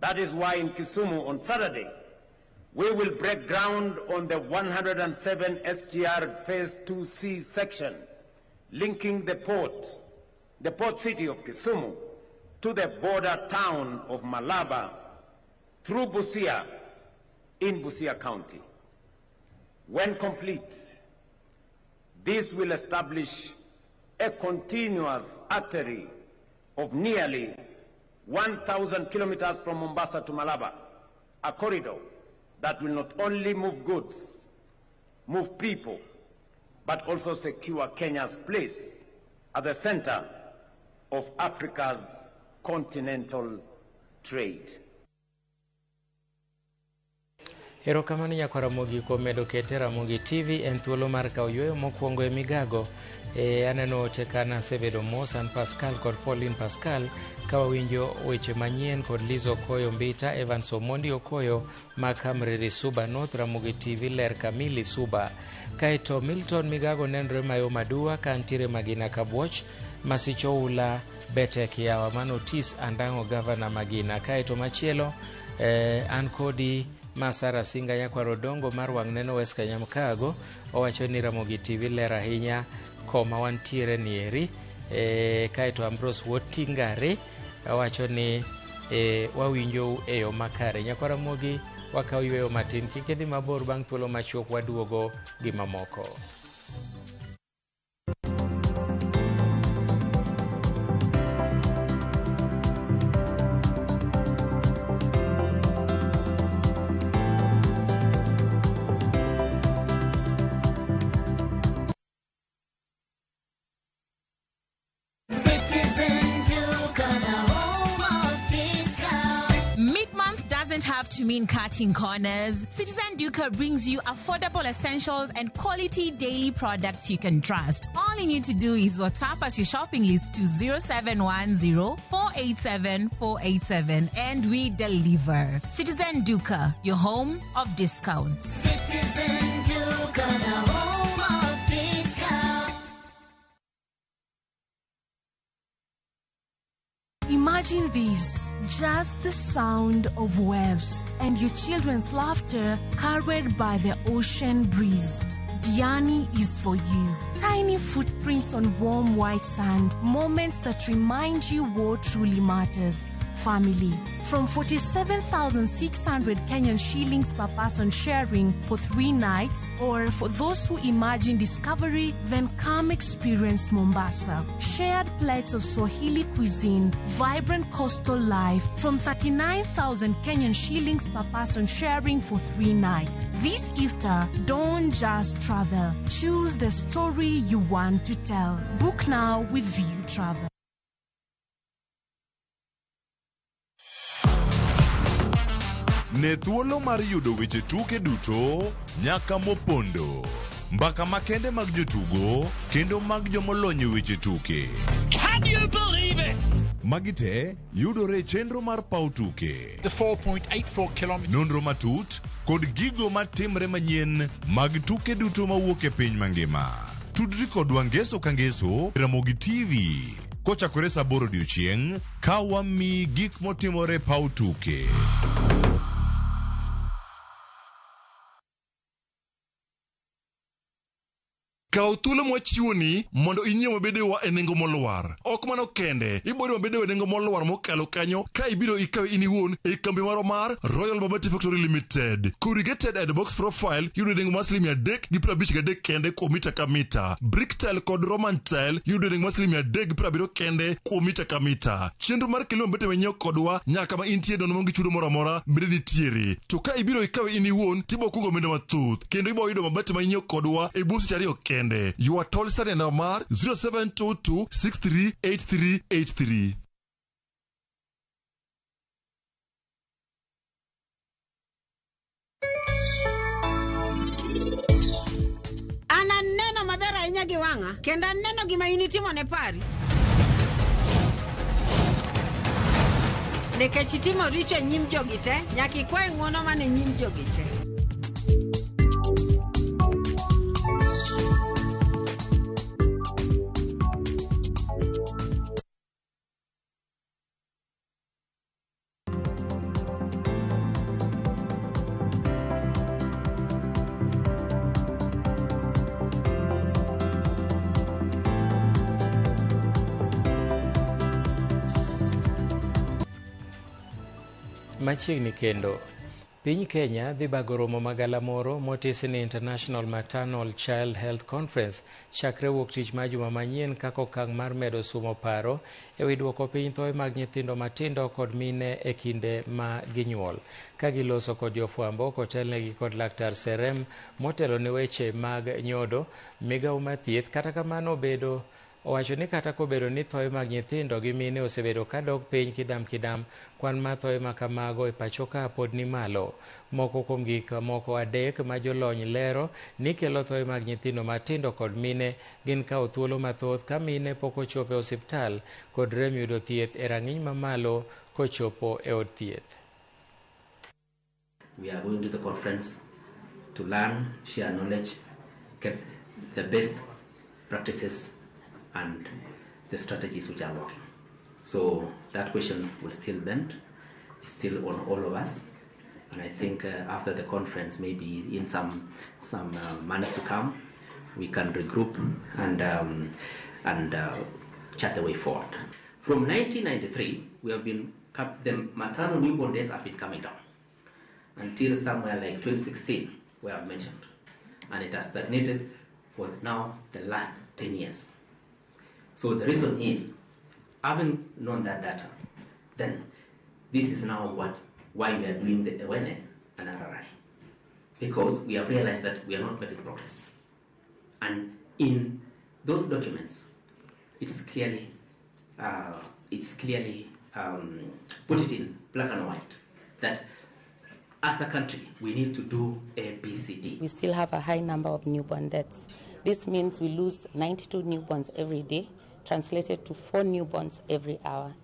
That is why in Kisumu on Saturday, we will break ground on the 107 SGR Phase 2C section, linking the port city of Kisumu to the border town of Malaba through Busia in Busia County. When complete, this will establish a continuous artery of nearly 1,000 kilometers from Mombasa to Malaba, a corridor that will not only move goods, move people, but also secure Kenya's place at the center of Africa's continental trade. Erokamano nyakwar Ramogi kuom medo kete Ramogi TV en thuolo mar kawo yueyo mokwongo e migago. Aneno ote ka nasebedo mos an Pascal kod Pauline Pascal ka wawinjo weche manyien kod Liz Okoyo Mbita, Evans Omondi Okoyo, Makamriri Suba North, Ramogi TV ler kamili Suba. Kaeto Milton Migago nenre mayo madua ka ntiere Magina Kabuoch, Masicho Ula Betek yawa mano Otis Andang'o gavana Magina. Kaeto machielo an kodi Masara Singa nyakwar Odongo mar wang' neno West Kanyamkago owacho ni Ramogi TV ler ahinya koma wantiere nieri. Kaeto Ambrose Wuotingare owacho ni wawinjou e yo makare. Nyakwar Ramogi wakawo yueyo matin, kik idhi mabor, bang' thuolo machuok waduogo gi mamoko. Have to mean cutting corners. Citizen Duka brings you affordable essentials and quality daily products you can trust. All you need to do is WhatsApp us your shopping list to 0710 487 487 and we deliver. Citizen Duka, your home of discounts. Citizen Duka, the home of discounts. Imagine this, just the sound of waves and your children's laughter carried by the ocean breeze. Diani is for you. Tiny footprints on warm white sand, moments that remind you what truly matters. Family. From 47,600 Kenyan shillings per person sharing for 3 nights, or for those who imagine discovery, then come experience Mombasa. Shared plates of Swahili cuisine, vibrant coastal life, from 39,000 Kenyan shillings per person sharing for 3 nights. This Easter, don't just travel. Choose the story you want to tell. Book now with View Travel. Ne thuolo mar yudo weche tuke duto nyaka mopondo, mbaka makende mag jotugo kendo mag jomolony e weche tuke. Can you believe it? Magi te yudore e chenro mar paw tuke. The 4.84 kilometers. Nonro matut kod gigo matimre manyien mag tuke duto mawuok e piny mangima. Tudri kodwa ngeso ka ngeso Ramogi TV kochakore saa 8 odiochieng' ka wamiyi gik motimore e paw tuke. Kaw thuolo mwachiwoni mondo inyiew mabedewa e nengo molwar. Ok mano kende, iboyudo mabedewa e nengo molwar mokalo kanyo ka ibiro ikawe in iwuon e kambi marwa mar Royal Mabati Factory Limited. Corrugated and box profile yudo e nengo mar siling 353 kende kuom mita ka mita. Brick tile kod Roman tile yudo e nengo mar siling 370 kende kuom mita ka mita. Chenro mar kelo mabete manyiew kodwa nyaka ma intie nono maonge chudo moro amora bende nitiere. To ka ibiro ikawe in iwuon tibo kungo omenda mathoth kendo ibo yudo mabati ma inyiew kodwa e bwo seche ariyo kende. Ywa tol sani e namba mar 0722638383. An aneno maber ahinya gi wang'a kendo aneno gima in itimo ne pari. Nikech itimo richo e nyim jogi te, nyaka ikwaye ng'wono mana e nyim jogi te. Machiegni kendo, piny Kenya dhi bago romo magalamoro motisi ni International Maternal Child Health Conference chakre wuok tich mar juma manyien kaka okang' mar medo sumo paro e wi duoko piny thoe mag nyithindo matindo kod mine e kinde ma ginyuol. Ka giloso kod jofwambo kotelnegi kod Laktar Serem motelo ne weche mag nyodo, migawo mar thieth kata kamano obedo owacho ni kata kobedo ni thoe mag nyithindo gi mine osebedo kadok piny kidam kidam, kwan mar thoe ma kamago e pacho ka pod ni malo. Moko kuom gik moko adek ma jolony lero ni kelo thoe mag nyithindo matindo kod mine gin kawo thuolo mathoth ka mine pok ochopo e osiptal kod rem yudo thieth e rang'iny mamalo kochopo e od thieth. We are going to the conference to learn, share knowledge, get the best practices and the strategies which are working. So that question will still bend. It's still on all of us. And I think after the conference, maybe in some months to come, we can regroup and chart the way forward. From 1993, we have been the maternal newborn deaths have been coming down until somewhere like 2016, where I've mentioned, and it has stagnated for now the last 10 years. So the reason is, having known that data, then this is now why we are doing the Ewene and RRI, because we have realized that we are not making progress. And in those documents, it's clearly put it in black and white that as a country we need to do A, B, C, D. We still have a high number of newborn deaths. This means we lose 92 newborns every day, translated to 4 newborns every hour.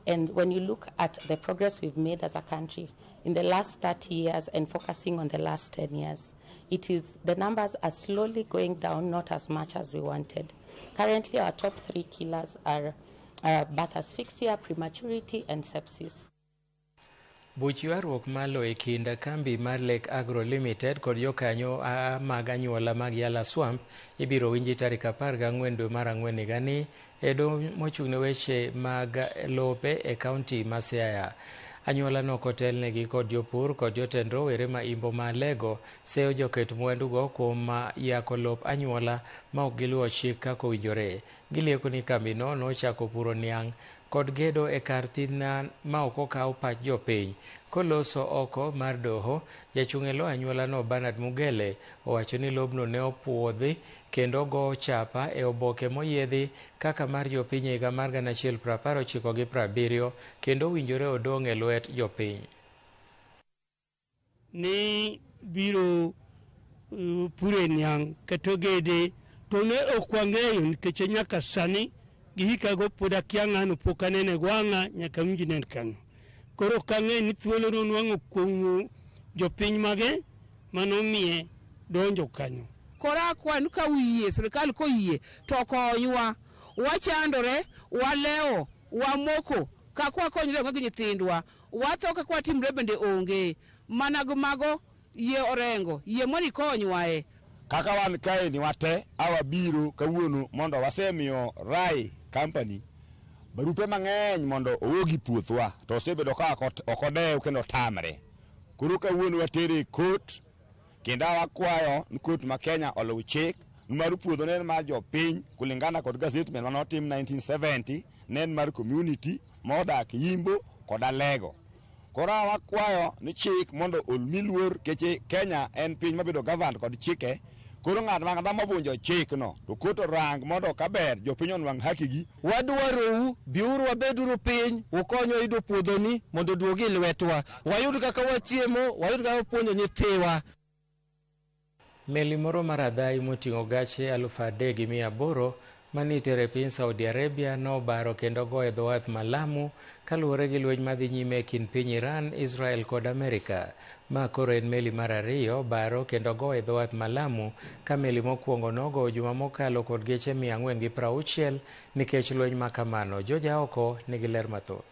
And when you look at the progress we've made as a country in the last 30 years and focusing on the last 10 years, the numbers are slowly going down, not as much as we wanted. Currently, our top 3 killers are birth asphyxia, prematurity, and sepsis. Buch ywaruok malo e kind kambi mar Lake Agro Limited kod jokanyo mag anyuola mag Yala Swamp ibiro winji tarik 14 dwe mar 4 higani e doho mochung' ne weche mag lope e kaunti ma Siaya. Anyuola no kotelnegi kod jopur kod jotend rowere ma Imbo ma Lego seyo joket mwandugo kuom yako lop anyuola ma ok giluwo chik kaka owinjore. Gilieko ni kambino nochako puro niang' kod gedo e kar thidhna ma ok okaw pach jopiny. Koloso oko mar doho, jachung' e lo anyuola no Bernard Mugele owacho ni lobno ne opuodhi kendo go chapa e oboke moyiedhi kaka mar jopiny e higa mar 1997 kendo owinjore odong' e lwet jopiny. Ni biro pure niang' keto gede to ne ok wang'eyo nikech nyaka sani gi hikago pod akia ng'ano pok anene wang'a nyaka winj nen kanyo. Koro kang'e ni thuolo nonwang'o kuom jopiny mage manomiye donjo kanyo. Koro akwayo ka uyie, sirikal koyie to konywa. Wachandore, walewo, wamoko, kaka wakonyre gi nyithindwa. Watho kaka watimre bende onge. Mana gi mago yie Orengo, yie mondo ikonywae. Kaka wan kae ni wate awabiro kawuono mondo wasemiyo Rai Company barupe mang'eny mondo owuogi puothwa to osebedo ka ok odew kendo tamre. Koro kawuono watere e court kendo wakwayo ni court ma Kenya oluw chik mar puodho ne en mar jopiny kulingana kod gazetment manotim 1970 ne en mar community modak Yimbo kod Alego. Koro wakwayo ni chik mondo omi luor keche Kenya en piny mabedo governed kod chike. Koro ng'at ma movunjo chikno to court orang mondo kaber jopiny onwang' haki gi. Wadwarou, biuru wabeduru piny, ukonywa yudo puodhoni mondo oduogi e lwetwa. Wayud kaka wachiemo, wayud kaka wapuonjo nyithiwa. Meli moro mar adhayi moting'o gache 3,800 mane itero e piny Saudi Arabia nobaro kendo goyo e dho wath ma Lamu kaluwore gi lweny madhi nyime e kind piny Iran, Israel kod Amerika. Ma koro en meli mar ariyo baro kendo goyo e dho wath ma Lamu ka meli mokwongo nogowo juma mokalo kod geche 460 nikech lweny ma kamano. George Aoko nigi ler mathoth.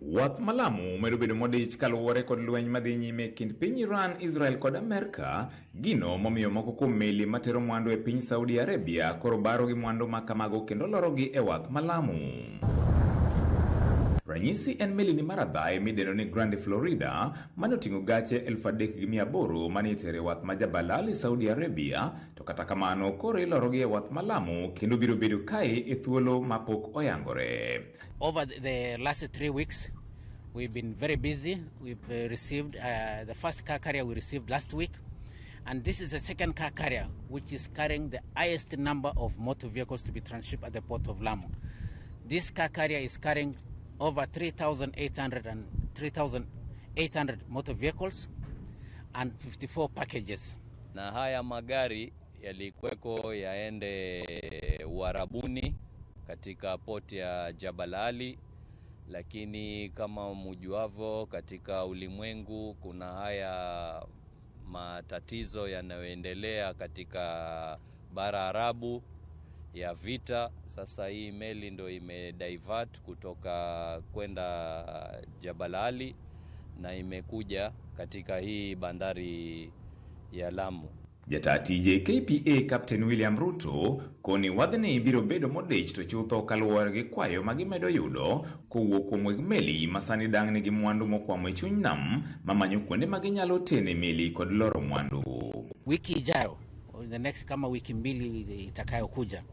Wath ma Lamu medo bedo modich kaluwore kod lweny madhi nyime e kind piny Iran, Israel kod Amerka, gino momiyo moko kuom meli matero mwandu e piny Saudi Arabia koro baro gi mwandu ma kamago kendo lorogi e wath ma Lamu. Ranyisi en meli ni mar adhaye midendo ni Grande Florida mane oting'o gache 3,800 mane itero e wath ma Jabal Ali, Saudi Arabia, to kata kamano koro ilorogi e wath ma Lamu kendo biro bedo kae e thuolo mapok oyangore. Over the last 3 weeks, we've been very busy. We've received the first car carrier we received last week, and this is the second car carrier which is carrying the highest number of motor vehicles to be transshipped at the port of Lamu. This car carrier is carrying over 3,800 and 3,800 motor vehicles and 54 packages. Na haya magari yalikuweko yaende Uarabuni katika port ya Jabal Ali, lakini kama mujuavo katika ulimwengu kuna haya matatizo yanayoendelea katika bara Arabu ya vita. Sasa hii meli ndo imedivert kutoka kwenda Jabal Ali na imekuja katika hii bandari ya Lamu. Jata tije KPA Captain William Ruto koni wadhni biro bedo modich to chutho kaluwore gi kwayo ma gimedo yudo kowuok kuom weg meli ma sani dang' nigi mwandu mokwamo e chuny nam mamanyo kuonde ma ginyalo tene meli kod loro mwandu. Wiki ijayo, the next kama wiki mbili itakayokuja,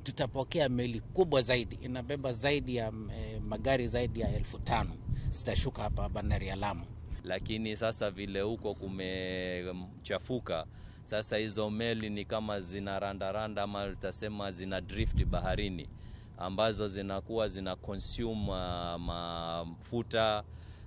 tutapokea meli kubwa zaidi, inabeba zaidi ya magari zaidi ya 5,000 zitashuka hapa bandari ya Lamu. Lakini sasa vile huko kumechafuka, sasa hizo meli ni kama zina randaranda ama tutasema zina drift baharini, ambazo zinakuwa zina consume mafuta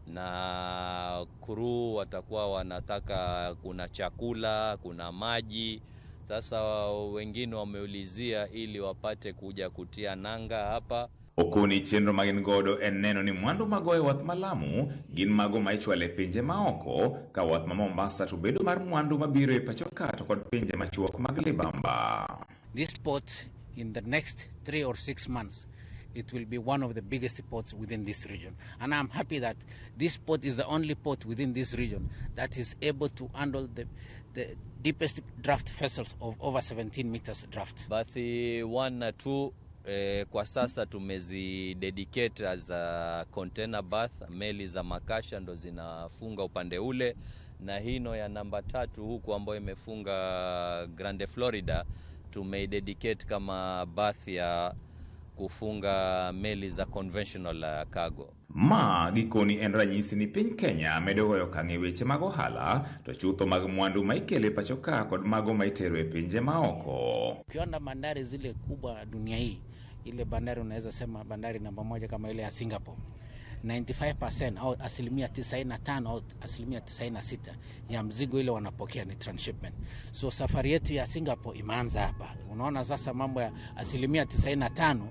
na crew watakuwa wanataka, kuna chakula, kuna maji. Sasa wengine wameulizia ili wapate kuja kutia nanga hapa. Okoni chenro ma gin godo en neno ni mwandu magoyo e wath ma Lamu gin mago ma ichwalo e pinje maoko, ka wath ma Mombasa to bedo mar mwandu mabiro e pacho ka to kod pinje machuok mag libamba. This port in the next 3 or 6 months, it will be one of the biggest ports within this region. And I'm happy that this port is the only port within this region that is able to handle the deepest draft vessels of over 17 meters draft. Basi 1 na 2 kwa sasa tumezi dedicate as a container berth, meli za makasha ndo zinafunga upande ule, na hino ya namba 3 huku ambayo imefunga Grande Florida tumeidedicate kama berth ya kufunga meli za conventional cargo. Ma gikoni en ranyisi ni piny Kenya medo goyo okang' e weche mag ohala to chutho mag mwandu ma ikelo e pacho ka kod mago ma itero e pinje maoko. Ukiona bandari zile kubwa dunia hii, ile bandari unaweza sema bandari namba 1 kama ile ya Singapore, 95% au 95% au 96% ya mzigo ile wanapokea ni transshipment. So safari yetu ya Singapore imeanza hapa. Unaona sasa mambo ya 95%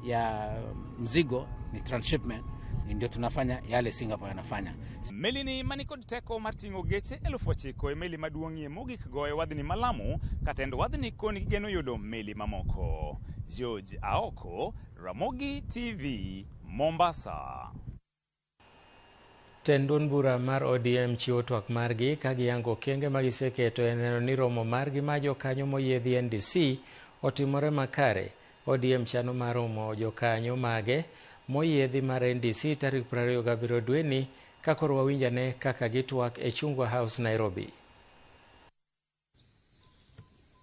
ya mzigo ni transshipment, ndio tunafanya yale Singapore yanafanya. Meli ni mani kod teko mar ting'o geche 9,000 e meli maduong'ie mogik goyo wadhni ma Lamu, katend wadhni koni gigeno yudo meli mamoko. George Aoko, Ramogi TV, Mombasa. Tend duond bura mar ODM chiwo twak margi ka giyango okenge ma giseketo e neno ni romo margi ma jokanyo moyiedhi NDC otimore makare. ODM chano mar romo jokanyo mage moyiedhi mar NDC tarik 27 dweni ka koro wawinjane kaka gitwak e Chungwa House, Nairobi.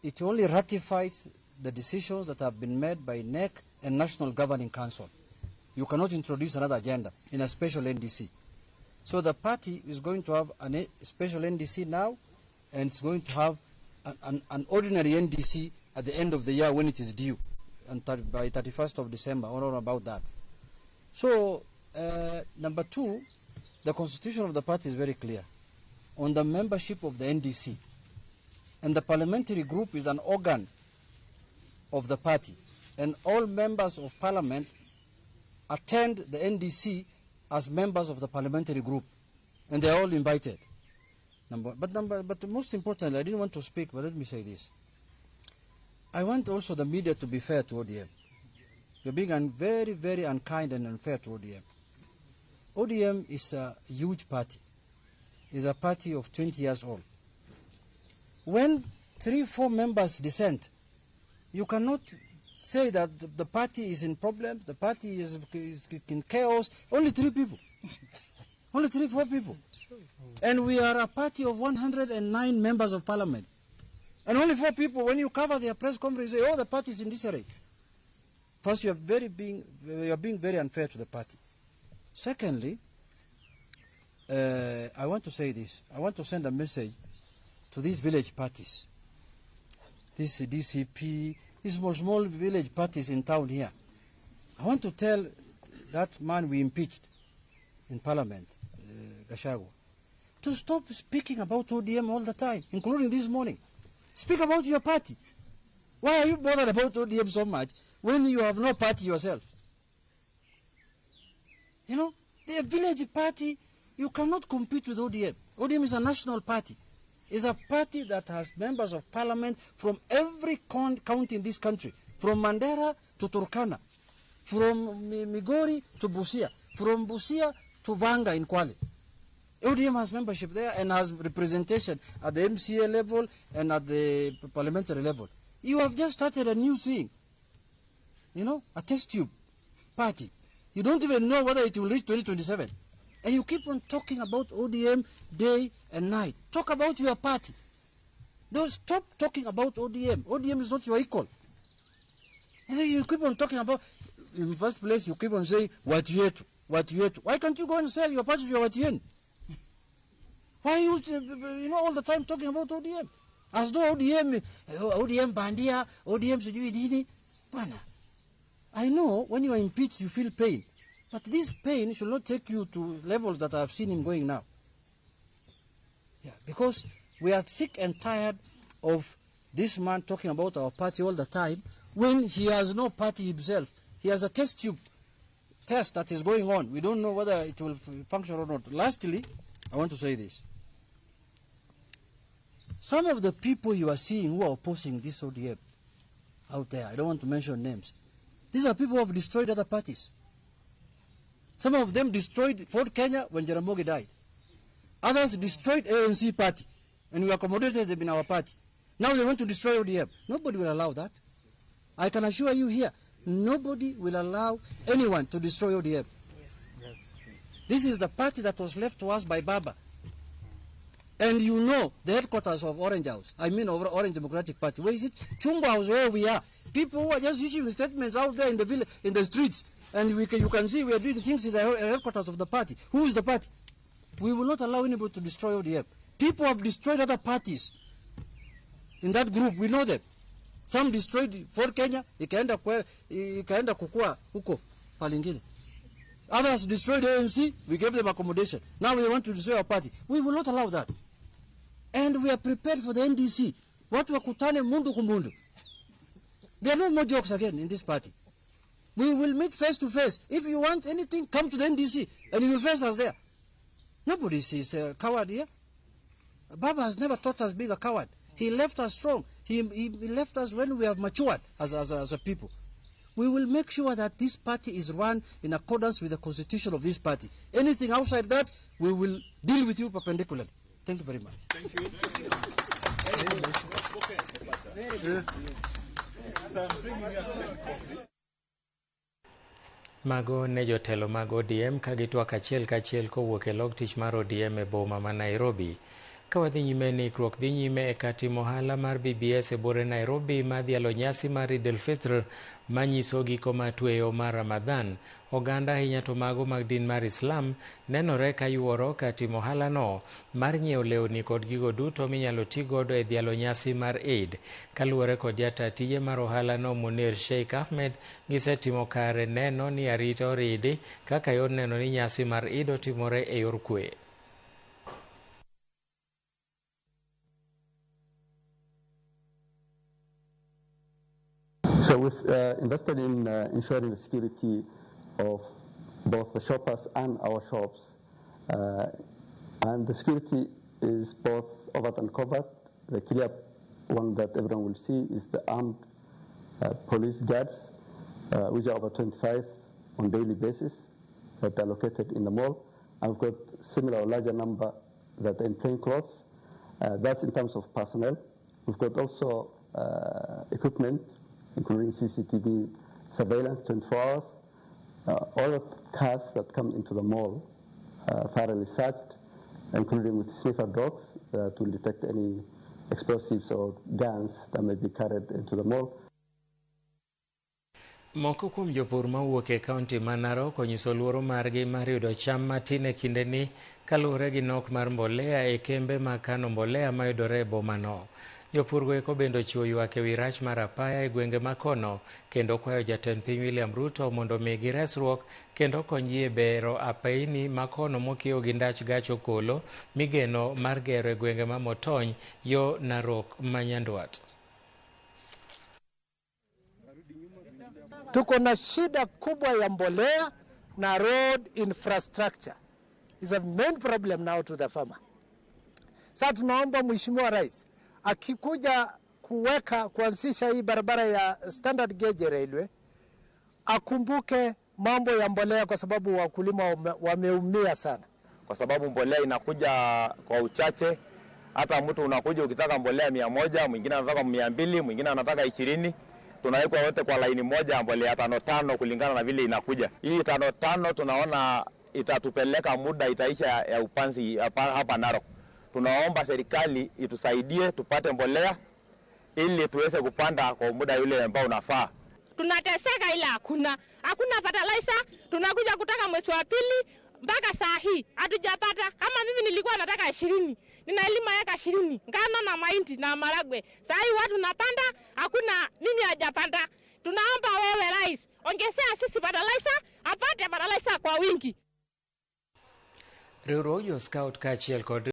It only ratifies the decisions that have been made by NEC and National Governing Council. You cannot introduce another agenda in a special NDC. So the party is going to have a special NDC now, and it's going to have an ordinary NDC at the end of the year when it is due, and by 31st of December, or about that. So, number two, the constitution of the party is very clear on the membership of the NDC. And the parliamentary group is an organ of the party. And all members of parliament attend the NDC as members of the parliamentary group. And they are all invited. But most importantly, I didn't want to speak, but let me say this. I want also the media to be fair to ODM. You're being very, very unkind and unfair to ODM. ODM is a huge party. It's a party of 20 years old. When 3-4 members dissent, you cannot say that the party is in problems, the party is in chaos. Only 3 people. Only 3-4 people. And we are a party of 109 members of parliament. And only 4 people, when you cover their press conference, say, oh, the party is in disarray. First, you are being very unfair to the party. Secondly, I want to say this. I want to send a message to these village parties, this DCP, these small village parties in town here. I want to tell that man we impeached in parliament, Gachagua, to stop speaking about ODM all the time, including this morning. Speak about your party. Why are you bothered about ODM so much when you have no party yourself? You know, the village party, you cannot compete with ODM. ODM is a national party. It's a party that has members of parliament from every county in this country, from Mandera to Turkana, from Migori to Busia, from Busia to Vanga in Kwale. ODM has membership there and has representation at the MCA level and at the parliamentary level. You have just started a new thing, you know, a test tube party. You don't even know whether it will reach 2027. And you keep on talking about ODM day and night. Talk about your party. Don't stop talking about ODM. ODM is not your equal. And then you keep on talking about, in the first place, you keep on saying, what you ate, what you ate. Why can't you go and sell your party to your Watiyen? Why are you, you know, all the time talking about ODM? As though ODM, ODM bandia, ODM sijui nini. Bwana, I know when you are impeached, you feel pain. But this pain should not take you to levels that I've seen him going now. Yeah, because we are sick and tired of this man talking about our party all the time when he has no party himself. He has a test tube test that is going on. We don't know whether it will function or not. Lastly, I want to say this. Some of the people you are seeing who are opposing this ODM out there, I don't want to mention names, these are people who have destroyed other parties. Some of them destroyed Ford Kenya when Jaramogi died. Others destroyed ANC party, and we accommodated them in our party. Now they want to destroy ODM. Nobody will allow that. I can assure you here, nobody will allow anyone to destroy ODM. Yes. Yes. This is the party that was left to us by Baba. And you know the headquarters of Orange House, I mean of Orange Democratic Party. Where is it? Chungwa House, where we are. People who are just issuing statements out there in the village, in the streets. And you can see we are doing things in the headquarters of the party. Who is the party? We will not allow anybody to destroy ODM. People have destroyed other parties. In that group, we know them. Some destroyed Ford Kenya, ikaenda kukua huko palingine. Others destroyed ANC, we gave them accommodation. Now we want to destroy our party. We will not allow that. And we are prepared for the NDC. Watu wakutane mundu kumundu. There are no more jokes again in this party. We will meet face to face. If you want anything, come to the NDC and you will face us there. Nobody is a coward here. Baba has never taught us being a coward. He left us strong. He left us when we have matured as a people. We will make sure that this party is run in accordance with the constitution of this party. Anything outside that, we will deal with you perpendicularly. Thank you very much. Thank you. Mago ne jotelo mag ODM ka gitwak achiel kachiel kowuok e log tich mar ODM e boma ma Nairobi. Ka wadhi nyime ni ikruok dhi nyime e kar timo ohala mar BBS e buore Nairobi madhialo nyasi mar Eid el-Fitr manyiso giko mar tweyo mar Ramadhan. Oganda ahinya to mago mag din mar Islam nenore ka yuoro kar timo ohalano mar nyiewo lewni kod gigo duto minyalo ti godo e dhialo nyasi mar Eid. Kaluwore kod jata tije mar ohalano Munir Sheikh Ahmed, gisetimo kare neno ni arita oridi kaka yor neno ni nyasi mar Eid otimore e yor kwe. So we've invested in ensuring the security of both the shoppers and our shops. And the security is both overt and covert. The clear one that everyone will see is the armed police guards, which are over 25 on daily basis that are located in the mall. I've got similar or larger number that are in plain clothes. That's in terms of personnel. We've got also equipment, including CCTV surveillance, 24 hours. All the cars that come into the mall thoroughly searched, including with sniffer dogs that will detect any explosives or guns that may be carried into the mall. Moko kuom jopur mawuok e kaunti ma Narok onyiso luoro margi mar yudo cham matin e kindeni kaluwore gi nok mar mbolea e kembe mag kano mbolea mayudore e bomano. Jopurgo eko bende ochiwo ywak ewi rach mar apaya e gwenge ma kono kendo kwayo jatend piny William Ruto mondo omigi resruok kendo okonygi e bero apeini ma kono mokiewo gi ndach gach okolo migeno mar gero e gwenge ma Motony yo Narok ma Nyandwat. Tuko na shida kubwa ya mbolea na road infrastructure is a main problem now to the farmer. Sasa tunaomba Mheshimiwa Rais akikuja kuweka kuanzisha hii barabara ya standard gauge railway akumbuke mambo ya mbolea, kwa sababu wakulima wameumia sana. Kwa sababu mbolea inakuja kwa uchache. Hata mtu unakuja ukitaka mbolea 100, mwingine anataka 200, mwingine anataka 20. Tunawekwa wote kwa laini moja mbolea 5 kulingana na vile inakuja. Hii 5 tunaona itatupeleka muda itaisha ya upanzi hapa Narok. Tunaomba serikali itusaidie tupate mbolea ili tuweze kupanda kwa muda yule ambao unafaa. Tunateseka ila hakuna fertilizer. Tunakuja kutaka mwezi wa pili mpaka saa hii hatujapata. Kama mimi nilikuwa nataka 20, ninalima eka 20 ngano na mahindi na maragwe. Saa hii watu napanda, hakuna mimi hajapanda. Tunaomba wewe rais, ongezea sisi fertilizer, apate fertilizer kwa wingi. Riwruog jo Scout kaachiel kod